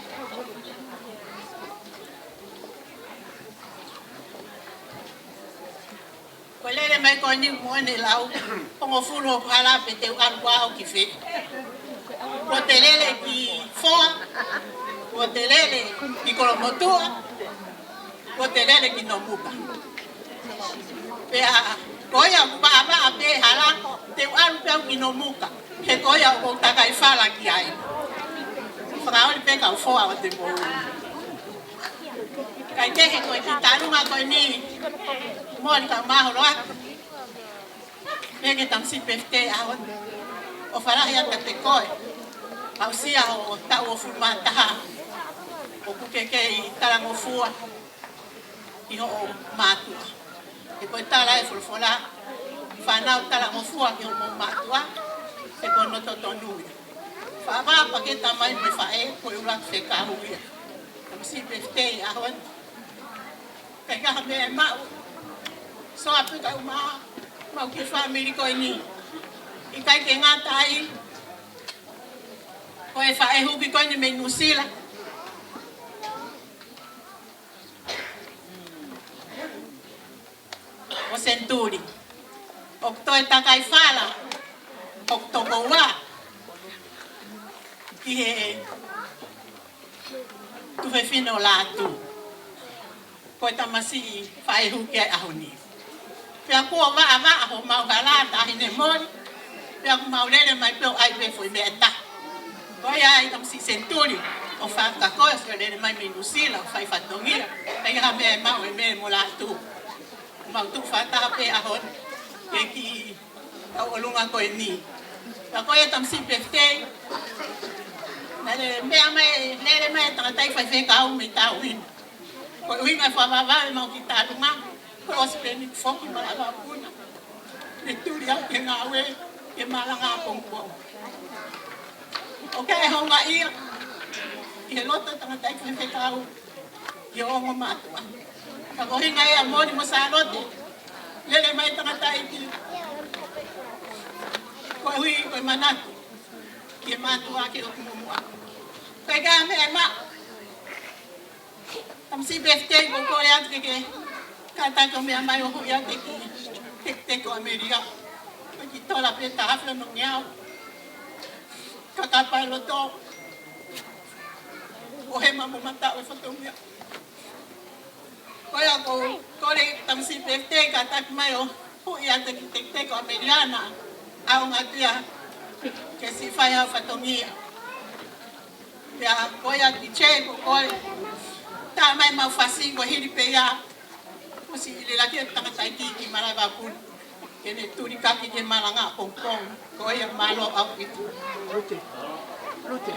Ko e lele mai ko eni mo ʻene lau, hongofulu hoku hala pe te u ʻalu au ki fē. Kuo te lele ki Foa, kuo te lele ki Kolomotuʻa, kuo te lele ki Nomuka. Pea ko ia ʻoku vaʻavaʻa pē hala, te u ʻalu pē au ki Nomuka. He ko ia ʻoku ou takai fala ki ai. Fakaoli pē kau Foa ʻo te mou. Kae kehe ko e kiʻi taulunga ko eni, Moli, kae mahalo atu. Pehē ki he tamasiʻi pefitē ʻaho ni. ʻOfa lahi atu kiate koe. Aʻusia hoʻo taʻu hongofulu mā taha. ʻOku ke kei talangofua ki hoʻo mātuʻa. He ko e tala e folofola, fānau talangofua ki hoʻomou mātuʻa, he ko hono totonu ia. Fakaava pē ki he tamai mo e faʻē, ko e ʻuluaki fekau ia. Tamasiʻi pefitē ʻaho ni. ʻIkai ha meʻa ʻe maʻu. Soa pē kae ʻumaʻā, maʻu ki he fāmili ko eni. ʻIkai ke ngata ai, ko e faʻē huki ko eni mei Nuʻusila. ʻO Senituli. ʻOku toe takai fala, ʻoku toko ua, ki he tuofefine ʻo Lātū. Ko e tamasiʻi faʻē huki ʻa e ʻaho ni. Pea kuo vaʻavaʻa homau hala, Taʻahine Moli. Pea ʻoku mau lele mai pē ʻo ʻai pē foʻi meʻa ʻe taha. Ko ia ai tamasiʻi Senituli, ʻofa atu kia koe, ʻosi lele mai mei Nuʻusila, ʻo fai fatongia. ʻIkai ha meʻa ʻe maʻu ʻe Mele mo Lātū. Mau tuʻu fakataha pē ʻaho ni, ki he kiʻi tauʻolunga ko eni. Ka ko e tamasiʻi pefitei, naʻe meʻa mai, lele mai e tangataʻeiki faifekau mei Tauhina. Ko e ʻuhinga e fakavavevave ʻemau kiʻi tālunga, ko e ʻosi pē ʻeni foki ma lava puna. Ne tuli au ke ngāue, ke malanga ʻapongipongi. ʻOku ʻi ai e houngaʻia ʻi he loto e tangataʻeiki faifekau, ʻi he ongo mātuʻa. Ka ko e ʻuhinga ia ʻa Moni mo Sālote, lele mai e tangataʻeiki, koeʻuhi ko e manatu ki he mātuʻa, ki he ʻOtu Momoʻa. Ko e ka meʻa ma, tamasiʻi pefitei, ʻoku ou kole atu ke ke kātaki ʻo meʻa mai ʻo huʻi atu e kiʻi teketeke ʻo ʻAmelika. Ko e kiʻi tola pē ʻe taha afe ono ngeau. Kakapa e loto, ʻo hema mo mataʻu e fatongia. Ko ia ʻoku ou kole tamasiʻi pefitei kātaki mai ʻo huʻi atu e kiʻi teketeke ʻo ʻAmelika, ʻaonga atu ia ke siʻi fai haʻo fatongia. Pea ko ia ki he ʻoku ou kole, tā mai ʻemau fasi ko e hili pē ia, ʻosi lelaki e tangataʻeiki ki Malaʻe Vapuna, ke ne tuli kaki ke malanga ʻapongipongi. Ko ia, mālō ʻaupito. Lute. Lute.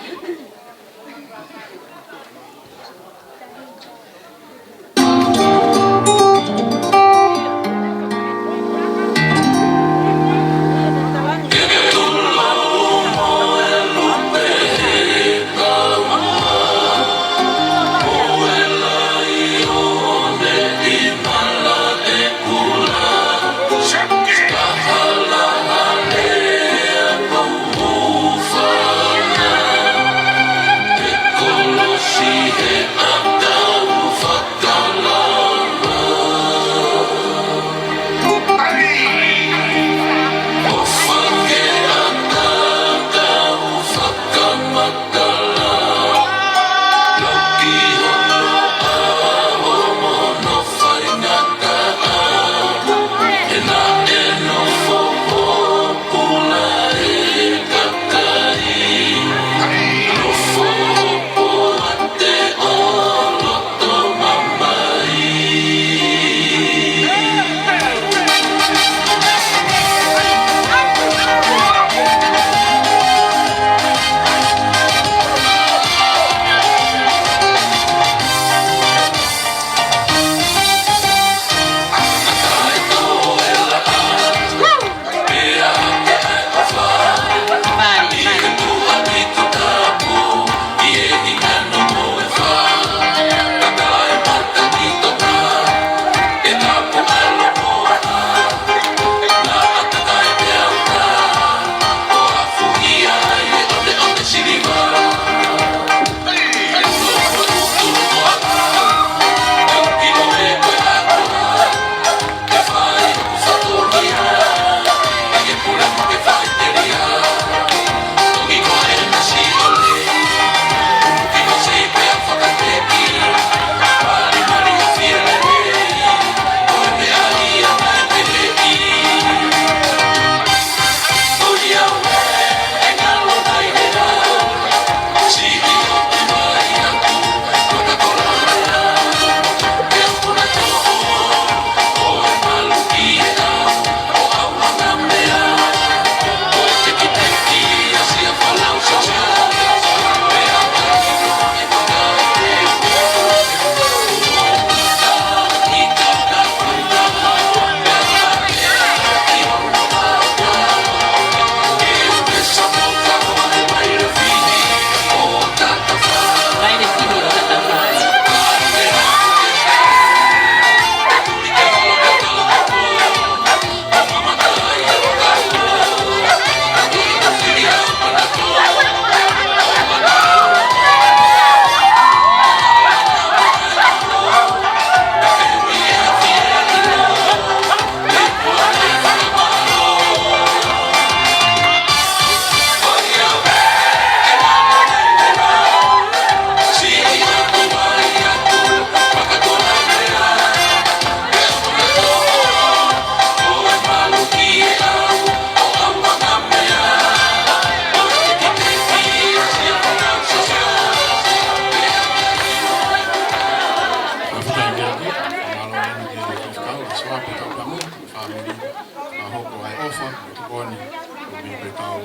Tau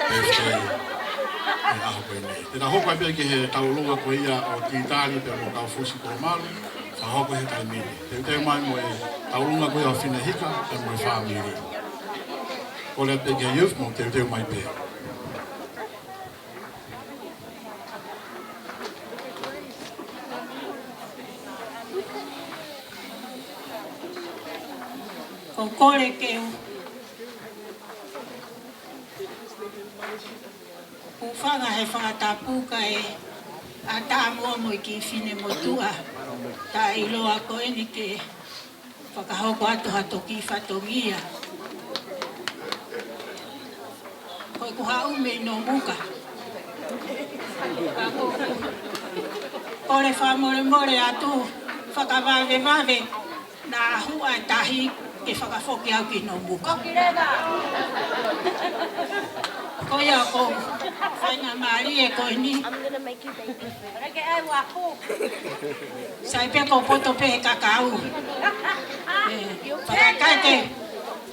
pēfē e ʻaho ko eni. Te tau hoko ai pē ki he tauʻolunga ko ia ʻo Kitali pea mo Kaufusi ko Malu, fakahoko he taimi ni. Teuteu mai mo e tauʻolunga ko ia ʻo Finehika pea mo e fāmili. Kole atu pē ki he youth mo teuteu mai pē. Ko kole ke u ʻUfanga he fakatapu kae ʻatā muʻa mo e kiʻi finemotuʻa taʻeʻiloa ko eni ke fakahoko atu ha toki fatongia. Ko ʻeku haʻu mei Nomuka. Kole fakamolemole atu, fakavavevave, naʻa huʻa e tahi ke fakafoki au ki Nomuka. Ko ia ko e faingamālie ko eni. Sai pē ko e poto pē he kakau. ʻE, fakaikai ke,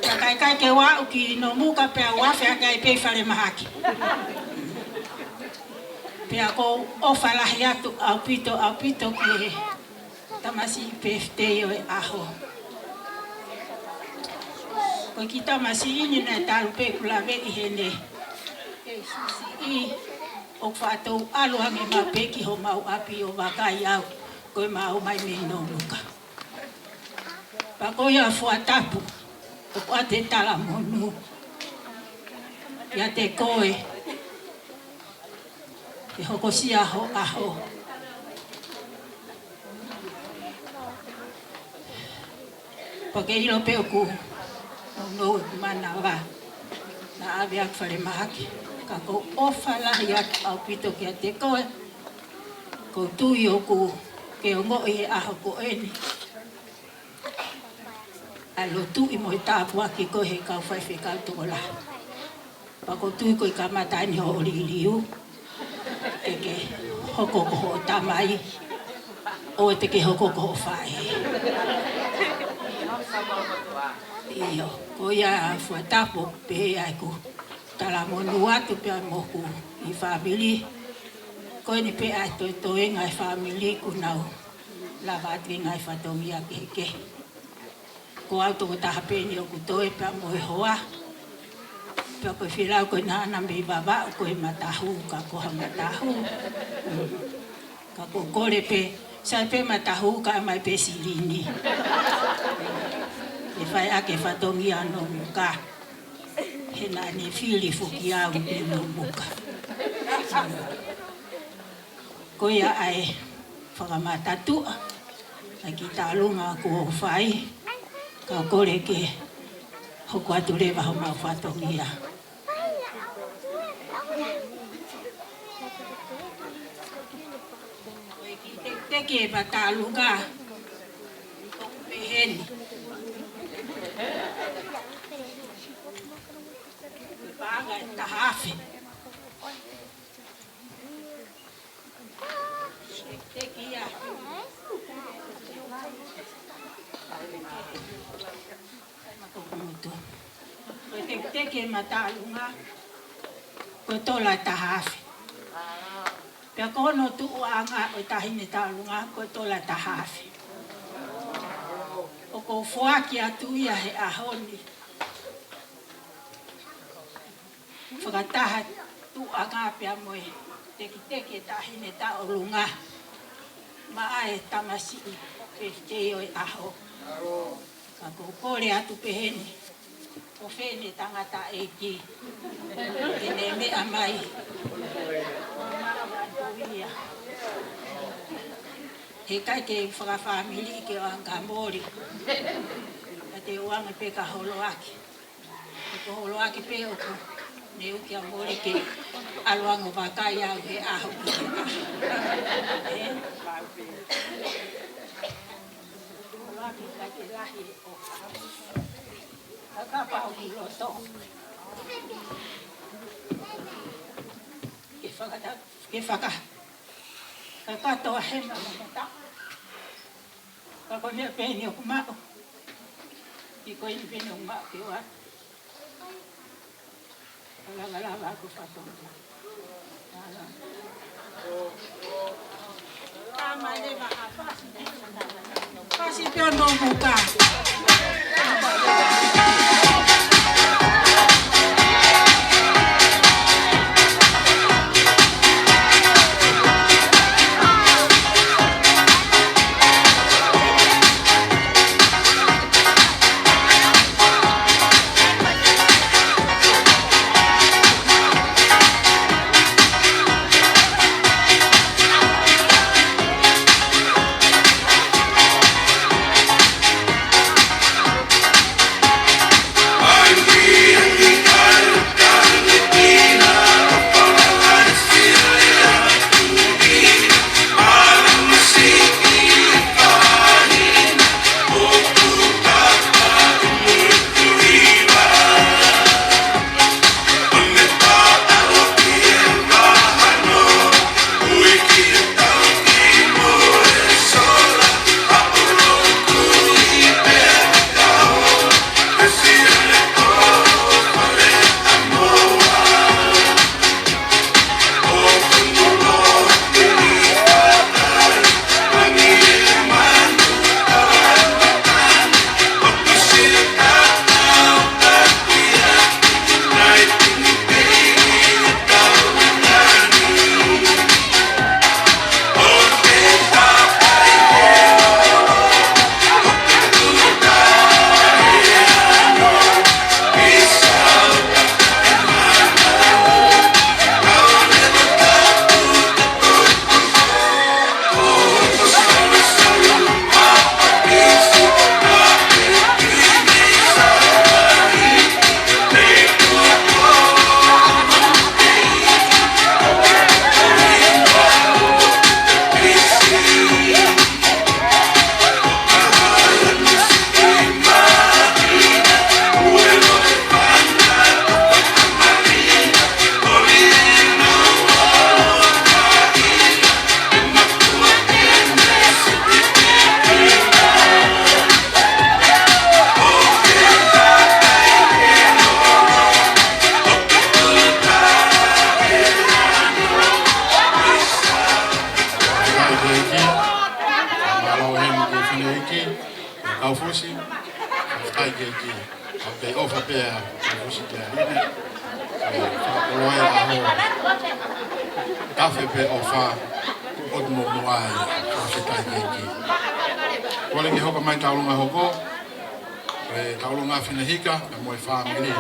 fakaikai ke u aʻu ki Nomuka pea u afe ʻaki ai pē ʻi falemahaki. Pea ʻoku ou ʻofa lahi atu ʻaupito, ʻaupito ki he tamasiʻi pēfitei ʻo e ʻaho. Ko e kiʻi tamasiʻi ni naʻe talu pē ʻeku laveʻi heni. Kei siʻisiʻi ʻoku faʻa tou ʻalu ange maʻu pē ki homau ʻapi ʻo vakai au ko e maʻu mai mei Nomuka. Pea ko ia Fuatapu, ʻoku ʻoatu e talamonū kiate koe ke hokosia ho ʻaho. Pea ke ʻilo pē ʻoku nounou ʻeku manava naʻa ʻave ʻaki falemahaki. Ka ʻoku ou ʻofa lahi atu ʻaupito kiate koe. ʻOku ou tui ʻoku ke ongoʻi he ʻaho ko eni ʻa e lotuʻi mo e tāpuaki ko ē he kau faifekau tokolahi. Pea ʻoku ou tui ko e kamata eni hoʻo liliu, ke ke hoko ko hoʻo tamai, ʻoua te ke hoko ko hoʻo faʻē. ʻIo, ko ia Fuatapu, pehē ʻa ʻeku talamonū atu pea mo hoku kiʻi fāmili. Ko eni pē ʻa e toetoenga e fāmili kuo nau lava atu ki he ngaahi fatongia kehekehe. Ko au tokotaha pē eni ʻoku toe pea mo e hoa. Pea ko e filau ko ē naʻa na mei Vavaʻu ko e Matahu, ka ko ha Matahu. Ka ʻoku ou kole pē, sai pē Matahu kae ʻomai pē silini. ʻE fai ʻaki e fatongia Nomuka. He naʻa ne fili foki au mei Nomuka. Ko ia ʻa e fakamatatuʻa ʻa e kiʻi tauʻolunga kuo fai, ka kole ke hoko atu leva homau fatongia. Ko e kiʻi tekiteki e matauʻolunga ʻoku peheni. Paʻanga ʻe taha afe. Tekiteki ia. Ko e tekiteki e matauʻolunga, ko e tola ʻe taha afe. Pea ko hono tuʻuʻanga ʻo e taʻahine tauʻolunga, ko e tola ʻe taha afe. ʻOku ou foaki atu ia he ʻaho ni. Fakataha tuʻuʻanga pea mo e tekiteki e taʻahine tauʻolunga maʻa e tamasiʻi pēfitei ʻo e ʻaho. Ka ʻoku ou kole atu peheni, ʻofa eni tangataʻeiki, ke ne meʻa mai. Ko e maʻu atu ia. He ʻikai ke fakafāmili ke ʻoange kia Moli. Ka te u ʻoange pē kia Holoaki. Ko Holoaki pē ʻoku ne ui kia Moli ke ʻalu ange ʻo vakai au he ʻaho ki he ʻaho. Ē? Holoaki ʻikai ke lahi ʻo ka kapau ki loto. Ke fakata-, ke faka-, kakato ʻa e hema mo e mata. Ka ko e meʻa pē eni ʻoku maʻu. Kiʻi ko eni pē eni ʻoku maʻu ke ʻoatu. Kasi pē ʻo muka. Fakafetaʻi ki he ʻEiki. Mālō e heni ki he fineʻeiki, e kau fusi. Fakafetaʻi ki he ʻEiki. ʻOku kei ʻofa pē ʻa e kau fusi ki he ʻaho ni. ʻE, fakakoloa e ʻaho. Tafe pē ʻofa. Kuo ʻosi muʻomuʻa ia. Fakafetaʻi ki he ʻEiki. Kole ke hoko mai Taulunga Hoko. E Taulunga Finehika, pea mo e fāmili.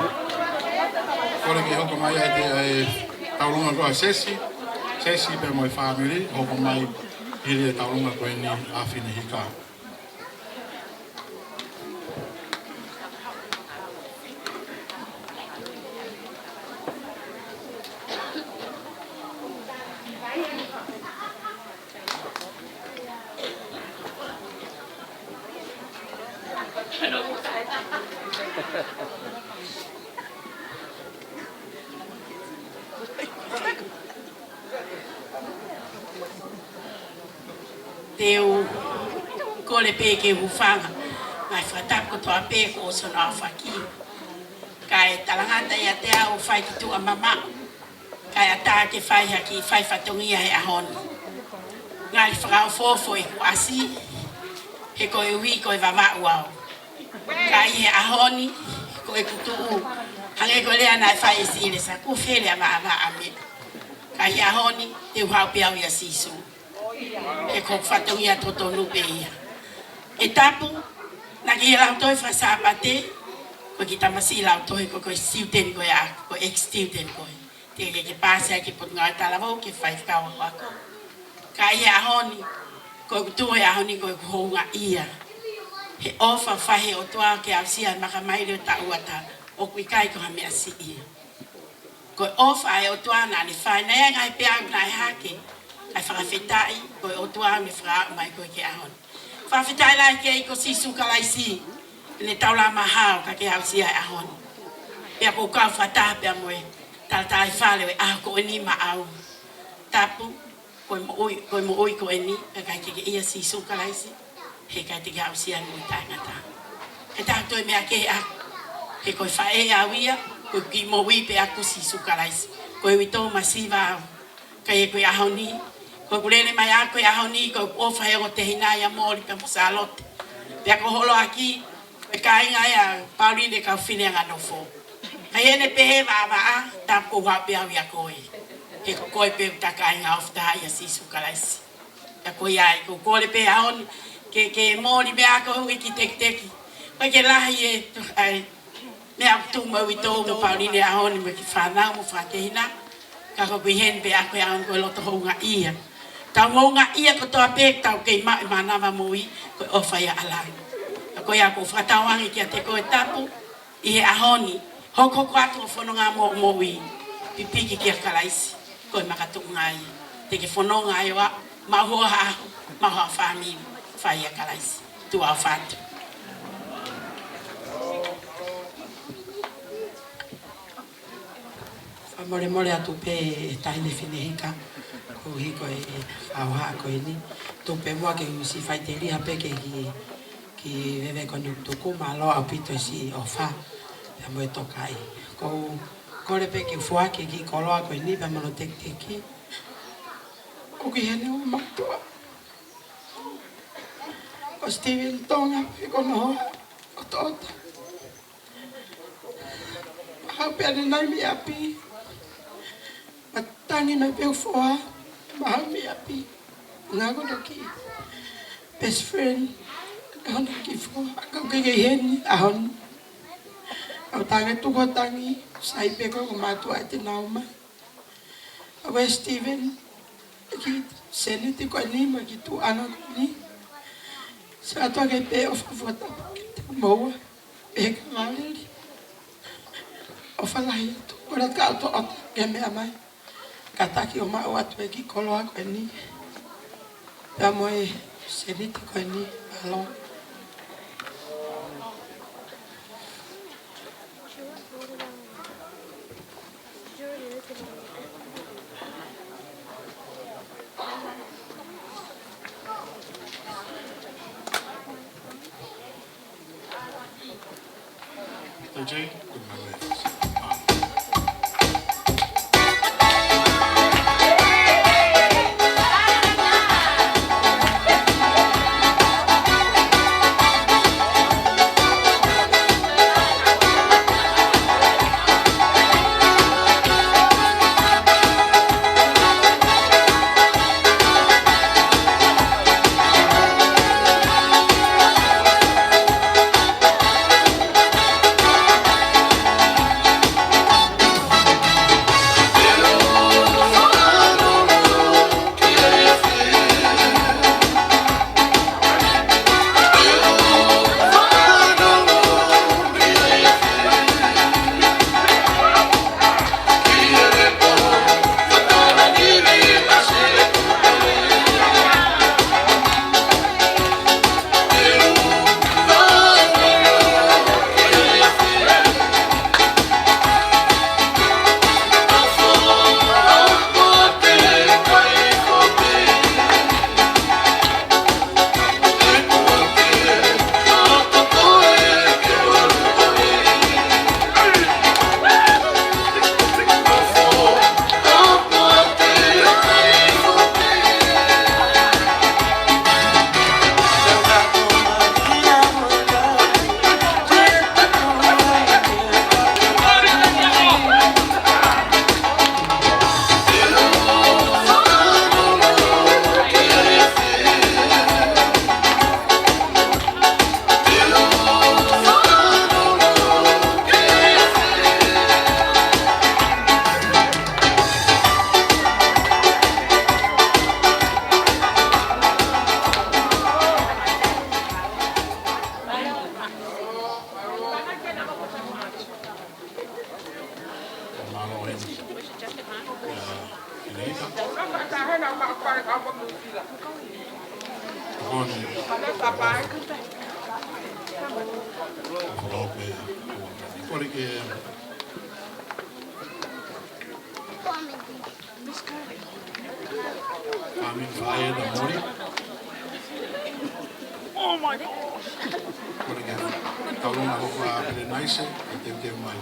Kole ke hoko mai ai ʻa e Taulunga ko ē ʻa Sesi, Sesi pea mo e fāmili, hoko mai hili e Taulunga ko eni ʻa Finehika. Te u kole pē ke u hūfanga, ngaahi fakatapu kotoa pē kuo ʻosi hono aofaki. Kae talangata ʻiate au ʻo fai ki tuʻa mamaʻo. Kae ʻatā ke fai ha kiʻi fai fatongia he ʻaho ni. Ngali fakaofoofo ʻeku ʻasi, he koeʻuhi ko e Vavaʻu au. Ka ʻi he ʻaho ni, ko ʻeku tuʻu, hangē ko e lea naʻe fai ʻe Sile, sa kufele a vava ame. Ka ʻi he ʻaho ni, te u haʻu pē au ʻia Sīsū. He ko hoku fatongia totonu pē ia. ʻE Tapu, naʻa ke ʻi he lautohi faka-Sāpate, ko e kiʻi tamasiʻi lautohi ko e, ko e student ko ē, ko e ex-student ko ē. Te ke, ke paasi ai ki he Potungāue Talavou, ke fai fakaakoako. Ka ʻi he ʻaho ni, ko ʻeku tuʻu he ʻaho ni, ko ʻeku houngaʻia. He ʻofa fai he ʻOtua ke aʻusia e makamaile ʻo e taʻu ʻe taha, ʻoku ʻikai ko ha meʻa siʻi ia. Ko e ʻofa ʻa e ʻOtua naʻa ne fai, naʻe ʻi ai e ngaahi peau naʻe hake, kae fakafetaʻi, ko e ʻOtua ne fakaaʻu mai ko ē ki he ʻaho ni. Fakafetaʻi lahi ki he ʻEiki ko Sīsū Kalaisi, ʻene taulama hao ka ke aʻusia e ʻaho ni. Pea ʻoku ou kau fakataha pea mo e talatalaifale ʻo e ʻaho ko eni maʻau. Tapu, ko e moʻui, ko e moʻui ko eni, ka ʻikai ke ke ʻia Sīsū Kalaisi, he ʻikai te ke aʻusia e moʻui taʻengata. He taha toe meʻa kehe ʻaku, he ko e faʻē au ia, Ko e kiʻi moʻui pē ʻaʻaku Sīsū Kalaisi. Ko e uitou masiva au. Ka ʻi he ko e ʻaho ni, ko ʻeku lele mai ʻaʻaku he ʻaho ni, ko ʻeku ʻofa he ongo tehina ia Moli pea mo Sālote. Pea ko holo ʻaki, ko e kāinga ia Pauline Kaufine Anganofo. Ka ʻi heʻene pehē vāvāʻa, tapu ko ʻeku haʻu pē au ia koe. He ko koe pē ʻoku ta kāinga ʻofa taha ia Sīsū Kalaisi. Ka ko ia ai, ko e kole pē ʻaho ni, ke, ke moli meʻa ko e kiʻi tekiteki. Ko e ke lahi e, ai, meʻa ʻoku tuʻu mo e uitou mo Pauline ʻaho ni mo e kiʻi fānau mo fakatehina. Ka ko e ʻuhinga pē ʻaʻaku he ʻaho ni ko e loto houngaʻia. Tau houngaʻia kotoa pē, tau kei maʻu e mānava moʻui, ko e ʻofa ia ʻa e ʻAlo. Ka ko ia ʻoku ou fakatauange kiate koe Tapu, ʻi he ʻaho ni, hokohoko atu ʻo fononga mo, moʻui, pipiki kia Kalaisi, ko e makatuʻunga ia, te ke fononga ai ʻo aʻu, maʻu ho ʻaho, maʻu ho fāmili, fai ʻia Kalaisi, tuʻa ʻofa atu. Fakamolemole atu pē e taʻahine Finehika, koeʻuhi ko e ʻaho ko eni, tuku pē muʻa ke u siʻi faʻiteliha pē ke ki Ki veve ko eni tuku mālō ʻaupito siʻi ʻofa pea mo e tokaʻi. Ko u kole pē ke u foaki e kiʻi koloa ko eni pea mo hono tekiteki. ʻOku ʻi heni hoʻo mātuʻa ko Steven Tonga pē ko hono hoa ʻo Toʻota. Mahalo pē ʻanenai mei ʻapi. Matangi mai pē ʻeku foha, mahalo mei ʻapi. Ngā ko hono kiʻi best friend, ko hono kiʻi foha, ka ʻoku ʻikai ke ʻi heni he ʻaho ni. Au tangi tuku tangi, sai pē ko e mātuʻa ʻi he nauma. Awe Steven, e kiʻi sēniti ko eni mo e kiʻi tuʻuʻanga ko eni. Sa toa ke pē ʻofa fuatapu ke te moua. E ka vale li. ʻOfa lahi atu, ko e laka ʻo Toʻota ke meʻa mai. Kātaki ʻo maʻu atu e kiʻi koloa ko eni. Pea mo e sēniti ko eni, mālō. Mālō e. Ia, Finehika. Tokoni. Kole ke Fāmili Faʻē mo Moli. Oh my God. Kole ke tau longo hoku a pele naise, e teuteu mai.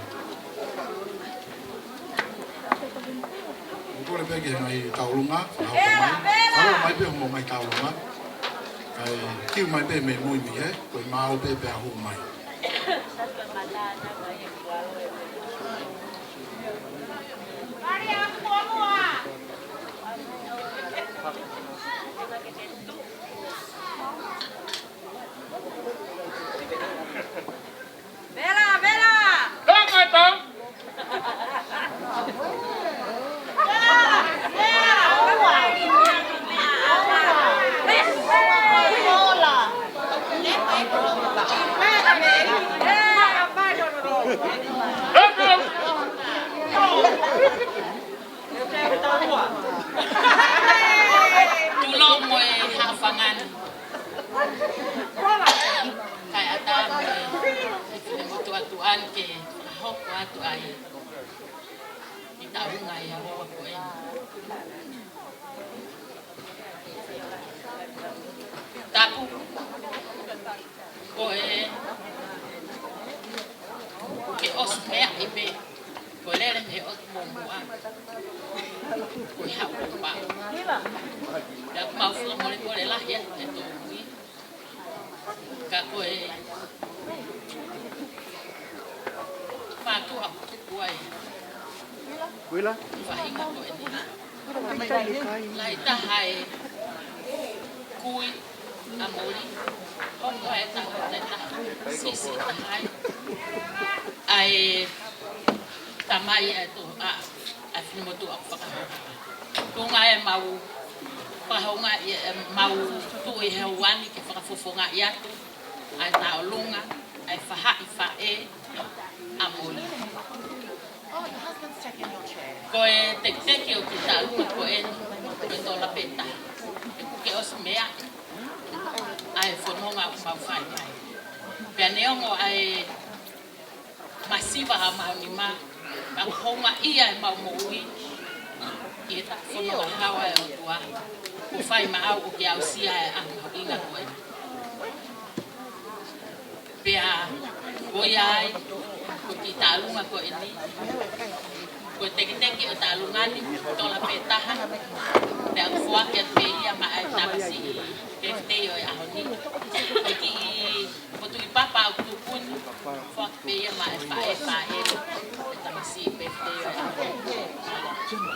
Pea ke ngaahi tauʻolunga, ʻalu mai. ʻAlu mai pē mo e ngaahi tauʻolunga. Kae kiu mai pē mei mui ni, ē? Ko e maau pē pea hū mai. Vela, vela! Tau, tau! Tulou mo e haʻofanga ni. Kae ʻatā mo e finemotuʻa tuʻa ni ke fakahoko atu ai ʻi taunga ʻi he ʻaho ko eni. Tapu. Ko e, ke ʻosi meʻa ʻi pē. Ko e lele mei he ʻosi mo mua. Ko e haʻu ko pa. Pea ʻoku mau fakamolemole lahi atu ʻi he tōmui. Ka ko e mātuʻa ʻoku tuku ai. Kuila? Faʻahinga ko eni. Lahi taha e kui ʻa Moli. Hoko e taha, e taha. Siʻisiʻi taha ai. ʻA e tamai ʻa e to-, ʻa, ʻa e finemotuʻa ʻoku fakahoko. Tuʻunga e mau, fakahounga e mau tuʻu ʻi he uani ke fakafofongaʻi atu ʻa e tauʻolunga, ʻa e faʻahi faʻē ʻa Moli. Ko e tekiteki ʻo e kiʻi tauʻolunga ko eni, ko e tola pē taha. He ʻoku ke ʻosi meʻa, ʻa e fononga ʻoku mau fai mai. Pea neongo ʻa e masiva ʻa e maʻunimā, ka ʻoku houngaʻia ʻemau moʻui ʻi he taʻefononga haohaoa ʻa e ʻOtua. ʻOku fai maʻau ʻoku ke aʻusia e ʻaho mahuʻinga ko eni. Pea ko ia ai, ko e kiʻi tauʻolunga ko eni. Ko e tekiteki ʻo e tauʻolunga ni, tola pē taha. Pea ʻoku foaki atu pē ia maʻa e tamasiʻi, pefitei ʻo e ʻaho ni. Ko e kiʻi potu ʻi papa ʻoku tuku ni, foaki pē ia maʻa e faʻē, faʻē, e tamasiʻi pefitei ʻo e ʻaho ni.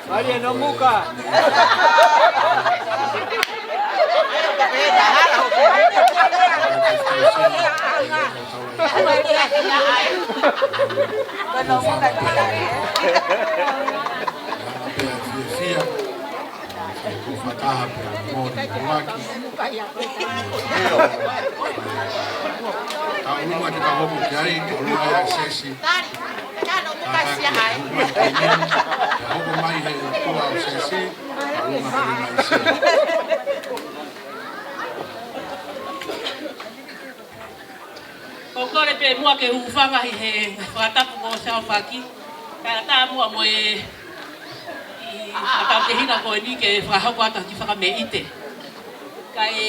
Maria no muka. Ko fakatātā pē mo ni maki. Ka ʻolunga ke ka hoko ki ai, ʻolunga ia e sesi. Ka ka ke hoko mai ki ai, ka hoko mai he ʻOtua ʻo sesi, ka ʻolunga ke mai sesi. ʻOku ou kole pē muʻa ke hūfanga ʻi he fakatapu kuo ʻosi ʻaofaki. Kae ʻatā muʻa mo e, ʻi he fakatapu ki he ʻuhinga ko eni ke fakahoko atu ha kiʻi fakameʻite. Kae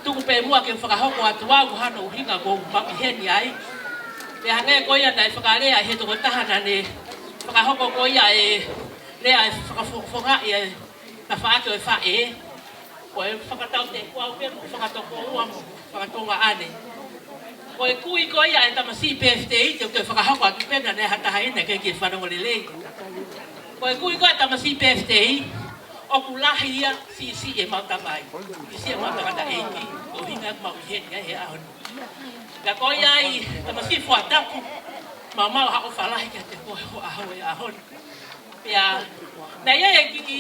tuku pē muʻa ke fakahoko atu au ko hono ʻuhinga ʻoku ou maʻu ʻi heni ai. Pea hangē ko ia naʻe fakalea ʻe he tokotaha naʻa ne fakahoko ko ia e lea ʻe fakafofongaʻi e tafaʻaki ʻo e faʻē. Ko e fakatau te kuau pē mo fakatokoua mo fakatonga ane. Ko e kui ko ia e tamasiʻi pēfitei, te u toe fakahoko atu pē naʻe ʻi ai ha taha ʻi heni ʻoku ʻikai ke fanongo lelei. Ko e kui ko ia e tamasiʻi pēfitei, ʻoku lahi ia siʻisiʻi ʻemau tamai, siʻisiʻi ʻemau tangataʻeiki, ko e ʻuhinga ʻoku mau ʻi heni ai he ʻaho ni. Ka ko ia ai tamasiʻi Fuatapu, maumau ha ʻofa lahi kiate koe ho ʻaho e ʻaho ni. Pea naʻe ʻi ai e kiʻi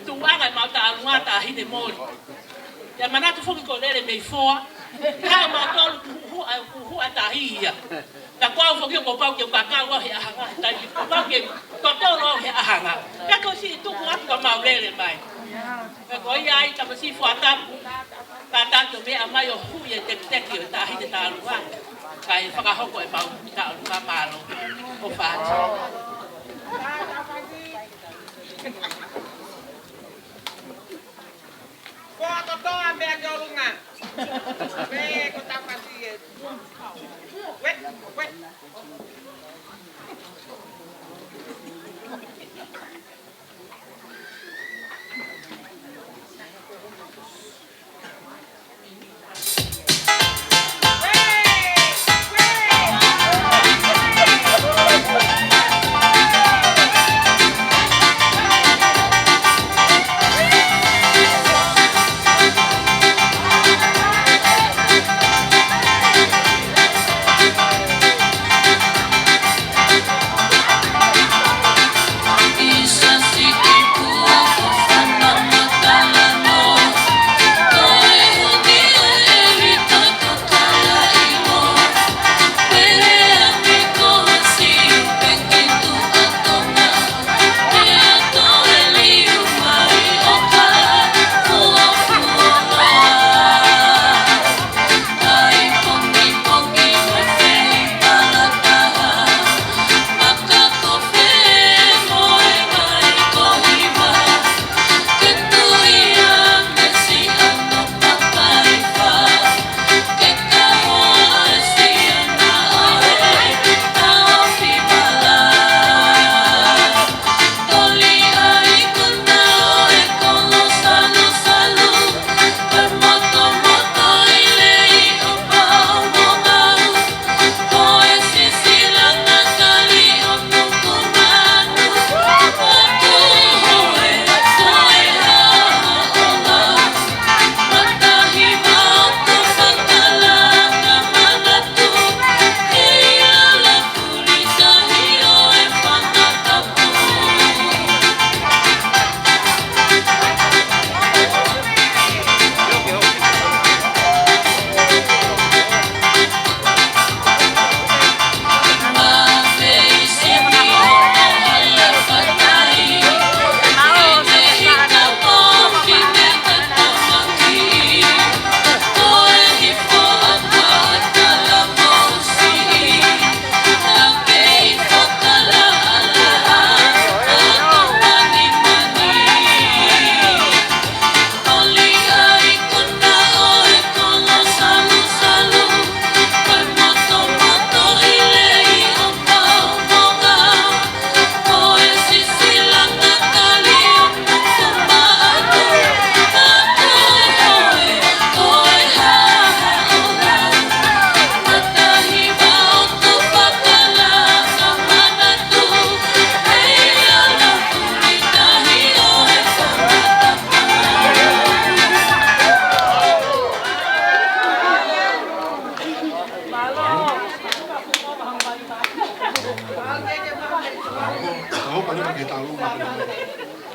tuʻuʻanga ʻemau taʻalunga Taʻahine Moli. Pea manatu foki ko Lele mei Foa. Ka mautolu kuhuʻa, kuhuʻa tahi ia. Ka ko au foki kuo pau ke u kakau au he ʻahanga. Taimi kuo pau ke u kakau au he ʻahanga. Ka ko e siʻi tuku atu ka mau lele mai. Ka ko ia ai tamasiʻi Fuatapu. Kātaki ʻo meʻa mai ʻo huʻi e tekiteki ʻo e Taʻahine Taʻalunga. Kae fakahoko ʻemau taʻalunga, mālō. ʻOfa atu. Ko kotoa meʻa ki ʻolunga. Pea ko Tāpasi e. Uē, uē.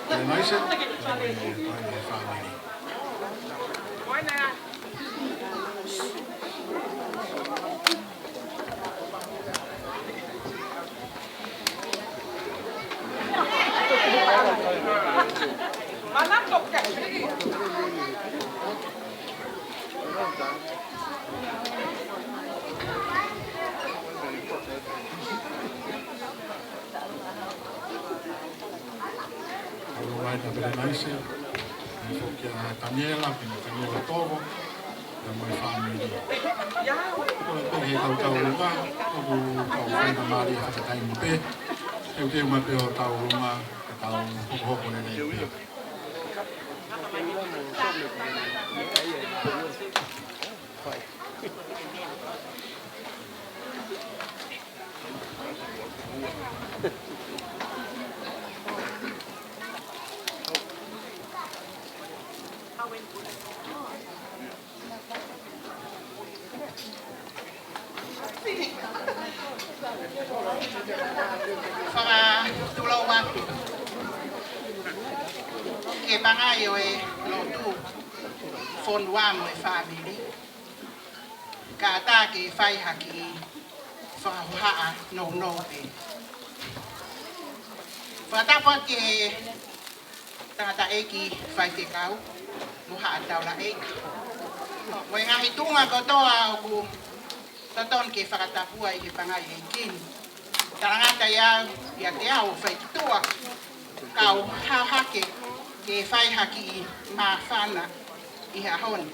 Pele naise, pele naise, pele naise, fāmili. ʻOku ʻomai ʻa Pele naise, ʻa e foki ʻa Taniela, pea mo Taniela Tovo, pea mo e fāmili. Ko e pehē ʻetau tau ʻuluaki, ʻoku tau fai ʻa e mālie fakataimi pē, teuteu mai pē ʻo tau ʻuluaki, ka tau hokohoko lelei pē. Fakatulou atu ki he pangai ʻo e lotu fonua mo e fāmili. Kātaki fai ha kiʻi fakahohaʻa nounou pē. Fakatapu ki he tangataʻeiki faifekau mo haʻa taulaʻeiki, mo e ngaahi tuʻunga kotoa ʻoku totonu ke fakatapu ai ʻi he pangai ʻeiki ni. Talangata ia ʻiate au ʻo fai ki tuʻa, kau hao hake ke fai ha kiʻi māfana ʻi he ʻaho ni.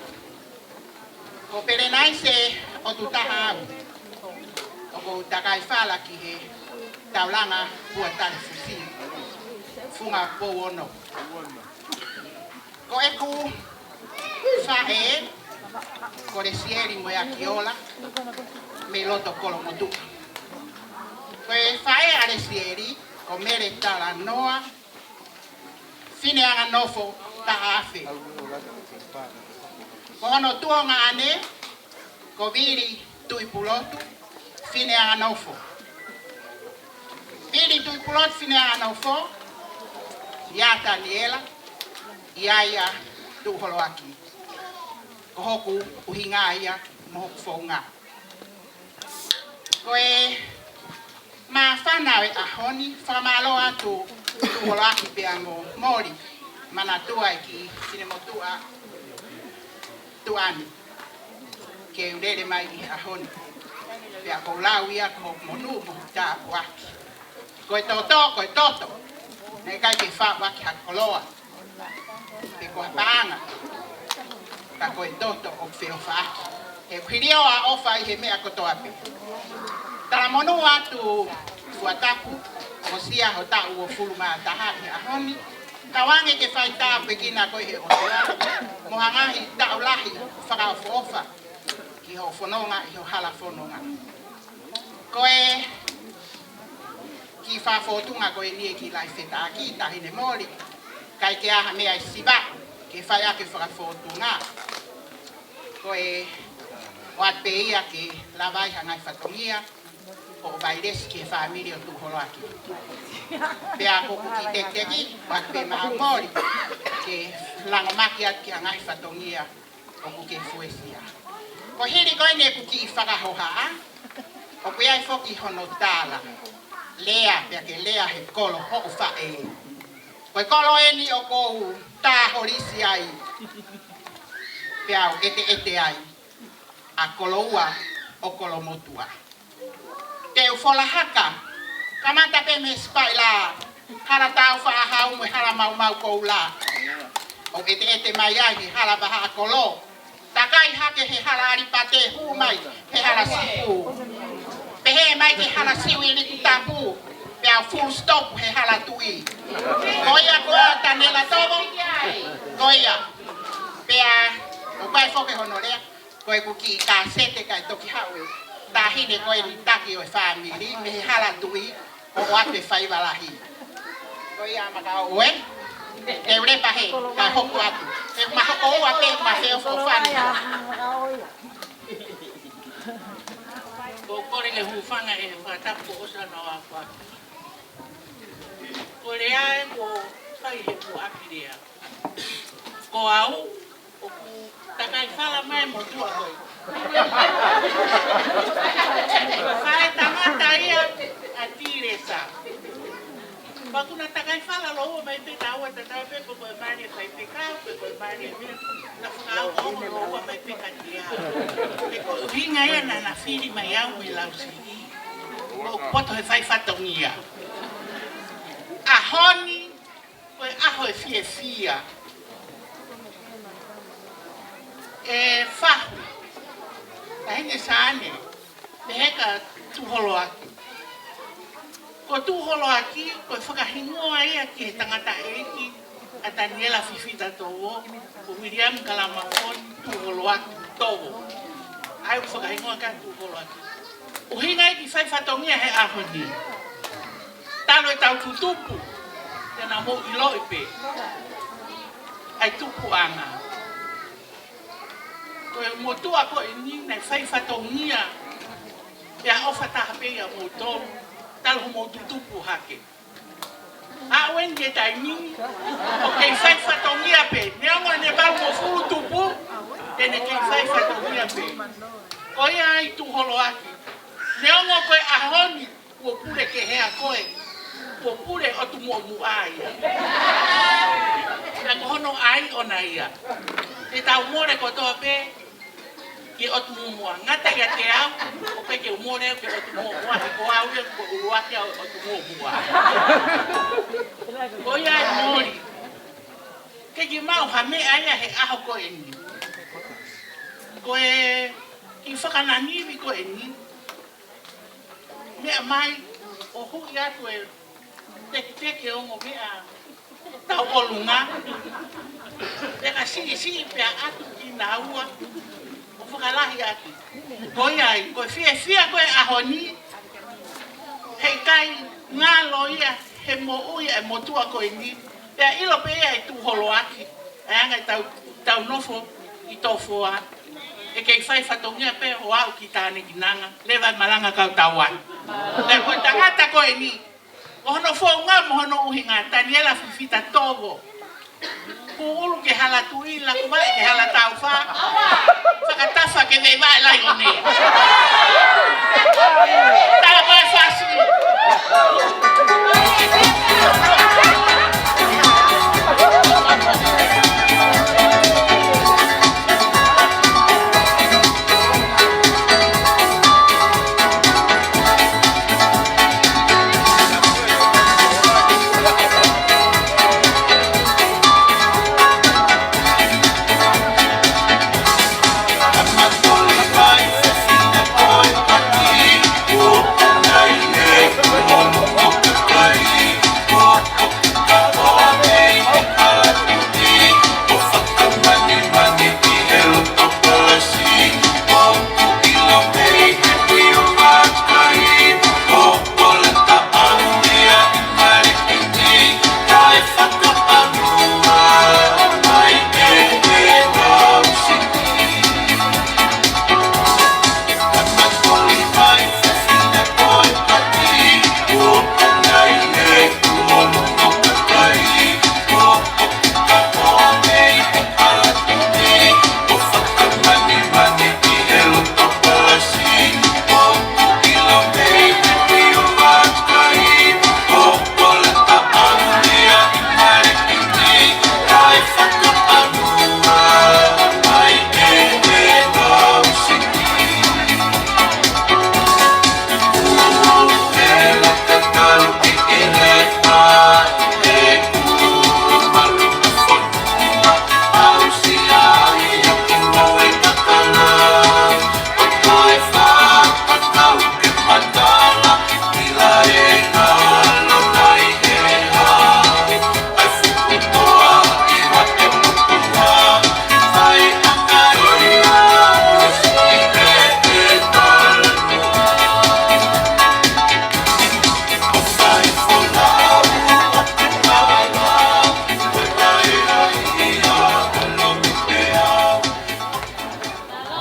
Ko Pele naise ʻoku ou taha au, ʻoku ou takai fala ki he taulanga Pua Tale Fusi, Funga Pou Ono. Ko ʻeku faʻē, ko Lesieli Moeakiola, mei loto Kolomotuʻa. Ko e faʻē ʻa Lesieli, ko Mele Talanoa Fineanganofo Taʻafe. Ko hono tuongaʻane, ko Vili Tuʻipulotu Fineanganofo. Vili Tuʻipulotu Fineanganofo, ia Taniela, ia ia Tuʻuholoaki. Ko hoku ʻuhinga ia mo hoku founga. Ko e māfana ʻo e ʻaho ni, fakamālō atu Tuʻuholoaki pea mo Moli, Manatua ʻEiki Finemotuʻa Tuʻani, ke u lele mai ʻi he ʻaho ni. Pea ʻoku ou lau ia ko hoku monū mo hoku tāpuaki. Ko e toto, ko e toto. Naʻe ʻikai ke faʻu ʻaki ha koloa pe ko ha paʻanga, ka ko e toto ʻoku feʻofaʻaki. He ʻoku hiliō ʻa ʻofa ʻi he meʻa kotoa pē. Talamonū atu Fuatapu, ʻosi ia ho taʻu uofulu mā taha ʻi he ʻaho ni. Tauange ke fai tāpuekina koe ʻe he ʻOtua mo ha ngaahi taʻu lahi fakaʻofoʻofa ki hoʻo fononga ʻi ho hala fononga. Ko e kiʻi fakafōtunga ko eni ʻEiki Laifetaʻaki Taʻahine Moli, ʻikai ke ʻi ai ha meʻa ʻe siva ke fai ʻaki e fakafōtunga. Ko e ʻoatu pē ia ke lava ai ha ngaahi fatongia ʻo vailesi ki he fāmili ʻo Tuʻuholoaki. Pea ko ʻeku kiʻi tekiteki, ʻoatu pē maʻa Moli ke langomaki atu ki ha ngaahi fatongia ʻoku ke fuesia. Ko e hili ko eni ʻeku kiʻi fakahohaʻa, ʻoku ʻi ai foki hono tala. Lea, pea ke lea he kolo hoʻo faʻē. Ko e kolo eni ʻoku ou tā holisi ai, pea u ʻeteʻete ai, ʻa Koloua ʻo Kolomotuʻa. Te u fola haka, kamata pē mei he sipaʻi lā, hala Tāufaʻāhau mo e hala Maumaukoula, ʻo ʻeteʻete mai ai he hala Vahaʻakolo. Takai hake he hala ʻAlipate, hū mai he hala Sipu. Pehē mai ki he hala Siuʻilikutapu, pea full stop he hala Tuʻi. Ko ia ko Taniela Tovo, ko ia. Pea ʻoku ʻi ai foki hono lea. Ko ʻeku kiʻi kāsete kae toki haʻu e taʻahine ko eni taki ʻo e fāmili mei he hala Tuʻi ʻo ʻoatu e faiva lahi. Ko ia maka o e, te u lepa hē, kae hoko atu. ʻE ma hoko ua pē, ma feʻofoʻofani. Ko kole ke hūfanga he fakatapu ʻosi ʻana ʻo aku atu. Ko e lea ē kuo fai he muʻaki lea. Ko au, ʻoku takai fala mai motuʻa ko ē. Ko e faʻē tangata ia ʻa Tilesa. Pea ʻoku na takai fala lōua mai pē taua tatau pē pe ko e mali e faifekau, pe ko e mali e meʻa. Na fakaongoongo lōua mai pē kiate au. He ko e ʻuhinga ia naʻa na fili mai au mei Lausiʻi. ʻOku poto he fai fatongia. ʻAho ni, ko e ʻaho e fiefia. ʻE Fahu, Taʻahine Saane, Meheka Tuholoaki. Ko Tuholoaki, ko e fakahingoa ia ki he tangataʻeiki ʻa Taniela Fifita Tovo, ko Viliami Kalamafoni Tuholoaki Tovo. ʻA ia ʻoku fakahingoa kia Tuholoaki. ʻUhinga ia ki fai fatongia he ʻaho ni. Talu ʻetau tutupu, te na mou ʻiloʻi pē ʻa e tupuʻanga. Ko e motuʻa ko eni naʻe fai fatongia, pea ʻofa taha pē ia moutolu, talu hoʻomou tutupu hake. Aʻu eni ki he taimi ni, ʻoku kei fai fatongia pē, neongo ʻene valungofulu tupu, te ne kei fai fatongia pē. Ko ia ai Tuholoaki. Neongo ko e ʻaho ni, kuo pule kehe ʻa koe, kuo pule ʻotu muʻomuʻa ia. Pea ko hono ʻai ʻona ia. Te tau mole kotoa pē ki ʻotu muʻomuʻa. Ngata ʻiate au, ʻoku ʻikai ke u mole au ki ʻotu muʻomuʻa, he ko au ia ko e ʻuluaki ʻo ʻotu muʻomuʻa. Ko ia ai Moli. Ke ke maʻu ha meʻa ia he ʻaho ko eni. Ko e kiʻi fakananivi ko eni. Meʻa mai, ʻo huʻi atu e teketeke ongo meʻa tauʻolunga. Pea ka siʻisiʻi pea ʻatu kinaua, ʻo fakalahi atu. Ko ia ai, ko e fiefia ko e ʻaho ni, heʻikai ngalo ia he moʻui e motuʻa ko eni. Pea ʻilo pē ia ʻe Tuholoaki, ʻa e anga ʻetau, tau nofo ʻi Tofoa. ʻE kei fai fatongia pē ʻo aʻu ki Tānekinanga, leva e malanga kau tau ai. Pea ko e tangata ko eni, ko hono founga mo hono ʻuhinga, Taniela Fifita Tovo. Pūʻulu ke hala tuʻi, laku vaʻe ke hala taufa. Fakatafa ke vei vaʻe laione. Tala mai fasi.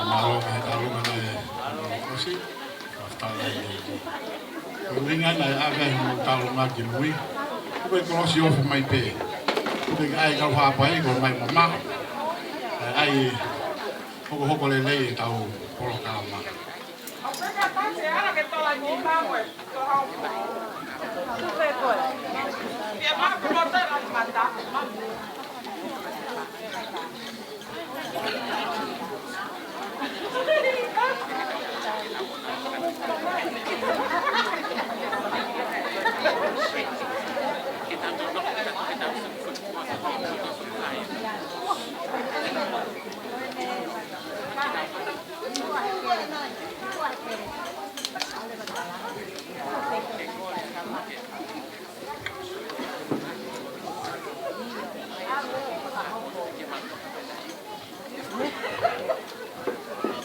Mālō e ʻalunga naʻe ʻosi, ka tala e. Ko e ʻuhinga naʻe ʻave ai hono talonga ki mui. Ko e kolosi ofo mai pē. Ko e ʻai kau hāpai ko mai mama. ʻAi hokohoko lelei ʻetau polokalama.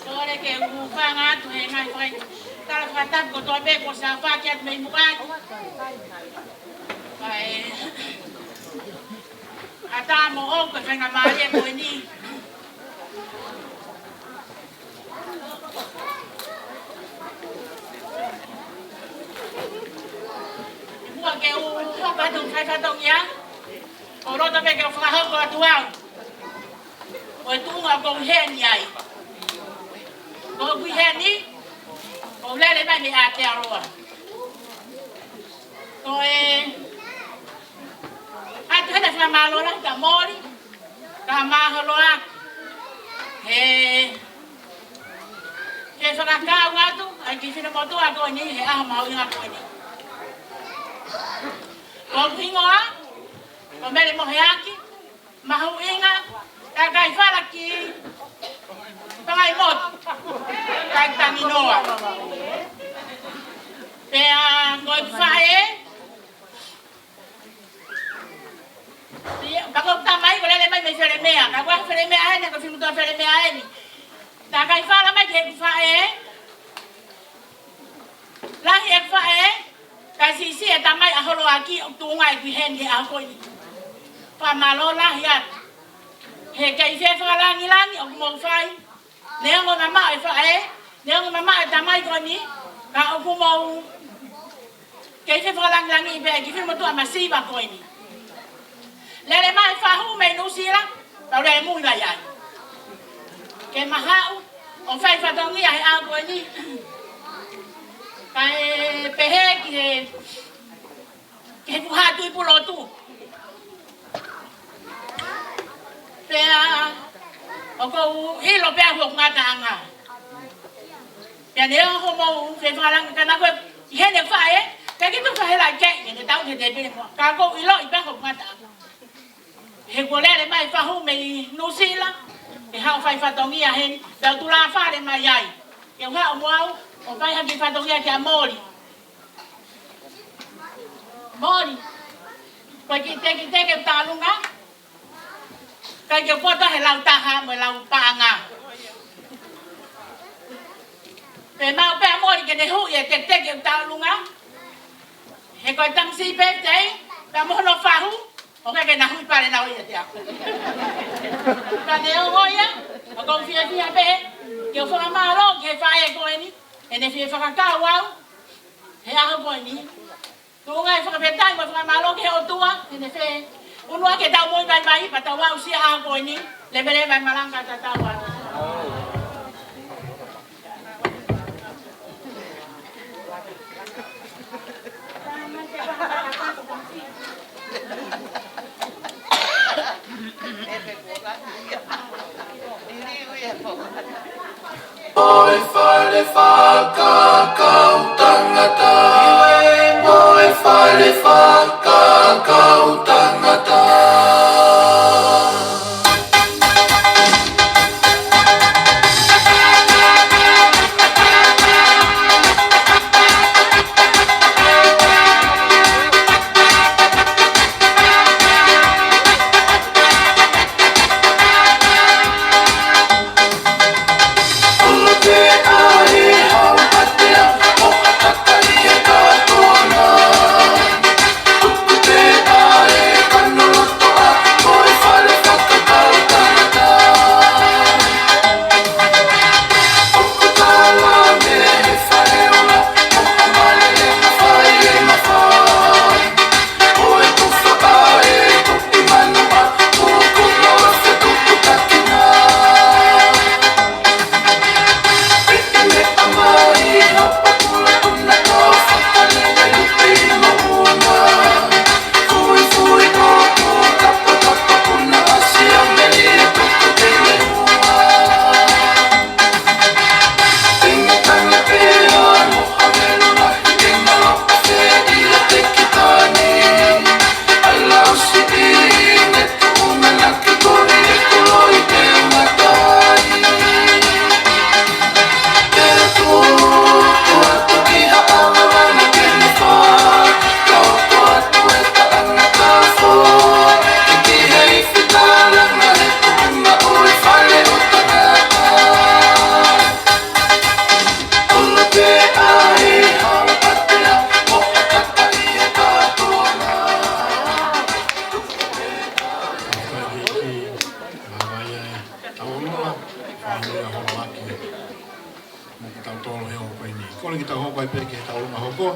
Kole ke u hūfanga atu he ngaahi faitotonu fakatapu kotoa pē kuo ʻosi ʻafaki atu mei muʻa. Kae ʻatā moʻoku e faingamālie ko eni. Muʻa ke u hoko atu fai fatongia, ʻoku ou loto pē ke u fakahoko atu au ʻa e tuʻunga ʻoku ou ʻi heni ai. ʻOku ou ʻi heni, ʻoku ou lele mai mei Aotearoa. Ko e ʻoatu heni e fakamālō lahi kia Moli, kae mahalo ʻa e, he fakakau atu ʻa e kiʻi finemotuʻa ko eni he ʻaho mahuʻinga ko eni. Ko hoku hingoa ko Mele Moheaki, mahuʻinga, kakai falaki, Pangaimotu, kakai Tanginoa. Pea ko e faʻē, pea ko e tamai ko e lele mai mei Felemea, ka ko e Felemea eni, ko e finemotuʻa Felemea eni. Kakai fala mai ki heʻeku faʻē, lahi ʻeku faʻē, kae siʻisiʻi e tamai ʻa Holoaki ʻoku tuʻunga ʻeku ʻi heni he ʻaho ko eni. Fakamālō lahi atu. He kei fie fakalangilangi ʻoku mou fai. Neongo e mamaʻo e faʻē, neongo e mamaʻo e tamai ko eni, ka ʻoku mou kei fie fakalangilangiʻi pē e kiʻi finemotuʻa masiva ko eni. Lele mai fahu mei Nuʻusila, tau lele mui mai ai. Ke ma haʻu ʻo fai fatongia he ʻaho ko eni. Kae pehē ki he, ki he fuʻu haʻa tuʻi pulotu. Pea ʻoku ou ʻilo pē ʻa hoku ngataʻanga. Pea neongo hoʻomou fie fakalangilangi ka naʻa ku ʻi heni he faʻē, pea ke tu fahela ke ʻi heni tau he te pele mo. Ka ʻoku ou ʻiloʻi pē ʻa hoku ngataʻanga. He kuo lele mai fahu mei Nuʻusila, ke haʻu ʻo fai fatongia heni, pea u tulafale mai ai. Ke u haʻu mo au, ʻo fai ha kiʻi fatongia kia Moli. Moli, ko e kiʻi teketeke ʻoku tau ʻalunga, ʻikai ke u poto he lau taha mo e lau paʻanga. Pea maʻu pē ʻa Moli ke ne huʻi e teketeke ʻoku tau ʻalunga. He ko e tamasiʻi pē te, pea mo hono fahu, ʻoku ʻikai ke na huʻi pale naua ia te au. Ka neongo ia, ʻoku ou fiefia pē, ke u fakamālō ki he faʻē ko eni, ʻene fie fakakau au he ʻaho ko eni. Tuʻunga e fakafetaʻi mo e fakamālō ki he ʻOtua, ʻene fie unu ʻaki ʻetau moʻui vaivai, pea tau aʻusia e ʻaho ko eni, leveleva e malanga ʻa e tatau atu. Mo e fale fakakaukau tangata. Mo e fale fakakaukau tangata. Kolo he hopo ni. Kole ke tau hoko ai pē ki he tau ʻulungaanga hoko.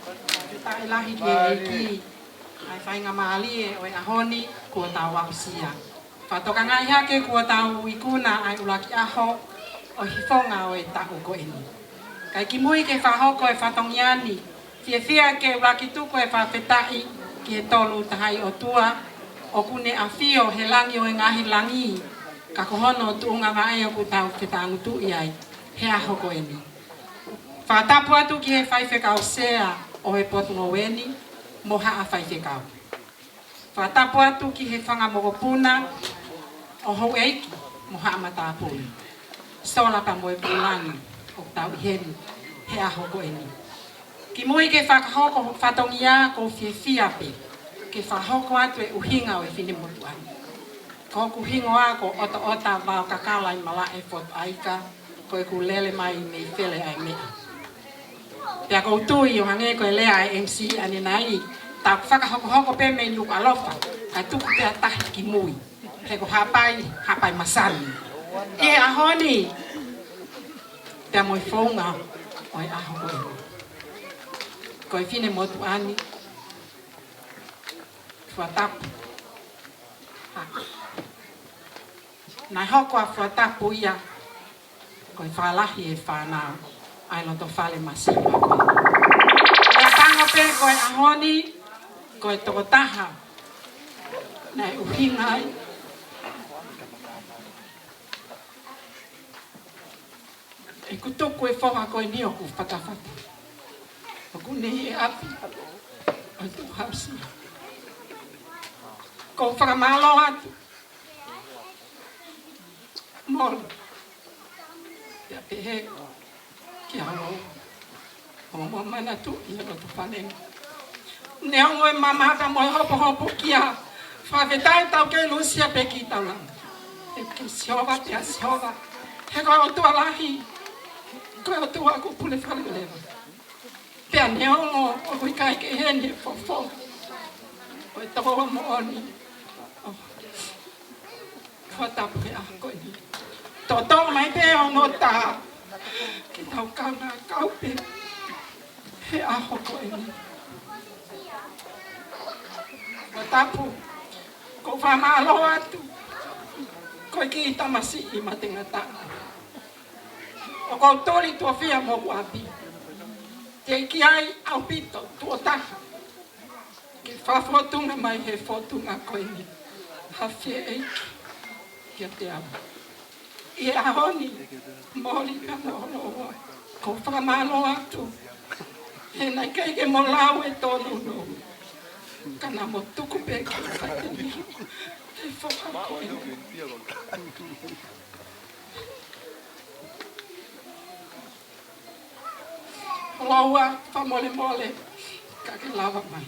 Fakafetaʻi lahi ki he ʻEiki, ʻa e faingamālie ʻo e ʻaho ni kuo tau aʻusia. Fakatokangaʻi hake kuo tau ikuna ʻa e ʻuluaki ʻaho ʻo e hifonga ʻo e taʻu ko eni. Kae kimui ke fakahoko e fatongia ni, fiefia ke ʻuluaki tuku e fakafetaʻi ki he Tolu Tahaʻi ʻOtua, ʻoku ne ʻafio he langi ʻo e ngaahi langi, ka ko hono tuʻunga vaʻe ʻoku tau fetāngutuʻi ai he ʻaho ko eni. Fakatapu atu ki he faifekau sea ʻo e potungāue ni mo haʻa faifekau. Fakatapu atu ki he fanga mokopuna ʻo houʻeiki mo haʻa matāpule. Sola pea mo e pūlangi ʻoku tau ʻi heni he ʻaho ko eni. Kimui ke fakahoko fatongia, ʻoku ou fiefia pē ke fakahoko atu e ʻuhinga ʻo e finemotuʻa ni. Ko hoku hingoa ko ʻOtaʻota Vaokakala ʻi Malaʻe Fotu ʻAika, ko ʻeku lele mai mei Fele ʻa e meʻa. Pea ʻoku ou tui ʻo hangē ko e lea ʻa e M C ʻanenai, tau fakahokohoko pē mei Nukuʻalofa, kae tuku pē ʻa tahi ki mui. He ko Haʻapai, Haʻapai Masani. ʻI he ʻaho ni, pea mo e founga ʻo e ʻaho ko eni. Ko e finemotuʻa ni, Fuatapu. ʻA, naʻe hoko ʻa Fuatapu ia ko e fakalahi e fānau ʻa e loto fale masiva ko ē. Pea pango pē ko e ʻaho ni, ko e tokotaha naʻe ʻuhinga ai ʻeku tuku e foha ko eni ʻoku fatafata, ʻoku ne ʻi he ʻapi ʻo e tuʻu hausia. ʻOku ou fakamālō atu, Moli, pea pehē kia Holo, ʻo mo manatu ʻi he loto fale ni. Neongo e mamafa mo e hopohopo kia, fakafetaʻi tau kei lusia pē ki taulanga. ʻE ke Sihova, pea Sihova, he ko e ʻOtua lahi, ko e ʻOtua ʻoku pule fale leva. Pea neongo ʻoku ʻikai ke ʻi heni e fofo ʻo e tokoua moʻoni ʻo Fuatapu he ʻaho ko eni, toʻotoʻo mai pē hono tā ke tau kaungā kau pē he ʻaho ko eni. Fuatapu, ʻoku ou fakamālō atu, ko e kiʻi tamasiʻi matengataʻa ʻoku ou toli tuʻo fiha mo hoku ʻapi. Teʻeki ai ʻaupito tuʻo taha ke fakafōtunga mai he fōtunga ko eni ha fefine ʻeiki kiate au. ʻI he ʻaho ni, Moli pea mo Holo, ʻoku ou fakamālō atu he naʻe ʻikai ke mo lau e tōnounou, ka naʻa mo tuku pē ke fai eni he foha ko eni. Holo ua, fakamolemole, ka ke lava mai.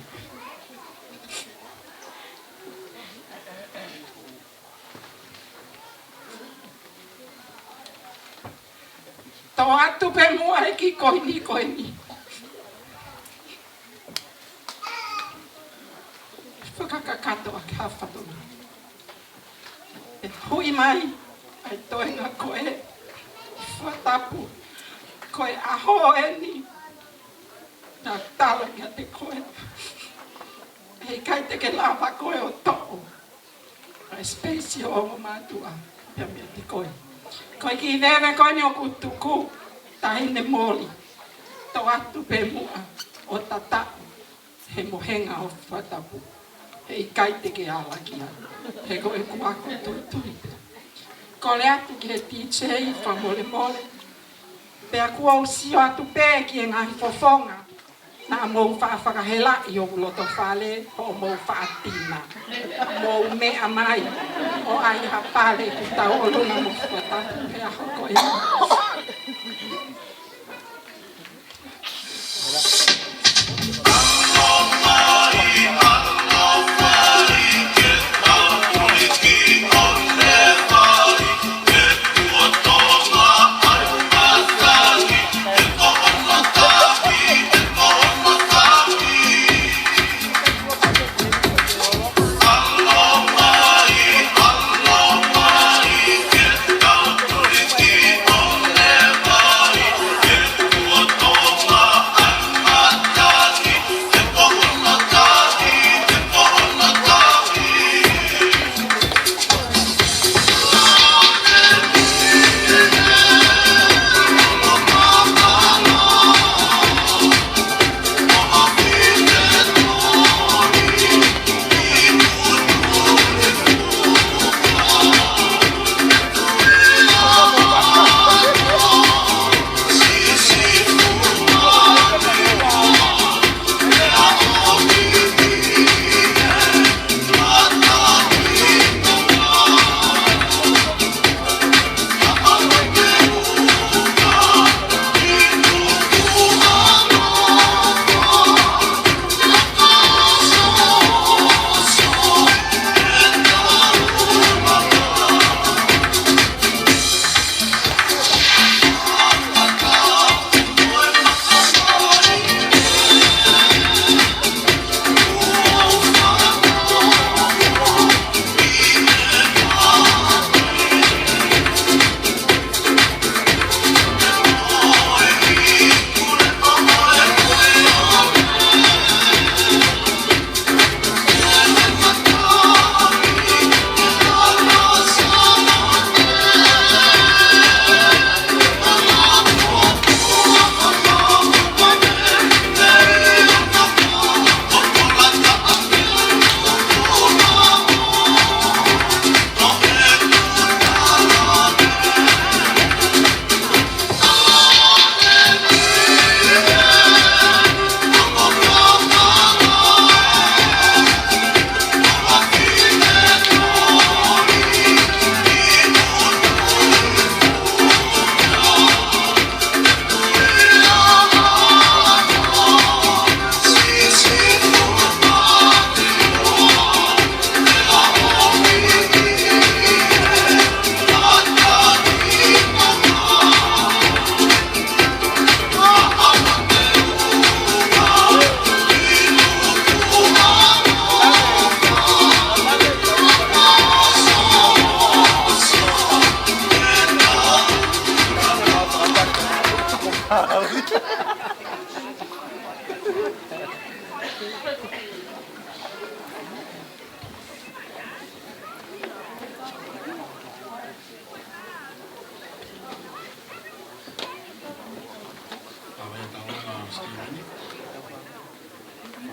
Toʻo atu pē muʻa e kiʻi koini ko eni. Fakakakato ʻaki ha fatongia. ʻE hui mai ʻa e toenga ko ē Fuatapu, ko e ʻaho eni, naʻá ku tala kiate koe, heʻikai te ke lava koe ʻo toʻo ʻa e space ʻo e ongo mātuʻa pea meiate koe. Ko e kiʻi veve ko eni ʻoku tuku, taʻahine Moli, toʻo atu pē muʻa ʻo tataʻo he mohenga ʻo Fuatapu. Heʻikai te ke ala ki ai, he ko ʻeku ako tuitui pē. Kole atu ki he D J fakamolemole, pea kuo u sio atu pē ki he ngaahi fofonga naʻa mou faʻa fakahelaʻi hoku loto fale, hoʻomou faʻa tina, mou meʻa mai ʻo ʻai ha pale ke tauʻolunga mo Fuatapu he ʻaho ko eni.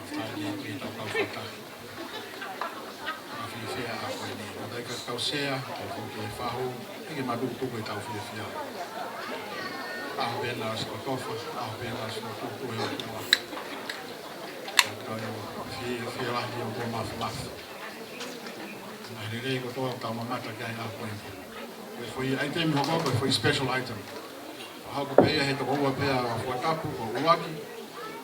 Fakafetaʻi ki he tau kau fakataha. Fiefia ʻa koe ni. Ka tau sea, tau kau ki he fahu, ʻikai ke mātuku tuku ʻetau fiefia. ʻAho pē ena ʻosi kotofa, ʻaho pē ena ʻosi kotofa, tuku he ʻOtua. Tau fiefia lahi ʻOtua Māfimafi. Ngaahi lelei kotoa ʻoku tau mamata ki ai ʻaho ko eni. Ko e foʻi item hoko, ko e foʻi special item. Fakahoko pē ia he tokoua pē ʻa Fuatapu, ko ʻUluaki.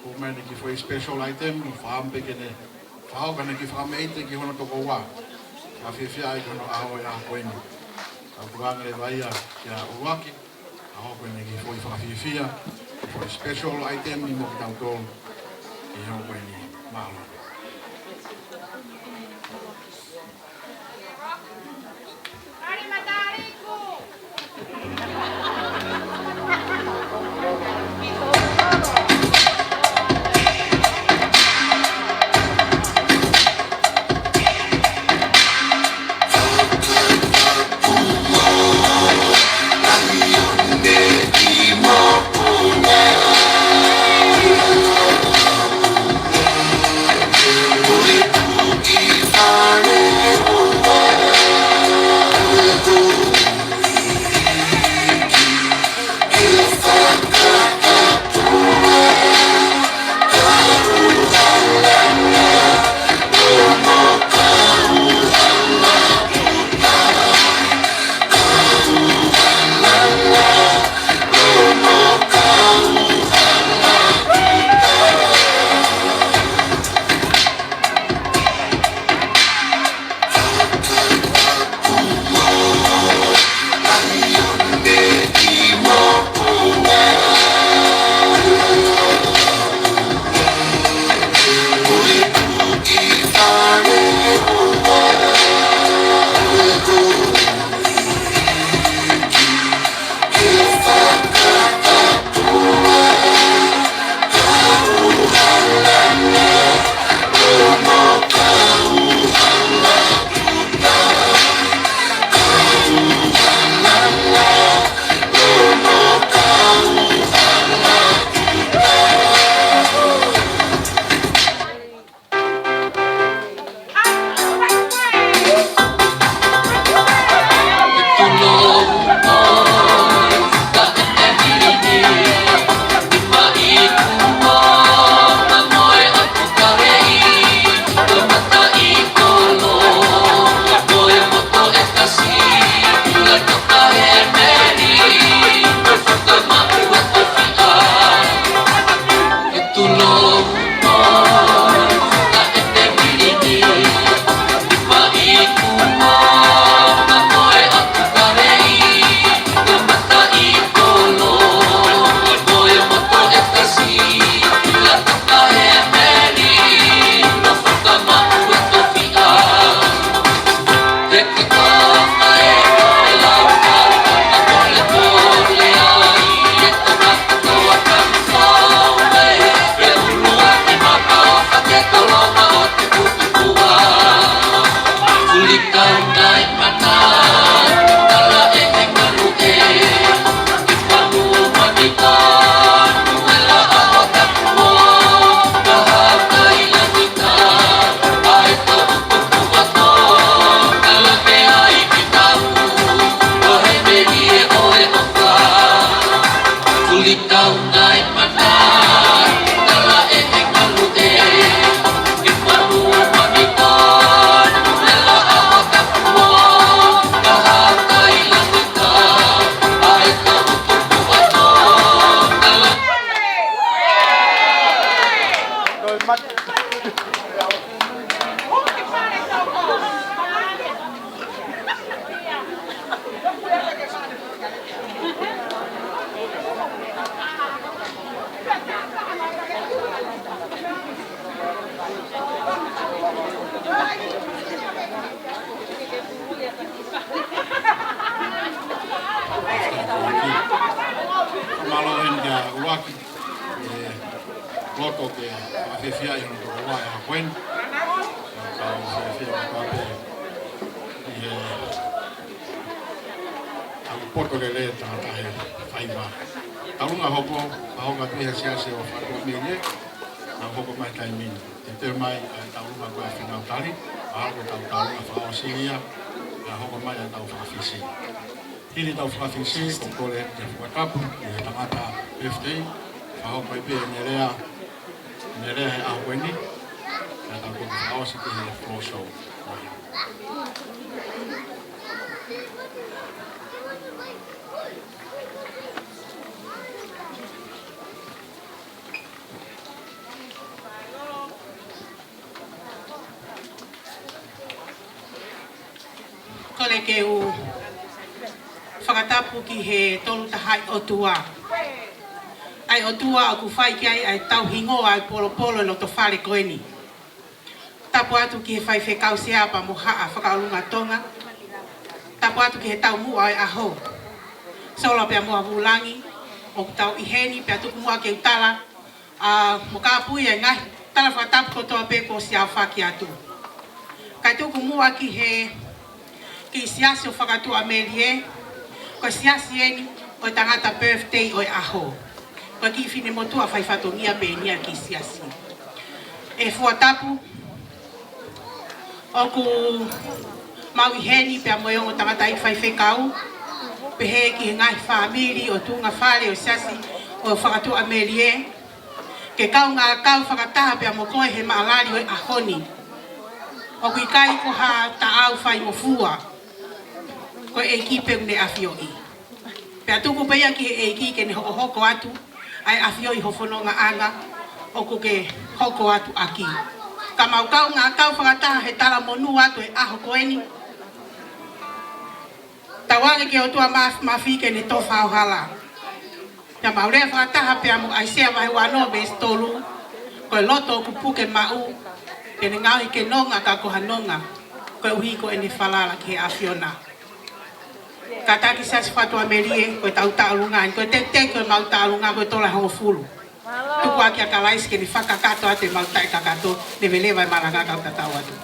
Ko mai ʻene kiʻi foʻi special item, fakahā mai pē ke ne fakahoko ʻene kiʻi fakameʻite ki hono tokoua. Fakafiefia ai ki hono ʻaho ʻi he ʻaho ko eni. Tau tukuange leva ia kia ʻUluaki. Fakahoko ʻene kiʻi foʻi fakafiefia, foʻi special item ni mo kitautolu ʻi he ʻaho ko eni. Mālō. Kali mataliku. Mālō eni kia ʻUluaki, ē, loto ke fakafiefia ʻi hono tokoua ʻi he ʻaho ko eni. Tau fiefia kotoa pē ʻi he ʻalu poto lelei ʻa e tangata he faiva. Taulunga hopo, ʻa hoka pē he siasi ʻo Fakatuʻamelie, ʻa hoka mai taimi ni. Teuteu mai ʻa e taulunga ko e finau tali, ʻa hoka tau taulunga fakaʻosi ia, ʻa hoka mai ʻa e tau fakafisi. Hili tau fakafisi, ko e kole ke fakatapu ʻi he tangata birthday, ʻa hoka mai pē ʻene lea, ʻene lea he ʻaho ko eni, ʻa tau ko fakaʻosi ki he floor show. Kole ke u fakatapu ki he Tolu Tahaʻi ʻOtua. ʻA e ʻOtua ʻoku fai ki ai ʻa e tau hingoa ʻa e polopolo ʻi loto fale ko eni. Tapu atu ki he faifekau Sea pea mo Haʻa Fakaʻolunga Tonga. Tapu atu ki he taumuʻa ʻo e ʻaho. Sola pea mo Avulangi, ʻoku tau ʻi heni pea tuku muʻa ke u tala, ʻa, mo kāpui ʻa e ngaahi tala fakatapu kotoa pē kuo ʻosi aofaki atu. Kae tuku muʻa ki he, ki he siasi ʻo Fakatuʻamelie, ko e siasi eni ʻo e tangata birthday ʻo e ʻaho. Ko e kiʻi finemotuʻa faifatongia pē eni ia ki he siasi. ʻE Fuatapu, ʻoku mau ʻi heni pea mo e ongo tangataʻeiki faifekau, pehē ki he ngaahi fāmili ʻo tuʻunga fale ʻo e siasi ʻo Fakatuʻamelie, ke kaungā kau fakataha pea mo koe he maʻalali ʻo e ʻaho ni. ʻOku ʻikai ko ha taʻau faingofua, ko e ʻEiki pē ʻoku ne ʻafioʻi. Pea tuku pē ia ki he ʻEiki ke ne hokohoko atu ʻa e ʻafioʻi ho fonongaʻanga ʻoku ke hoko atu ʻaki. Ka mau kaungā kau fakataha he talamonū atu he ʻaho ko eni. Tauange ki he ʻOtua Māfimafi ke ne tofa ho hala. Pea mau lea fakataha pea mo ʻAisea vahe uanoa veesi tolu, ko e loto ʻoku puke maʻu, ke ne ngaohi ke nonga ka ko ha nonga, koeʻuhi ko ʻene falala ki he ʻAfiona. Kātaki Siasi Fakatuʻamelie, ko e tau taʻolunga, ko e teketeke ko e mau taʻolunga, ko e tola hongofulu. Tuku ā kia Kalaisi ke ne fakakakato atu e mau taʻekakato, leveleva e malanga kau tatau atu.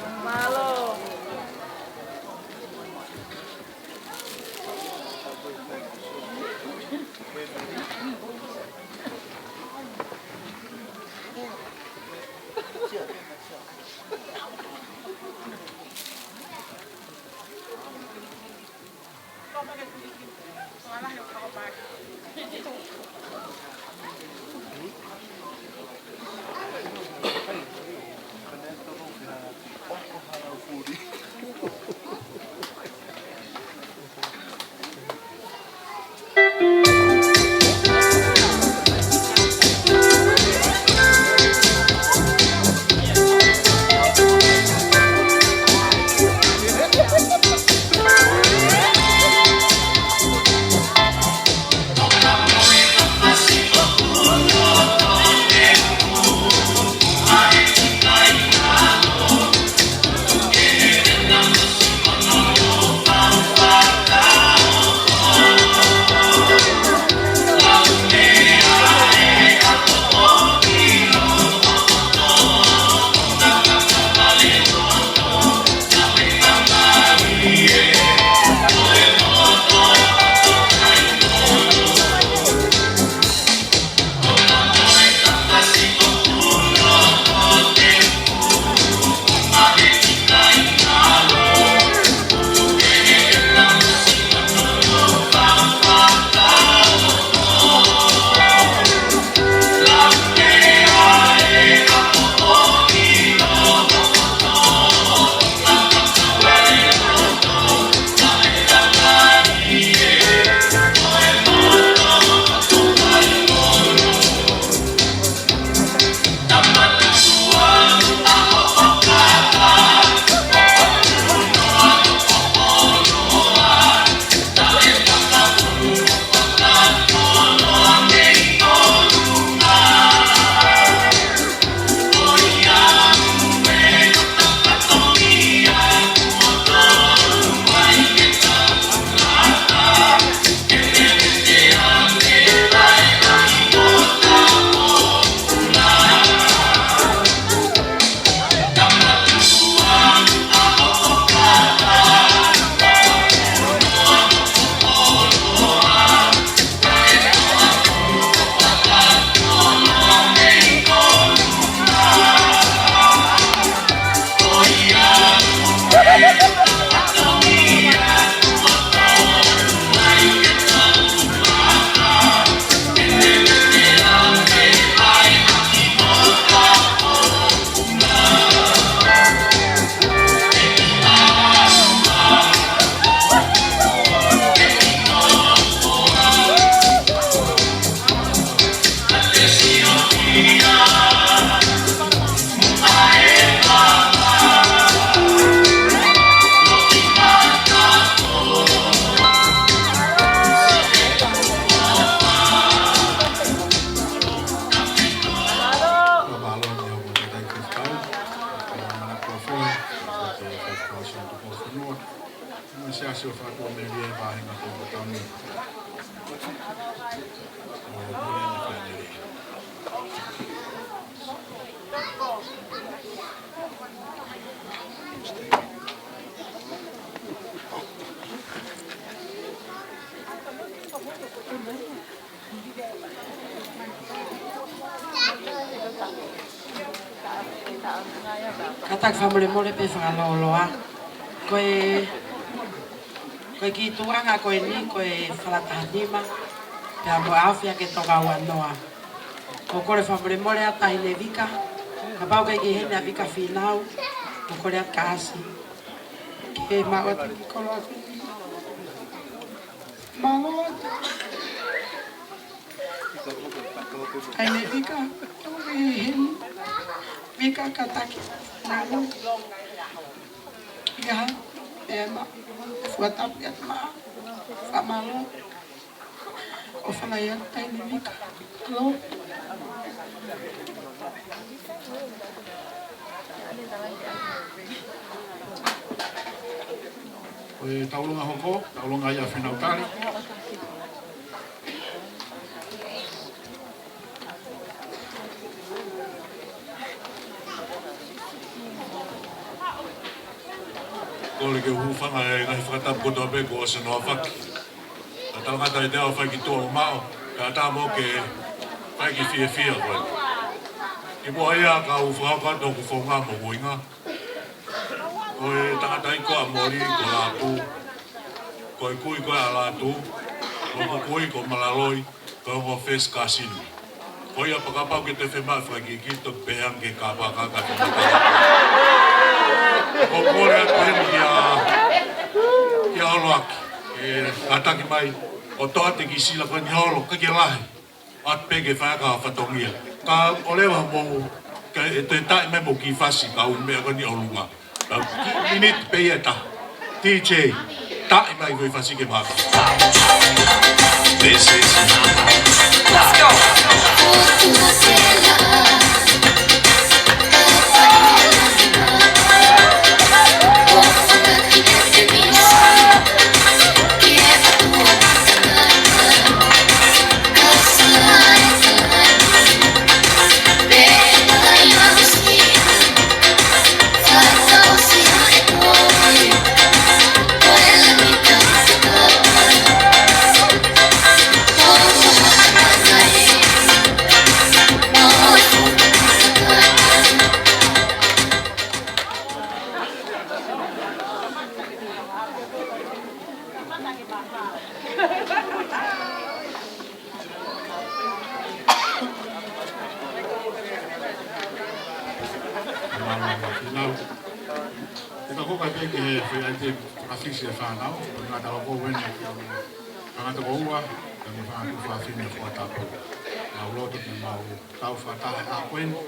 Mo e siasi ʻo e fakaʻatuʻamelie ʻi he vahenga ko Tauni. ʻO e moʻoni ʻa e fāmili. Kātaki fakamolemole pē fakalōloa. Ko e, ko e kiʻi tuʻunga ko eni, ko e Falatahanima, pea mo e ʻAfia ke Tonga ua noa. ʻOku ou kole fakamolemole atu Taʻahine Vika, kapau ʻoku ʻikai ke ʻi heni ʻa Vika Fīnau, ʻoku ou kole atu kia Asi ke maʻu atu e kiʻi koloa. Mālō. Taʻahine Vika, ʻoku ʻi heni. Vika, kātaki. Mālō. Ia, ʻe ma, fua tapu ia ma. Fakamālō. ʻOfa lahi atu Taʻahine Vika. Mālō. Ko e taulonga hoko, taulonga ia Fīnau Tali. Kole ke u hūfanga he ngaahi fakatapu kotoa pē kuo ʻosi hono aofaki. Ka talangata ʻiate au fai ki tuʻa ʻo maʻu, ka ʻatā mo ke fai ki fiefia ko ē. Kimuʻa ia ka u fakahoko atu hoku founga mo hoku ʻuhinga. Ko e tangataʻeiki ko ʻAmoli, ko Lātū. Ko e kui ko ē ʻa Lātū. Ko hoku kui ko Malaloi, ko hoku first cousin. Ko ia pea kapau ʻoku ke fiemaʻu e fakakikito, pehē ange ki he kāpakaka. Ko e kole atu heni kia, kia ʻOloaki. ʻE kātaki mai, ʻo toʻa atu e kiʻi sila ko eni holo, ʻikai ke lahi. ʻAtu pē ke fai ha fatongia. Ka ʻoleva mo, ka ʻe toe taʻi mai mo e kiʻi fasi, ka ʻoku meʻa ko eni ʻolunga. Ka kiʻi miniti pē ia ʻe taha. D J, taʻi mai ko e fasi ke maka. This is Nana. Let's go. Mālō, mālō. Te ka koka pē ki he foʻi ʻaitemi fakafisi ʻa e fānau, ko e ngata o ko wene ki he tangata ko ua, ka mo e fānau fafine ko Tapu. Mau loto ke mau tau fakataha ʻa ko eni,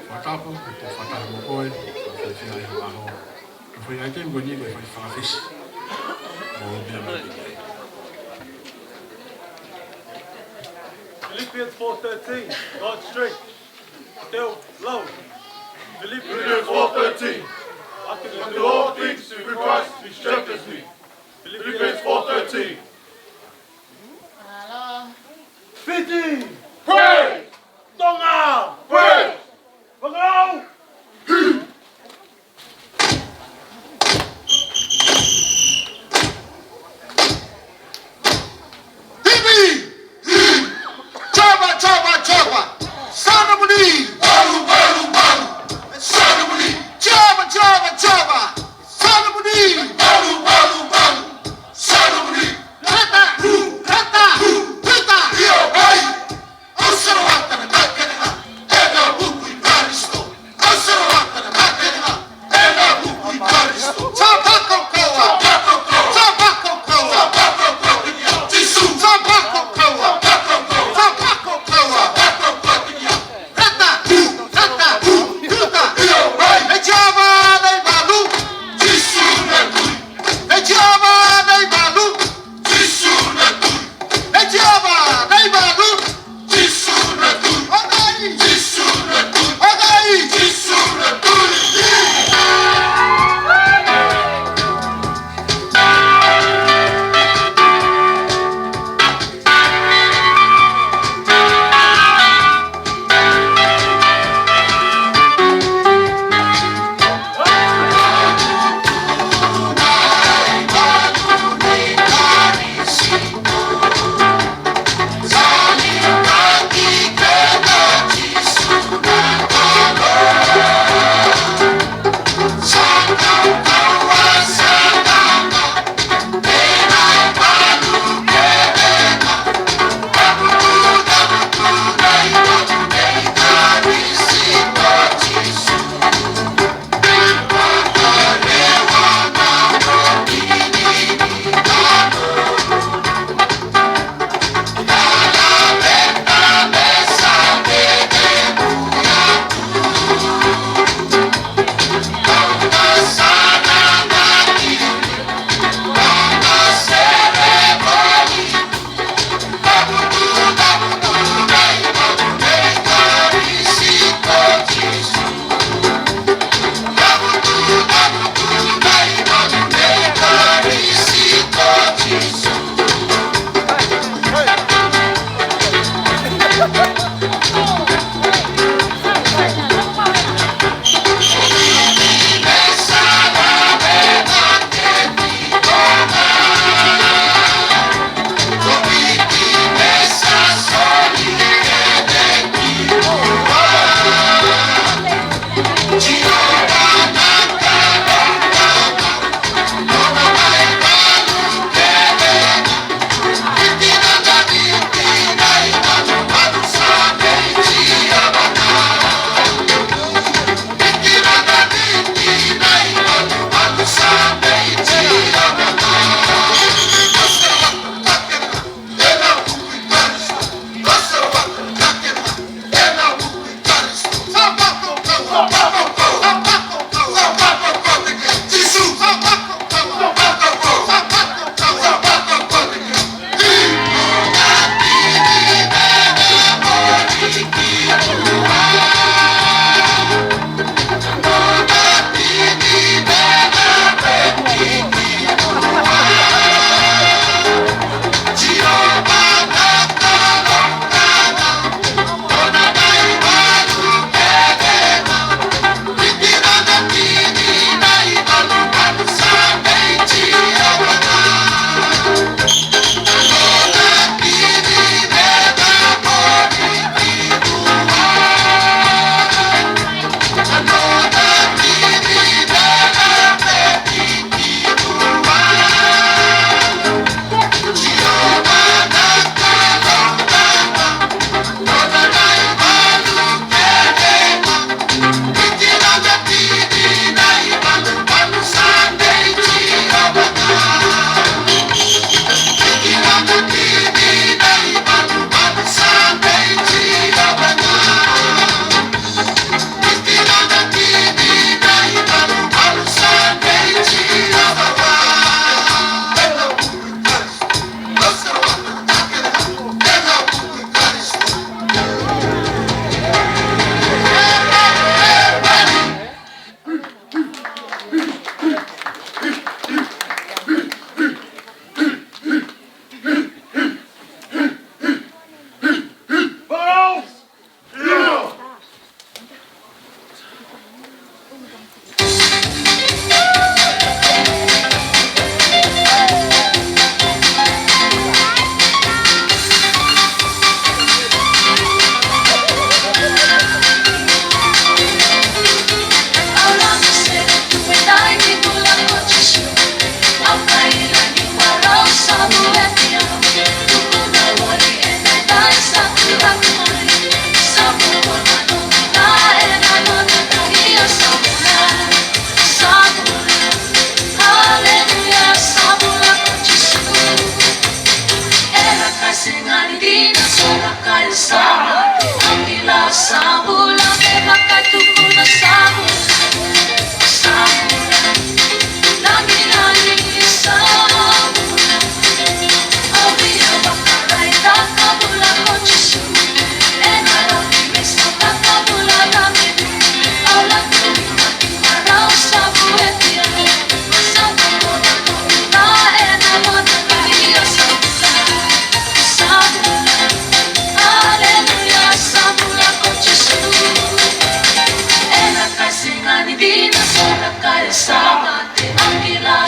ko Tapu, ko e fakataha mo koe, ko e fia ʻi he ʻaho. Ko e foʻi ʻaitemi ko eni ko e foʻi fakafisi. Mo meʻa mai ki ai. Philippians four thirteen, God's strength. Teu, lau. Philippians four thirteen. I can do all things through Christ who strengthens me. Philippians four thirteen. Hello. Fiti! Praise! Tonga! Praise! Vangau! Hipi! Java, Java, Java! Sanamuni! Valu, valu, valu! Sanamuni! Java, Java, Java! Sanamuni!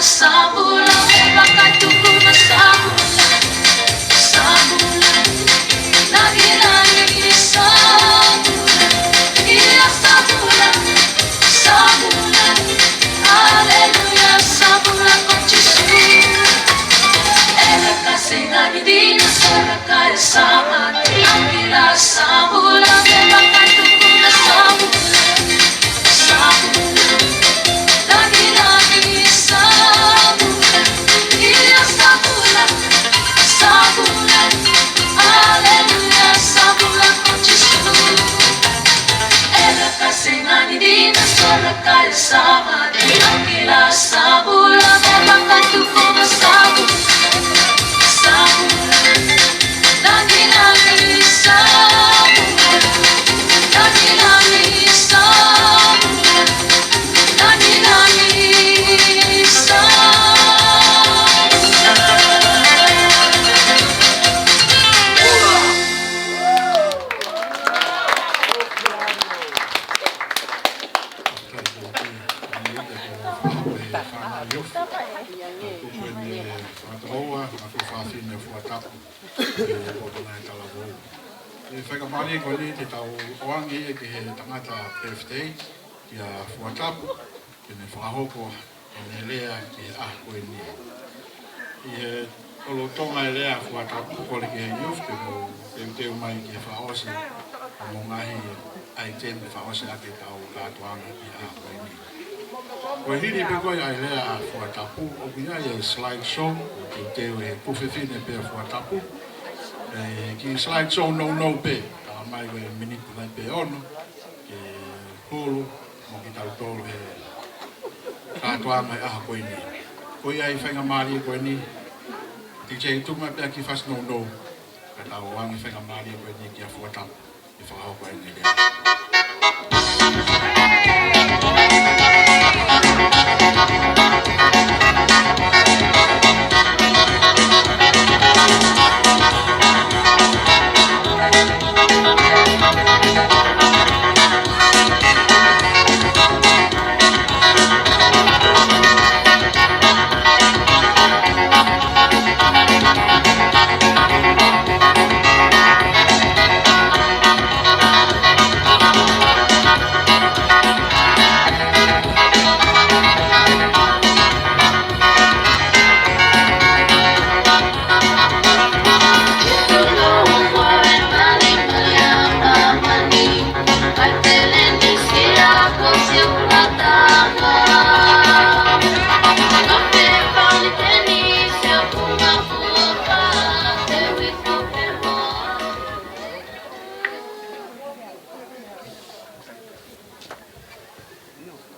Sabula, me makatuku na sabula. Sabula, langilangi sabula. Ia sabula, sabula. Aleluia, sabula ko Sīsū. Ela ka sina ni dina sora ka e sama. Langilangi sabula, me makatuku na sabula. Sabula, langilangi sabula, ia sabula, sabula, aleluia, sabula ko Sīsū. Ela ka sina ni dina sora ka e sama, langilangi sabula, me makatuku na sabula. Sabula, langilangi sabula, langilangi sabula, langilangi sabula. Fakatouʻosi, ʻa e fānau Iofi. Fakatouʻosi, ʻa e fānau Iofi. Fakatouʻosi, ʻa e fānau Iofi. ʻE, ʻo tona e talavou. ʻE, faingamālie ko eni te tau ʻoange ia ki he tangata birthday, kia Fuatapu, ke ne fakahoko ʻene lea ki he ʻaho ko eni. ʻI he lolotonga e lea ʻa Fuatapu, kole ki he youth ke mou teuteu mai ki he fakaʻosi ʻa e ngaahi item ke fakaʻosi ʻaki ʻetau kātoanga ki he ʻaho ko eni. Ko e hili pē ko ia ʻa e lea ʻa Fuatapu, ʻoku ʻi ai e slide show, ʻoku teuteu ʻe he tuofefine pē ʻa Fuatapu. ʻE, kiʻi slide show nounou pē, tala mai ko e miniti mai pē ono, ke hulu mo kitautolu he kātoanga he ʻaho ko eni. Ko ia ʻa e faingamālie ko eni, D J tuku mai pē ha kiʻi fasi nounou, ka tau ʻoange faingamālie ko eni kia Fuatapu. ʻE fakahoko ai ʻene lea.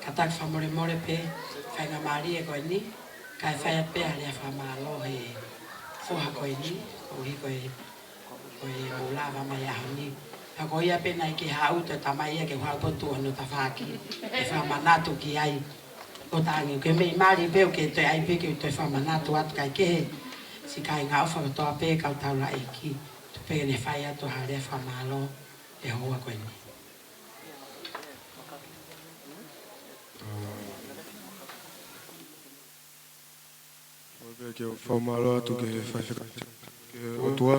Kātaki fakamolemole pē, faingamālie ko eni, kae fai atu pē ʻa e lea fakamālō he foha ko eni, koeʻuhi ko e, ko e mou lava mai ʻaho ni. Ka ko ia pē naʻe ʻikai ke haʻu, toe tamai ia ke u haʻu pē ʻo tuʻu hono tafaʻaki, ke fakamanatu ki ai. Ko e tangi, ke mei mali pē ʻo ke toe ʻai pē ke u toe fakamanatu atu kae kehe, siʻi kāinga ʻofa kotoa pē kau taulaʻeiki, tuku pē ke ne fai atu ha lea fakamālō he houa ko eni. ʻOku ou pehē ke u fakamālō atu ki he faifekau, ki he ʻOtua.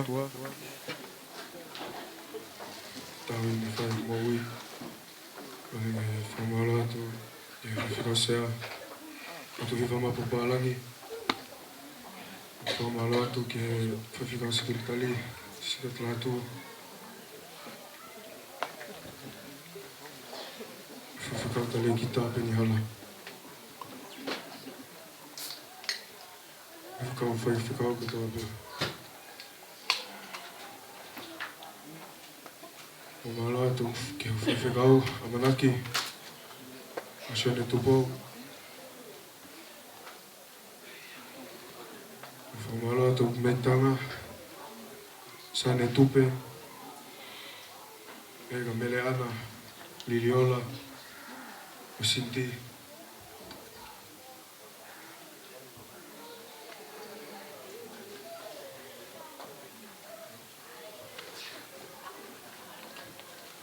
Tau ʻi he fai moʻui. ʻOku ou fakamālō atu ki he faifekau sea, ʻOtuhiva Mapu Palangi. Fakamālō atu ki he faifekau sekelitali, sekelitali atu. Faifekau talēkita Penihala. Faifekau, faifekau kotoa pē. Fakamālō atu ki he faifekau ʻAmanaki, ʻa Sione Tupou. Fakamālō atu Metanga, Sane Tupe, Mega Meleana, Liliola, ʻo Sinti.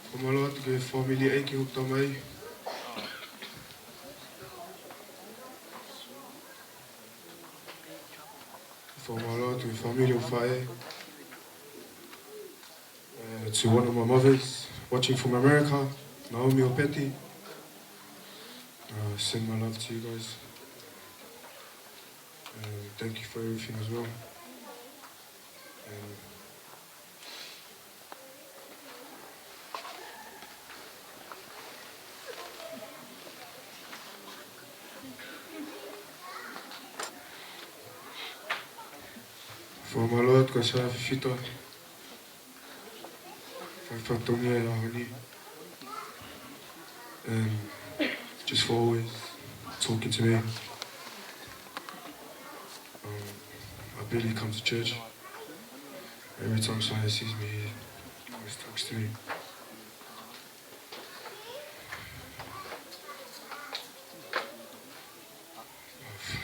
Fakamālō atu ki he fāmili ʻeiki hoku tamai. Fakamālō atu ki he fāmili ʻo faʻē. Uh, to one of my mothers watching from America, Naomi or Betty. Uh, send my love to you guys. And thank you for everything as well. And fakamālō atu kia Sā Fifita. Fai fatongia he ʻaho ni. And just for always talking to me. Um, I barely come to church. Every time Sā sees me, he always talks to me.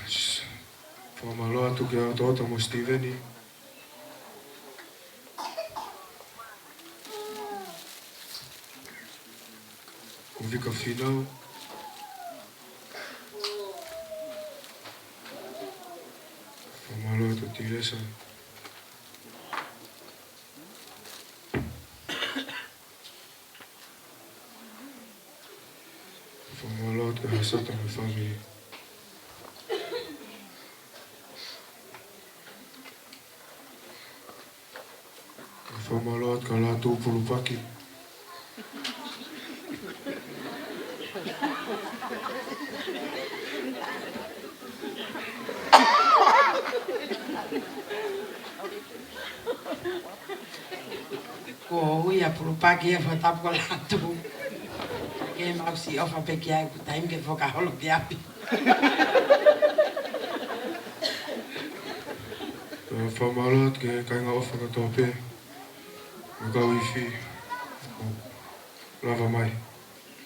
Just fakamālō atu kia Toto mo Steven. Ko Vika Finau. Fakamālō atu Tiresa. Fakamālō atu kia Hasata mo e fāmili. Fakamālō atu kia Lātū Pulupaki. Ko ia Pulupaki ia, fakatapu ko Lātū. Ke mau siʻi ʻofa pē ki ai, ʻoku taimi ke fakaholo ki ʻapi. Fakamālō atu ki he kāinga ʻofa kotoa pē. Mo e kau ifi. Lava mai.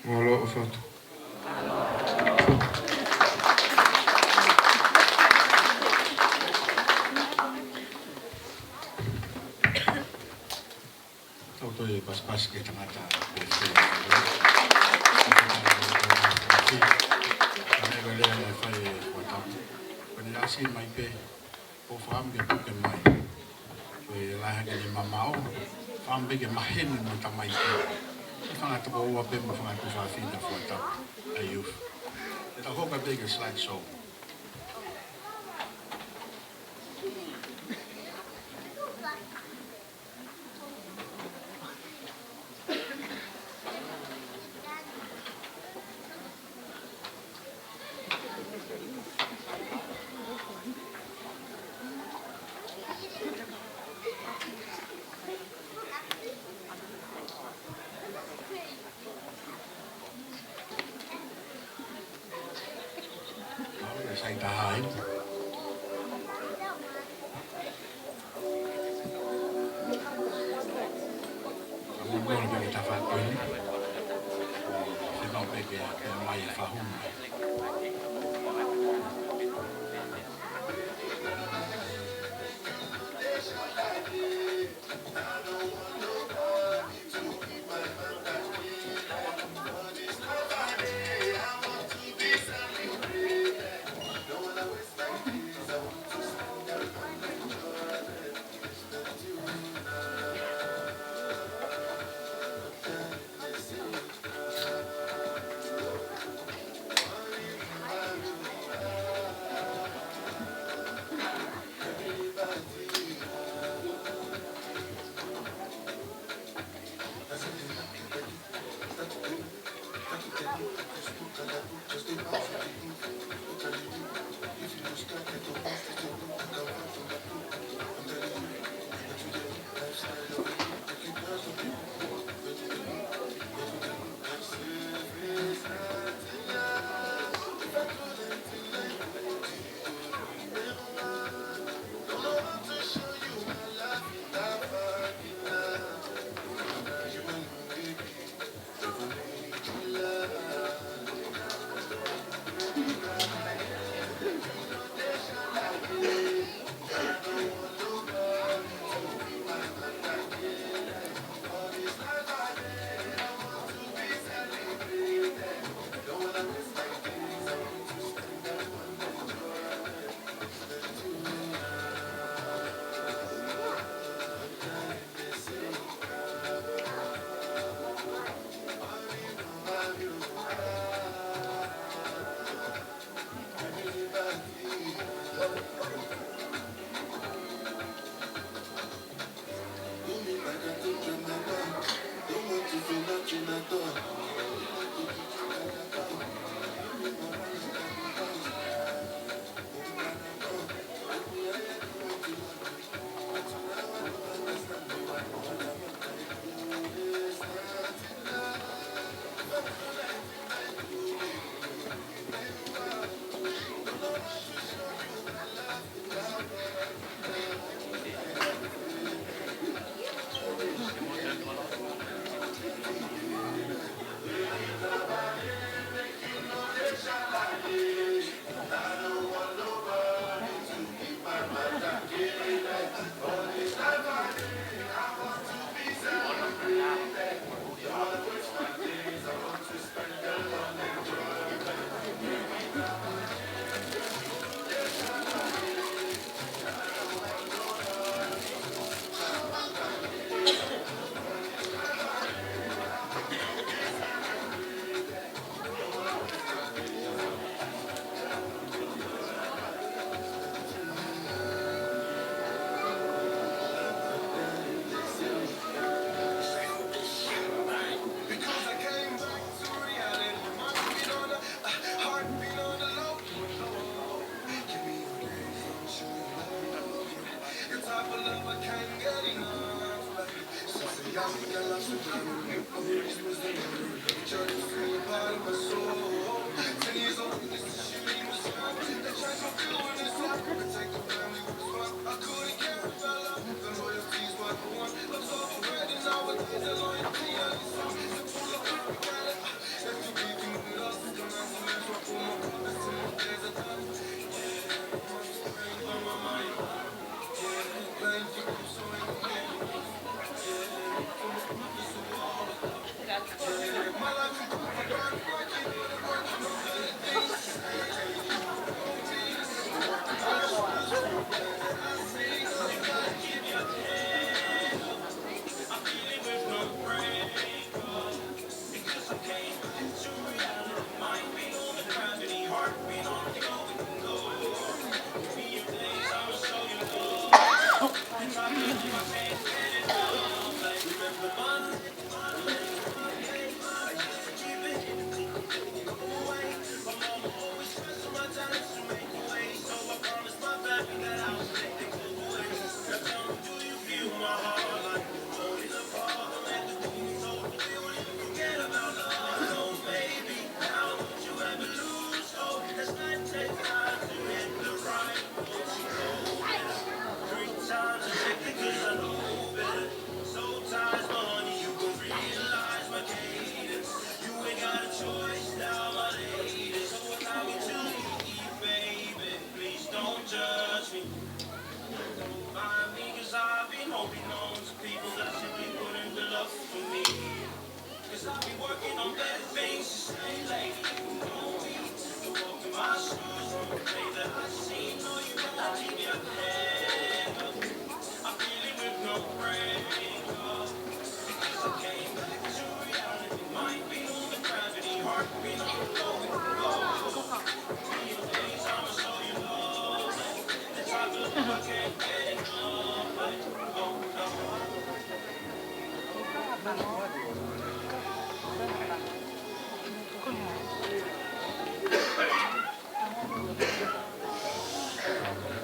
Mālō ʻofa atu. Tau toe pasipasi ki he tangata pē. Ka ne lea ne fai e fakatapu. Ko ʻene ʻasi mai pē, ʻo fakaʻamu ke puke mai. Ko e lahi hake ni mamaʻo, fakaʻamu pē ke maheni mo tamaiki. Ko e fanga tokoua pē mo e fanga tuofāfine fakatapu ʻa e youth. Te tau hoko pē ki he slide show. Sai taha ai. Ka mo mole pē ke tafa ko eni. Fekau pē ke, ke mai e fahu.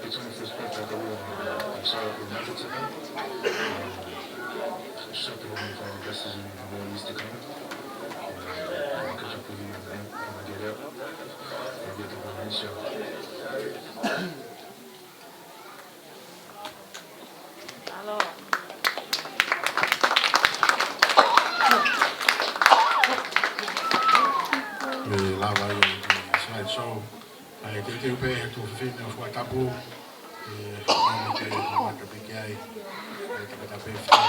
It's on the first page of the wall. I'm sorry, we never took it. Um, shut the room for investors in the world needs to come. And, uh, catch up with you when I, when I get out. I'll get the one in show. Mei he lava ia ʻi he slide show. ʻA e teuteu pē ʻe he tuofefine ʻo Fuatapu, ʻe, ʻe, ʻe, ʻe, piki ai, ʻe, te ka tape fia.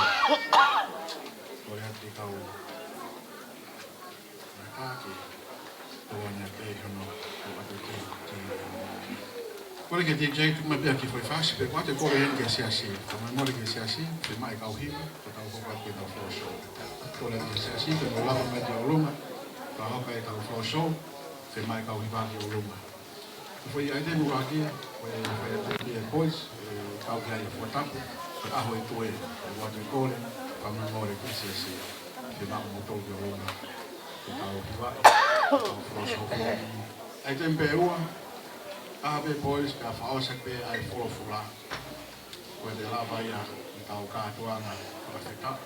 Kole atu ki he kau, ʻa, ki, ʻo ʻana pē hono, ʻo ʻatu ki, ki, kole ki he D J, tuku mai pē ha kiʻi foʻi fasi, pea ko ʻete kole heni ki he siasi. Ka mai mole ki he siasi, fiemaʻu e kau hiva, ko e tau hoko atu ki he tau floor show. Kole ki he siasi, pea mou lava mai ki ʻolunga, ka hoko e tau floor show, fiemaʻu e kau hiva ki ʻolunga. Foʻi ʻaiteni ʻuluaki, ko e foʻi ʻaiteni ʻa e boys, ʻe kau ki ai ʻa Fuatapu, ko e ʻaho ʻe toe, ʻe ua te kole, ka mai mole ki he siasi. Ke maʻu mo tau ki ʻolunga, ke tau ki vaʻe, tau floor show. ʻAiteni pē ʻe ua, ʻa e boys, ka fakaʻosi pē ʻa e folofola. Ko e te lava ia ʻi he tau kātoanga fakafetaʻi.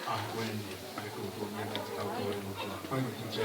ʻA ko eni, ʻa e tuʻutuʻuni ʻa e tau tō e motu. Ko e motu J.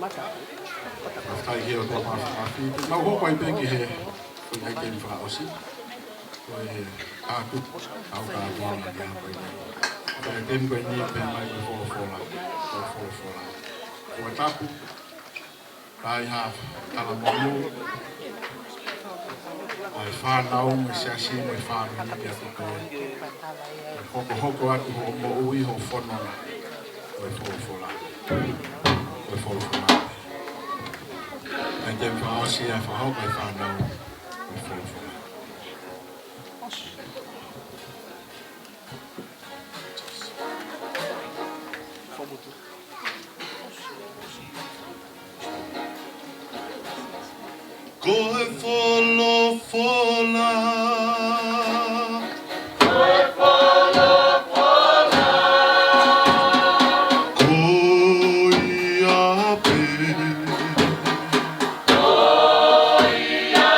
Fakafetaʻi ki he ʻOtua Māfimafi. Mau hoko ai pē ki he, ki he ʻaiteni fakaʻosi. Ko e kātuku, kau kātuku ʻa e ʻaho ni. Ko e ʻaiteni ko eni pē mai ko e folofola, ko e folofola. Ko e tapu, ʻa e hā, talamonū, ʻa e fānau mo e siasi mo e fāmili ʻa e kotoa. Hokohoko atu hoʻo moʻui, hoʻo fononga, ko e folofola. Ko e folofola. ʻAiteni fakaʻosi ʻa e fakahoko ʻa e fānau, ko e folofola. Ko e folofola. Ko e folofola. Ko ia pē. Ko ia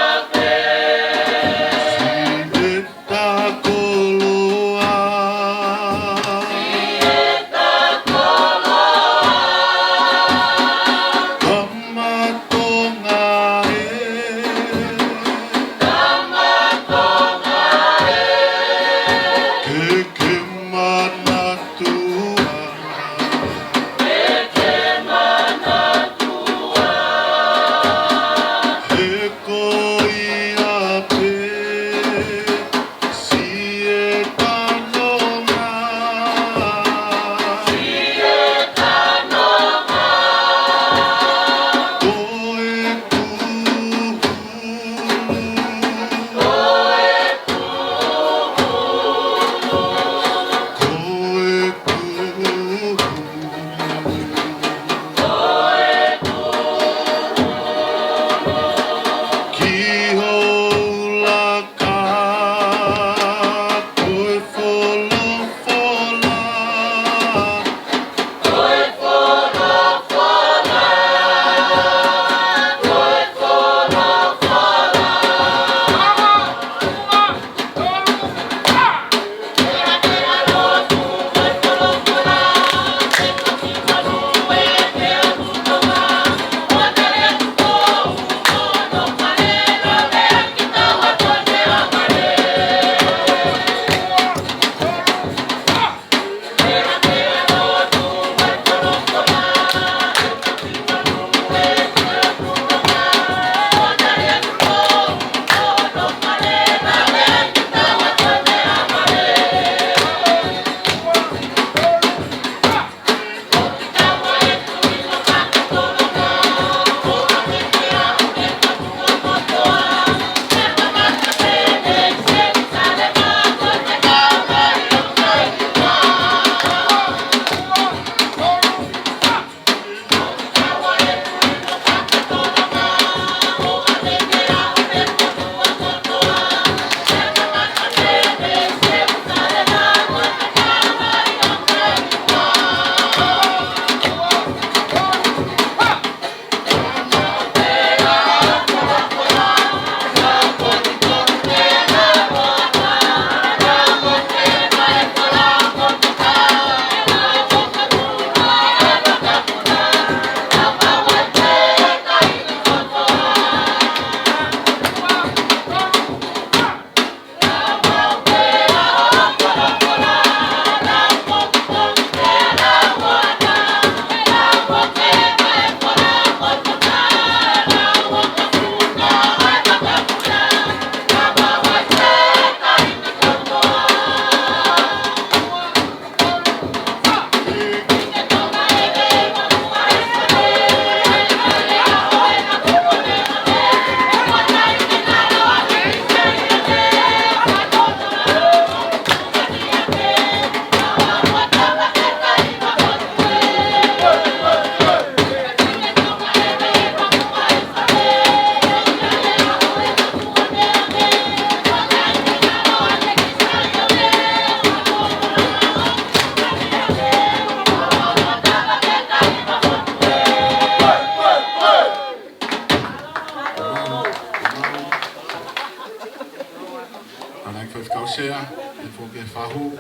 Ke fahu,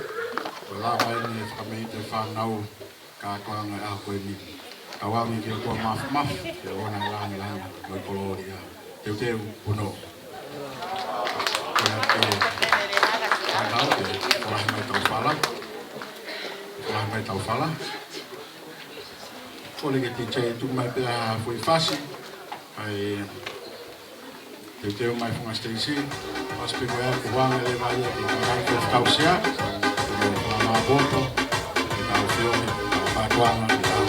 ko e lava eni e fakamei te fānau kātoanga ʻa ko eni. Tauange ki he ʻOtua Māfimafi, ke ʻoua naʻa lāngilangi, mo e kolōlia. Teuteu, punou. Ko ia ke fānau, ke folahi mai tau fala. Folahi mai tau fala. Kole ke te tuku mai pē ha foʻi fasi. ʻAi, teuteu mai Funga Stacy, pasi pē ko ia ke huanga leva ia ke kamai ke tau sea, ke tau maʻu popo, ke tau fio, ke tau kātoanga, ke tau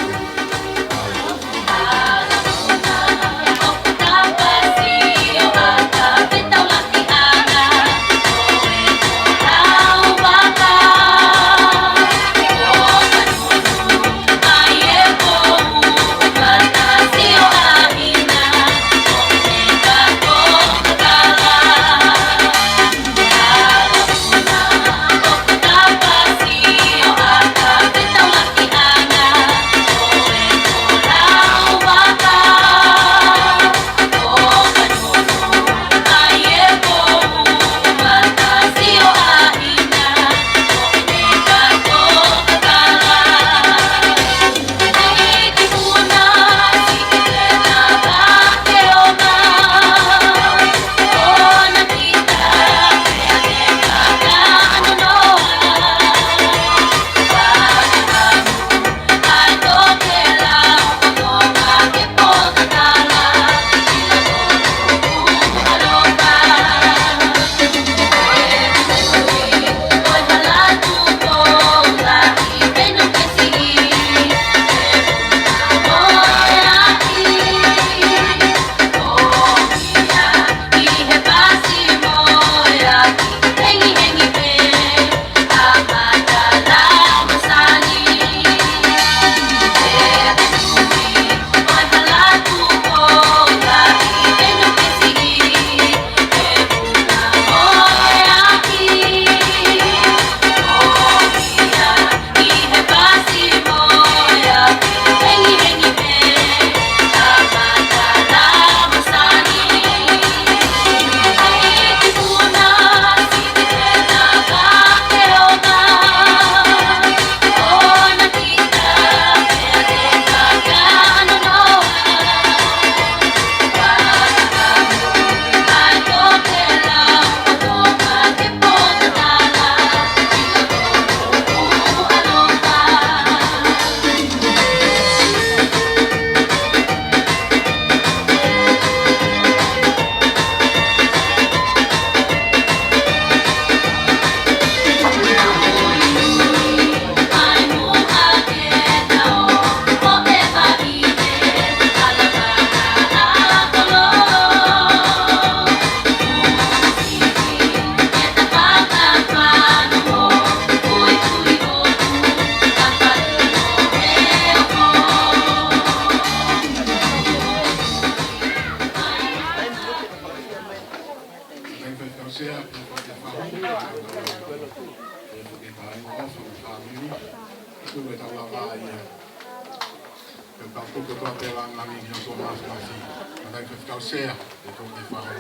Ke tau tuku kotoa pē lāngilangi ki he ʻOtua Māfimafi. Mālō e Faifekau Sea, ʻe tō ke fahu.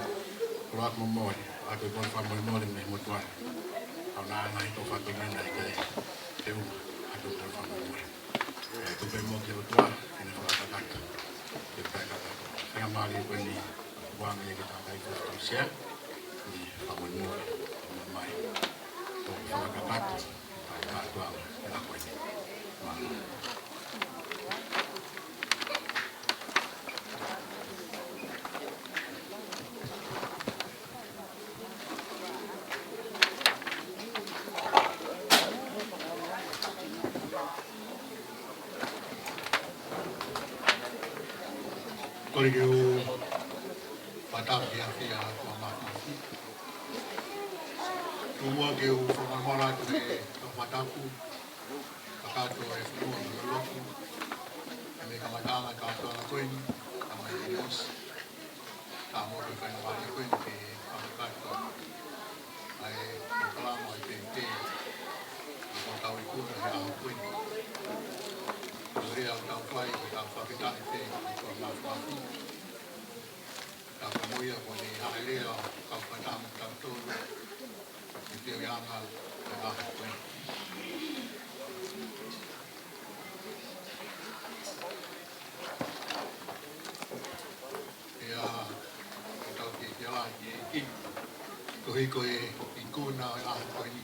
Koloa mo moe, ʻa ko e koloa mo moe mei he motuʻa. Au na ana i tō fatu mena i te, te u, ʻa ko e koloa mo moe. ʻE tuku pē mo ki he ʻOtua, ke ne fakakakato. Ke fakakakato. Faingamālie ko eni, ʻoange ke tau kai Faifekau Sea, ni fahu mo moe, mo mai. Tō fakakakato. Kole ke u fakatapu ki he ʻafio ʻa e ʻOtua Māfimafi. Tuku muʻa ke u fakamolemole atu he fakatapu kakato e fonua mo e lotu. ʻA e kamataʻanga kātoanga ko eni, kamata ʻi ʻOsi. Ka mo e faingamālie ko eni ke fakakakato ʻa e polokalama ʻo e teuteu ʻo e kau ikuna he ʻaho ko eni. Ko e lea ʻoku tau fai, ko e tau fakafetaʻi pē ki he ʻOtua Māfimafi. Ka ko e moʻoni ia ko eni ʻa e lea ʻoku tau fakataha mo kitautolu. Ke teuʻi ange ʻa ʻAho ko eni. ʻIo, ke tau kiʻi kiʻi ala ki he ʻEiki koeʻuhi ko e ikuna ʻo e ʻaho ko eni.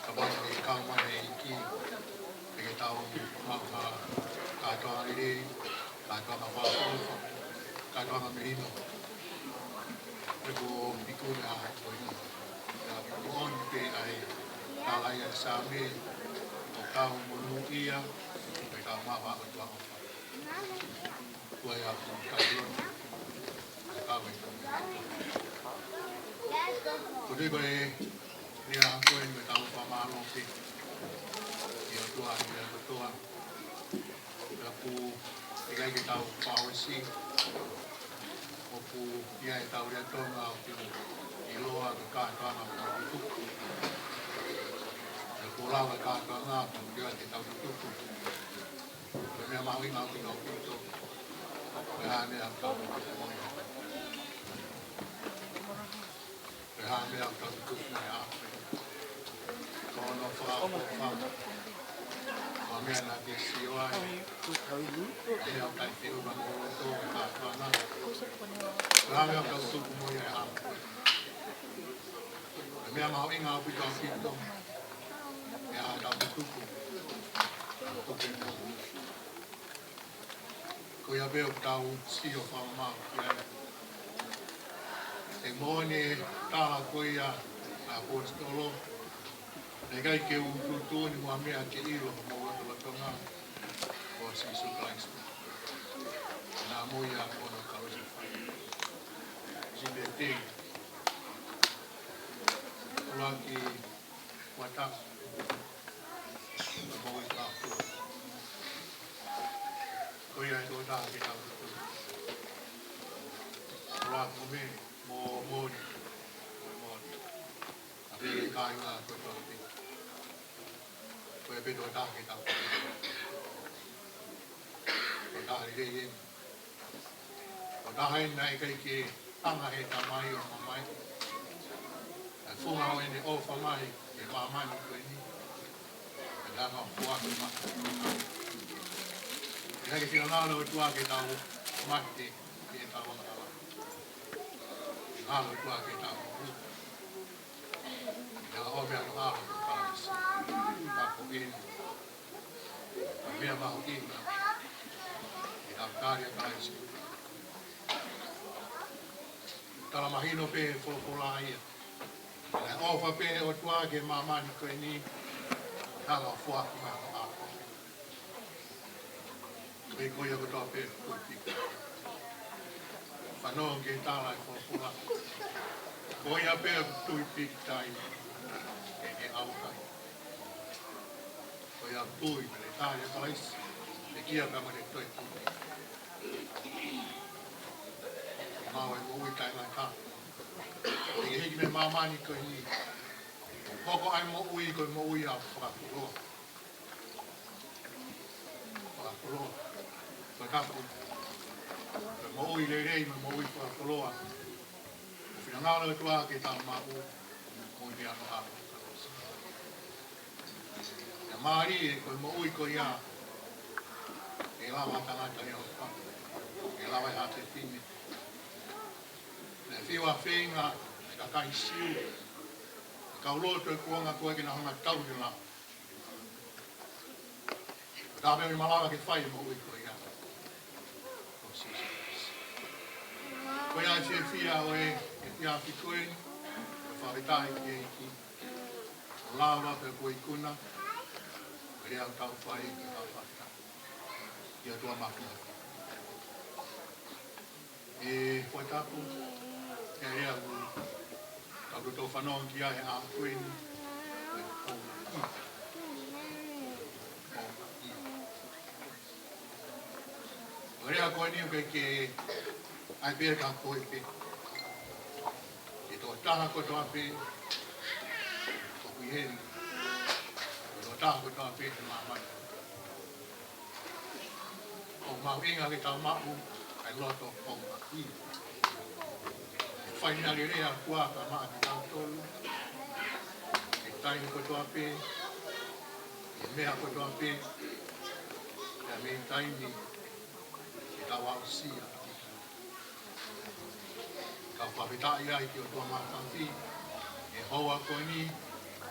Ka ʻoku ʻikai ke kau mai e ʻEiki, ke tau maʻu ha kātoanga lelei, kātoanga fakaʻofoʻofa, kātoanga melino. Pea ko e ikuna ʻo e ʻaho ko eni. Pea ko e moʻoni pē ʻa e tala ʻa e Saame, ʻoku tau monūʻia, pea tau maʻu ʻa e ʻOtua ʻofa. Ko ia ʻoku tau ʻilo, ʻoku tau ʻilo. Ko e tui ko e, ʻi he ʻaho ko eni ʻoku tau fakamālō pē ki he ʻOtua ʻi he meʻa kotoa. Pea ʻoku ʻikai ke tau fakaʻosi, ʻoku ʻi ai ʻetau lea Tonga ʻoku ʻiloa ko e kātoanga fakatutuku. Pea ʻoku lava e kātoanga, pea ʻoku ʻikai ke tau tutuku. Ko e meʻa mahuʻinga ʻaupito ʻaupito, ko e hā e meʻa ʻoku tau tutuku mo ia? Ko e hā e meʻa ʻoku tau tutuku mo ia? Ko hono fakaʻofoʻofa. Ko e meʻa naʻa ke sio ai. Ko e meʻa ʻoku ʻikai fiu ma mo loto ka tuana. Ko e hā e meʻa ʻoku tau tutuku mo ia? Ko e meʻa mahuʻinga ʻaupito ʻaupito. Ko e hā ʻoku tau tutuku? Ko ia pē ʻoku tau sio fakamaau ki ai. ʻE moʻoni e tala ko ia ʻa e ʻaposetolo, naʻe ʻikai ke u tuʻutuʻuni mo ha meʻa ke ʻilo homou lotolotonga, ko Sīsū Kalaisi. Naʻa mo ia ʻi hono kalusefai. Sipetei. ʻUluaki Kuata. Ko ia e tokotaha ke tau tuku. Ko la ko me mo moni. Mo moni. A pe le kai la ko tau tuku. Ko ia pē tokotaha ke tau tuku. Tokotaha lelei eni. Ko e tokotaha eni naʻe ʻikai ke hanga ʻe he Tamai ʻo ʻomai ʻa e funga ʻo ʻene ʻofa mai ki he māmani ko eni, kae hanga ʻo foaki mai. ʻIkai ke finangalo e ʻOtua ke tau mate ki heʻetau angahala. Finangalo e ʻOtua ke tau moʻui. Pea ʻoku meʻa ʻa e ʻOtua ko Kalaisi. Ka ko eni, ko e meʻa mahuʻinga ʻi he tali ʻa Kalaisi. Tala mahino pē he folofola ia. Naʻe ʻofa pē ʻa e ʻOtua ki he māmani ko eni, hanga ʻo foaki mai hono ʻAlo. Ko ia kotoa pē ʻoku tui pīkitai. Fanongo ki he tala ʻa e folofola. Ko ia pē ʻoku tui pīkitai, ʻe ʻaukai. Ko ia ʻoku tui, pea tali ʻa Kalaisi, ʻe kia pea mo ʻene toe tuku. Maʻu e moʻui taʻengata. ʻE hiki mei māmani ko eni. Hoko ʻa e moʻui ko e moʻui ʻa e fakakoloa. Fakakoloa. Fakakoloa. Ko e moʻui lelei mo e moʻui fakakoloa. ʻOku finangalo e ʻOtua ke tau maʻu, moʻui meʻa no ʻa. Pea mālie ko e moʻui ko ia, ʻe lava ʻe he tangata ʻi ʻOfa, ʻe lava ʻe ha fefine. Naʻe fiu ʻa e feinga ʻa e kakai Siu, kau lotu ʻi he kuonga ko ē ke nau hanga ʻo tauhi e lao. Ka ʻoku ʻikai ke malava ke fai e moʻui ko ia. Ko Sīsū Kalaisi. Ko ia e fiefia ʻo e efiafi ko eni, ko e fakafetaʻi ki he ʻEiki. ʻOku lava pea kuo ikuna, ko e lea ʻoku tau fai ke tau fakafetaʻi ki he ʻOtua Māfimafi. ʻE Kuatapu, ʻe lea ʻoku tau toutou fanongo ki ai he ʻaho ko eni, ko e pouaki. Pouaki. Ko e lea ko eni ʻoku ʻikai ke ʻai pē ka ko e pē. Ko e tokotaha kotoa pē ʻoku ʻi heni. Ko e tokotaha kotoa pē he māmani. ʻOku mahuʻinga ke tau maʻu ʻa e loto pouaki. Fai meʻa lelei ʻa e ʻOtua pea maʻa kitautolu. Ke Taimi kotoa pē, ʻi he meʻa kotoa pē, pea mei taimi ke tau aʻusia. Kau fakafetaʻi ai ki he ʻOtua Māfimafi, ʻi he houa ko eni,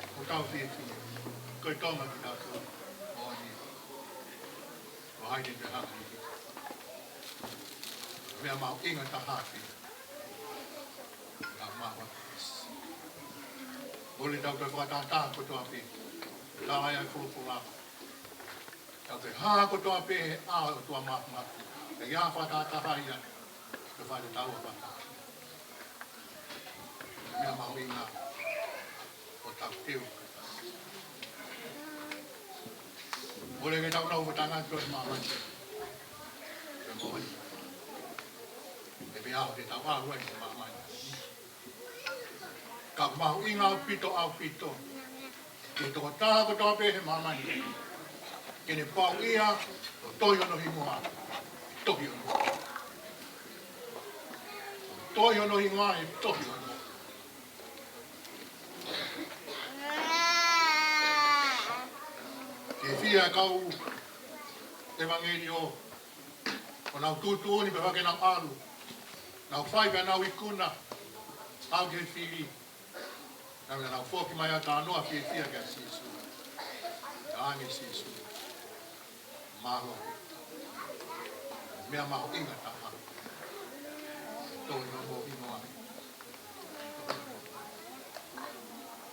ʻoku tau fiefia, ko e Tonga kitautolu, moʻoni. Ko hai te te hanga ni. Meʻa mahuʻinga taha pē. Ka mahuʻinga. Mole tau toe fakatahataha kotoa pē. Tala ia ʻa e folofola. Tau toe hā kotoa pē he ʻao ʻo e ʻOtua Māfimafi. Ka ʻi ai ha fakatahataha ia, ko e fai te tau fakataha. Meʻa mahuʻinga ʻo tau teu. Mole ke tau nau fakatanga ki he māmani. Ko e moʻoni. ʻE pehē ʻe tau ʻalu ai ki he māmani. Ka mahuʻinga ʻaupito, ʻaupito. Ke tokotaha kotoa pē he māmani. Ke ne pau ia, ʻo tohi hono hingoa. Tohi hono. Tohi hono hingoa, ʻe tohi hono. Ke fie kau ʻevangeliō. ʻO nau tuʻutuʻuni pea ke nau ʻalu. Nau fai pea nau ikuna. Au ke fili. Nau, nau foki mai ʻa e talanoa fiefia kia Sīsū. Ka ange Sīsū. Mālō. Meʻa mahuʻinga taha. Tohi hoʻo hingoa.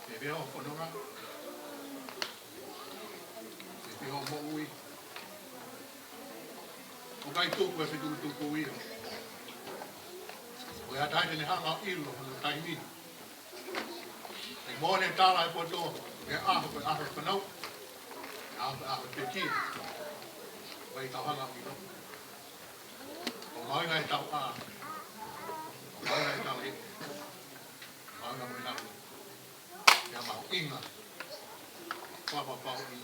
Ke pehē hoʻo fononga. Ke pehē hoʻo moʻui. ʻOku ʻikai tuku e fetukutuku ia. ʻOku ʻikai ha taha te ne hanga ʻo ʻilo hono taimi. ʻE moʻoni e tala ʻa e poto, ʻe ʻaho, ʻe ʻaho e fanauʻi, ʻe ʻaho, ʻe ʻaho e pekia. ʻOku ʻikai tau hanga ʻo ʻilo. ʻOku mahuʻinga ʻetau ʻā. ʻOku mahuʻinga ʻetau ʻi. Mahuʻinga mo e nau. Meʻa mahuʻinga. Fakapapauʻi.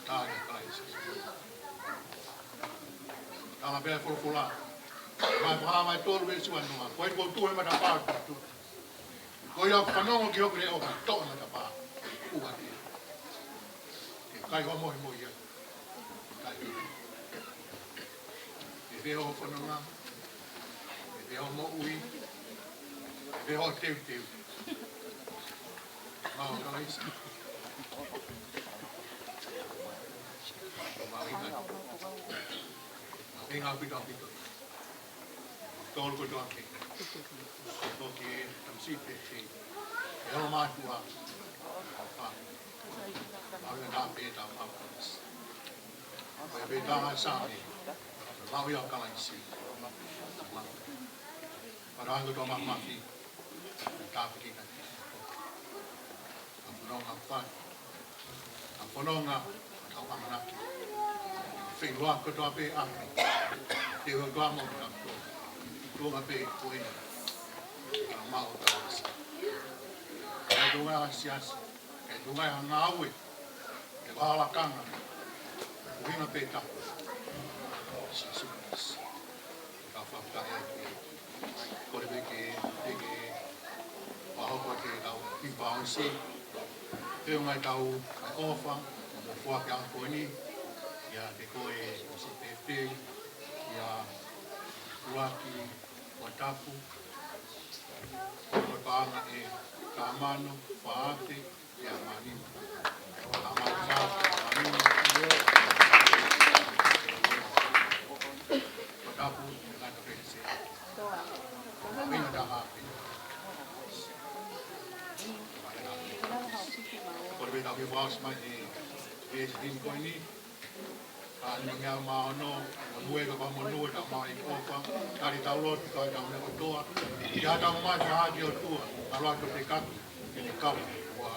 Tali Kalaisi. Tala pē ʻa e folofola. Mai Fakahā vahe tolu veesi uanoa. Ko ia kuo tuʻu he matapā ʻo e ʻOtua. Ko ia ʻoku fanongo ki hoku leʻo kae toʻo e matapā. ʻOua te. Ke kai hoʻo mohe mo ia. Kai. Ke pehē hoʻo fononga. Ke pehē hoʻo moʻui. Ke pehē hoʻo teuteu. Mau Kalaisi. Mau inga. Mau inga ʻaupito ʻaupito. Tolu kotoa pē. Ko e tamasiʻi pē. ʻE holo mātuʻa. Mau inga pē tau mau Kalaisi. Ko e pē tau Saame. Mau ia Kalaisi. Parau kotoa Māfimafi. Tāpuekina. ʻA e fononga fai. ʻA e fononga ʻoku tau ʻamanaki. Feilauaki kotoa pē ʻa e. Te u ʻOtua mo tau. Tuʻunga pē ko ena. ʻA mau tau asi. ʻA e tuʻunga asiasi. ʻA e tuʻunga ʻa e ngāue. ʻA e lakanga. Ko e ʻuhinga pē taha. Sīsū Kalaisi. Ka fakataha atu. Kole pē ke, pē ke, fakahoko atu ʻetau kiʻi fakaʻosi. Pea ʻoku ngali tau, ʻa e ʻofa, mo foaki ʻa e ʻaho ko eni, ʻiate koe ʻosi pēpē, ʻia Uaki, Uatapu, ko e paʻanga ʻe Kamano, Faate, ʻIa Manima. Ka mau sa, Manima. Ko tapu, ngata pehē se. Mei na taha. Ko le tau ke fakaʻosi mai ʻe, ʻe Sipini ko eni. Ka ni mangi au mā ono, ka mue ka pa monu, ka mā i kofa, ka li tau lotu, ka tau ne kotoa. Ia tau mai ka haki ʻOtua, ka loa to te kaku, ke ne kapu, ua.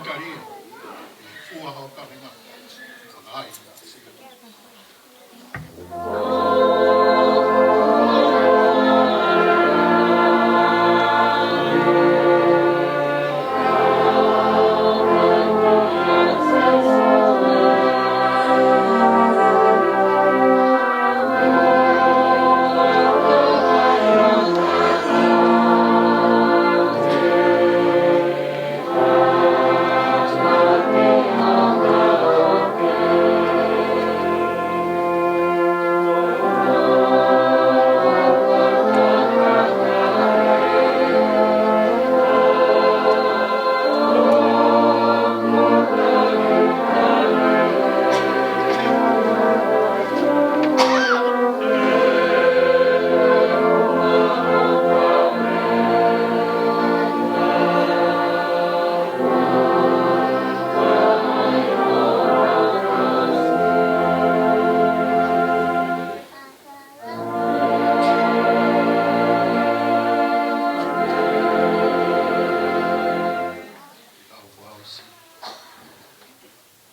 Kalia, fua ho kavenga, fakaai.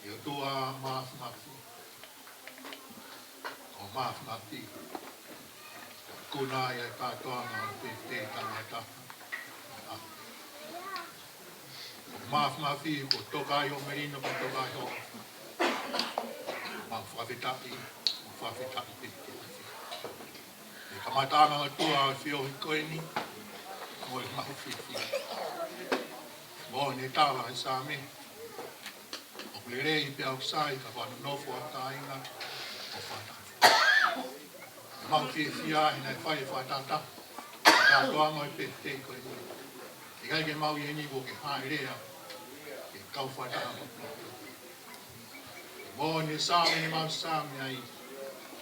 ʻE ʻOtua Mafimafi, ʻoku mafimafi, ʻoku ikuna ʻa e kātoanga ʻo e pēpē taʻengata. ʻOku mafimafi, kuo toka ai hoʻo melino, kuo toka ai hoʻo ʻofa. Mau fakafetaʻi, mau fakafetaʻi pē ki he ʻEiki. ʻI he kamataʻanga, ʻOtua, ʻo e feohi ko eni, mo e ngaahi fiefia. Moʻoni e tala ʻa e Saame, ʻoku lelei pea ʻoku sai ka fakanonofo ʻa e kāinga ʻo fakataha. Mau fiefia he naʻe fai e fakataha, kātoanga ʻo e pēpē ko eni. ʻIkai ke mau ʻi heni kuo ke hāʻele ke kau fakataha mo kitautolu. Moʻoni e Saame naʻa mau Saame ai,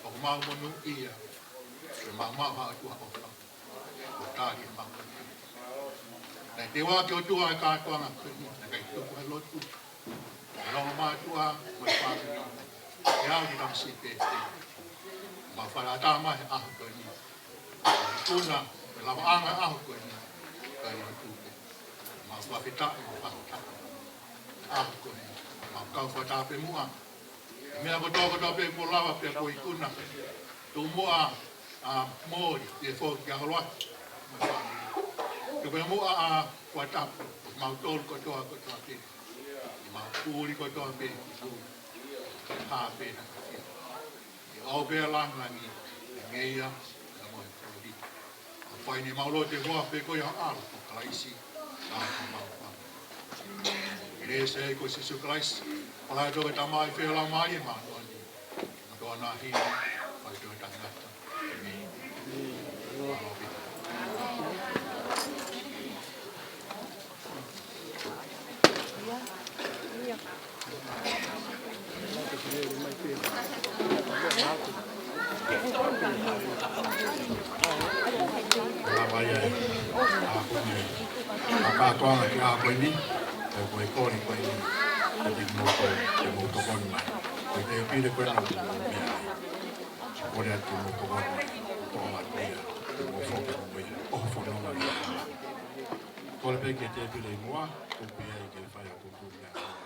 ʻoku mau monūʻia ke mau maʻu ha ʻOtua ʻofa ʻo tali ʻemau lotu. Naʻe teuaki, ʻOtua, e kātoanga ko eni, naʻe ʻikai tuku he lotu, he ongo mātuʻa mo e fāmili, ke aʻu ki he tamasiʻi pēpē. Mau fakaʻatā mai he ʻaho ko eni, ʻo ikuna e lavaʻanga ʻo e ʻaho ko eni, kae lotu pē. Mau fakafetaʻi, mau fakafetaʻi he ʻaho ko eni, mau kau fakataha pē muʻa. Meʻa kotoa kotoa pē kuo lava pea kuo ikuna. Tuku muʻa ʻa Moli, pea foki kia Holoaki mo e fāmili. Tuku pē muʻa ʻa Kuatapu, kimautolu kotoa kotoa pē, ʻi heʻemau puli kotoa pē, ʻi he hā pē naʻa ke fie. ʻI he ʻao pē ʻa e langilangi, ʻa e ngeia, ʻa e moʻui. ʻOku fai ʻemau lotu he huafa pē ko ia ho ʻAlo ko Kalaisi, ʻa ia ko homau Fakamoʻui. ʻI he huafa ko Sīsū Kalaisi, ʻofa lahi ʻa e ʻOtua ko e Tamai, feohi ʻa e Laumālie Māʻoniʻoni, mo e tokanga ʻa e ʻOtua ʻi he ngaahi ʻaho kotoa. ʻĒmeni. Lava ia e ʻaho ko eni, ʻa e kātoanga ki he ʻaho ko eni, ʻoku ou kole ko eni, ke mou ko, ke mou tokoni mai. Ko e tēpile ko ena ʻoku mou meʻa ai. Kole atu ke mou tokoni mai, tokoni mai ko ia, ke mou foki mo ia ʻo fononga mai. Kole pē ki he tēpile ʻi muʻa, ʻoku pehē ai ke fai ʻa e kupu meʻa.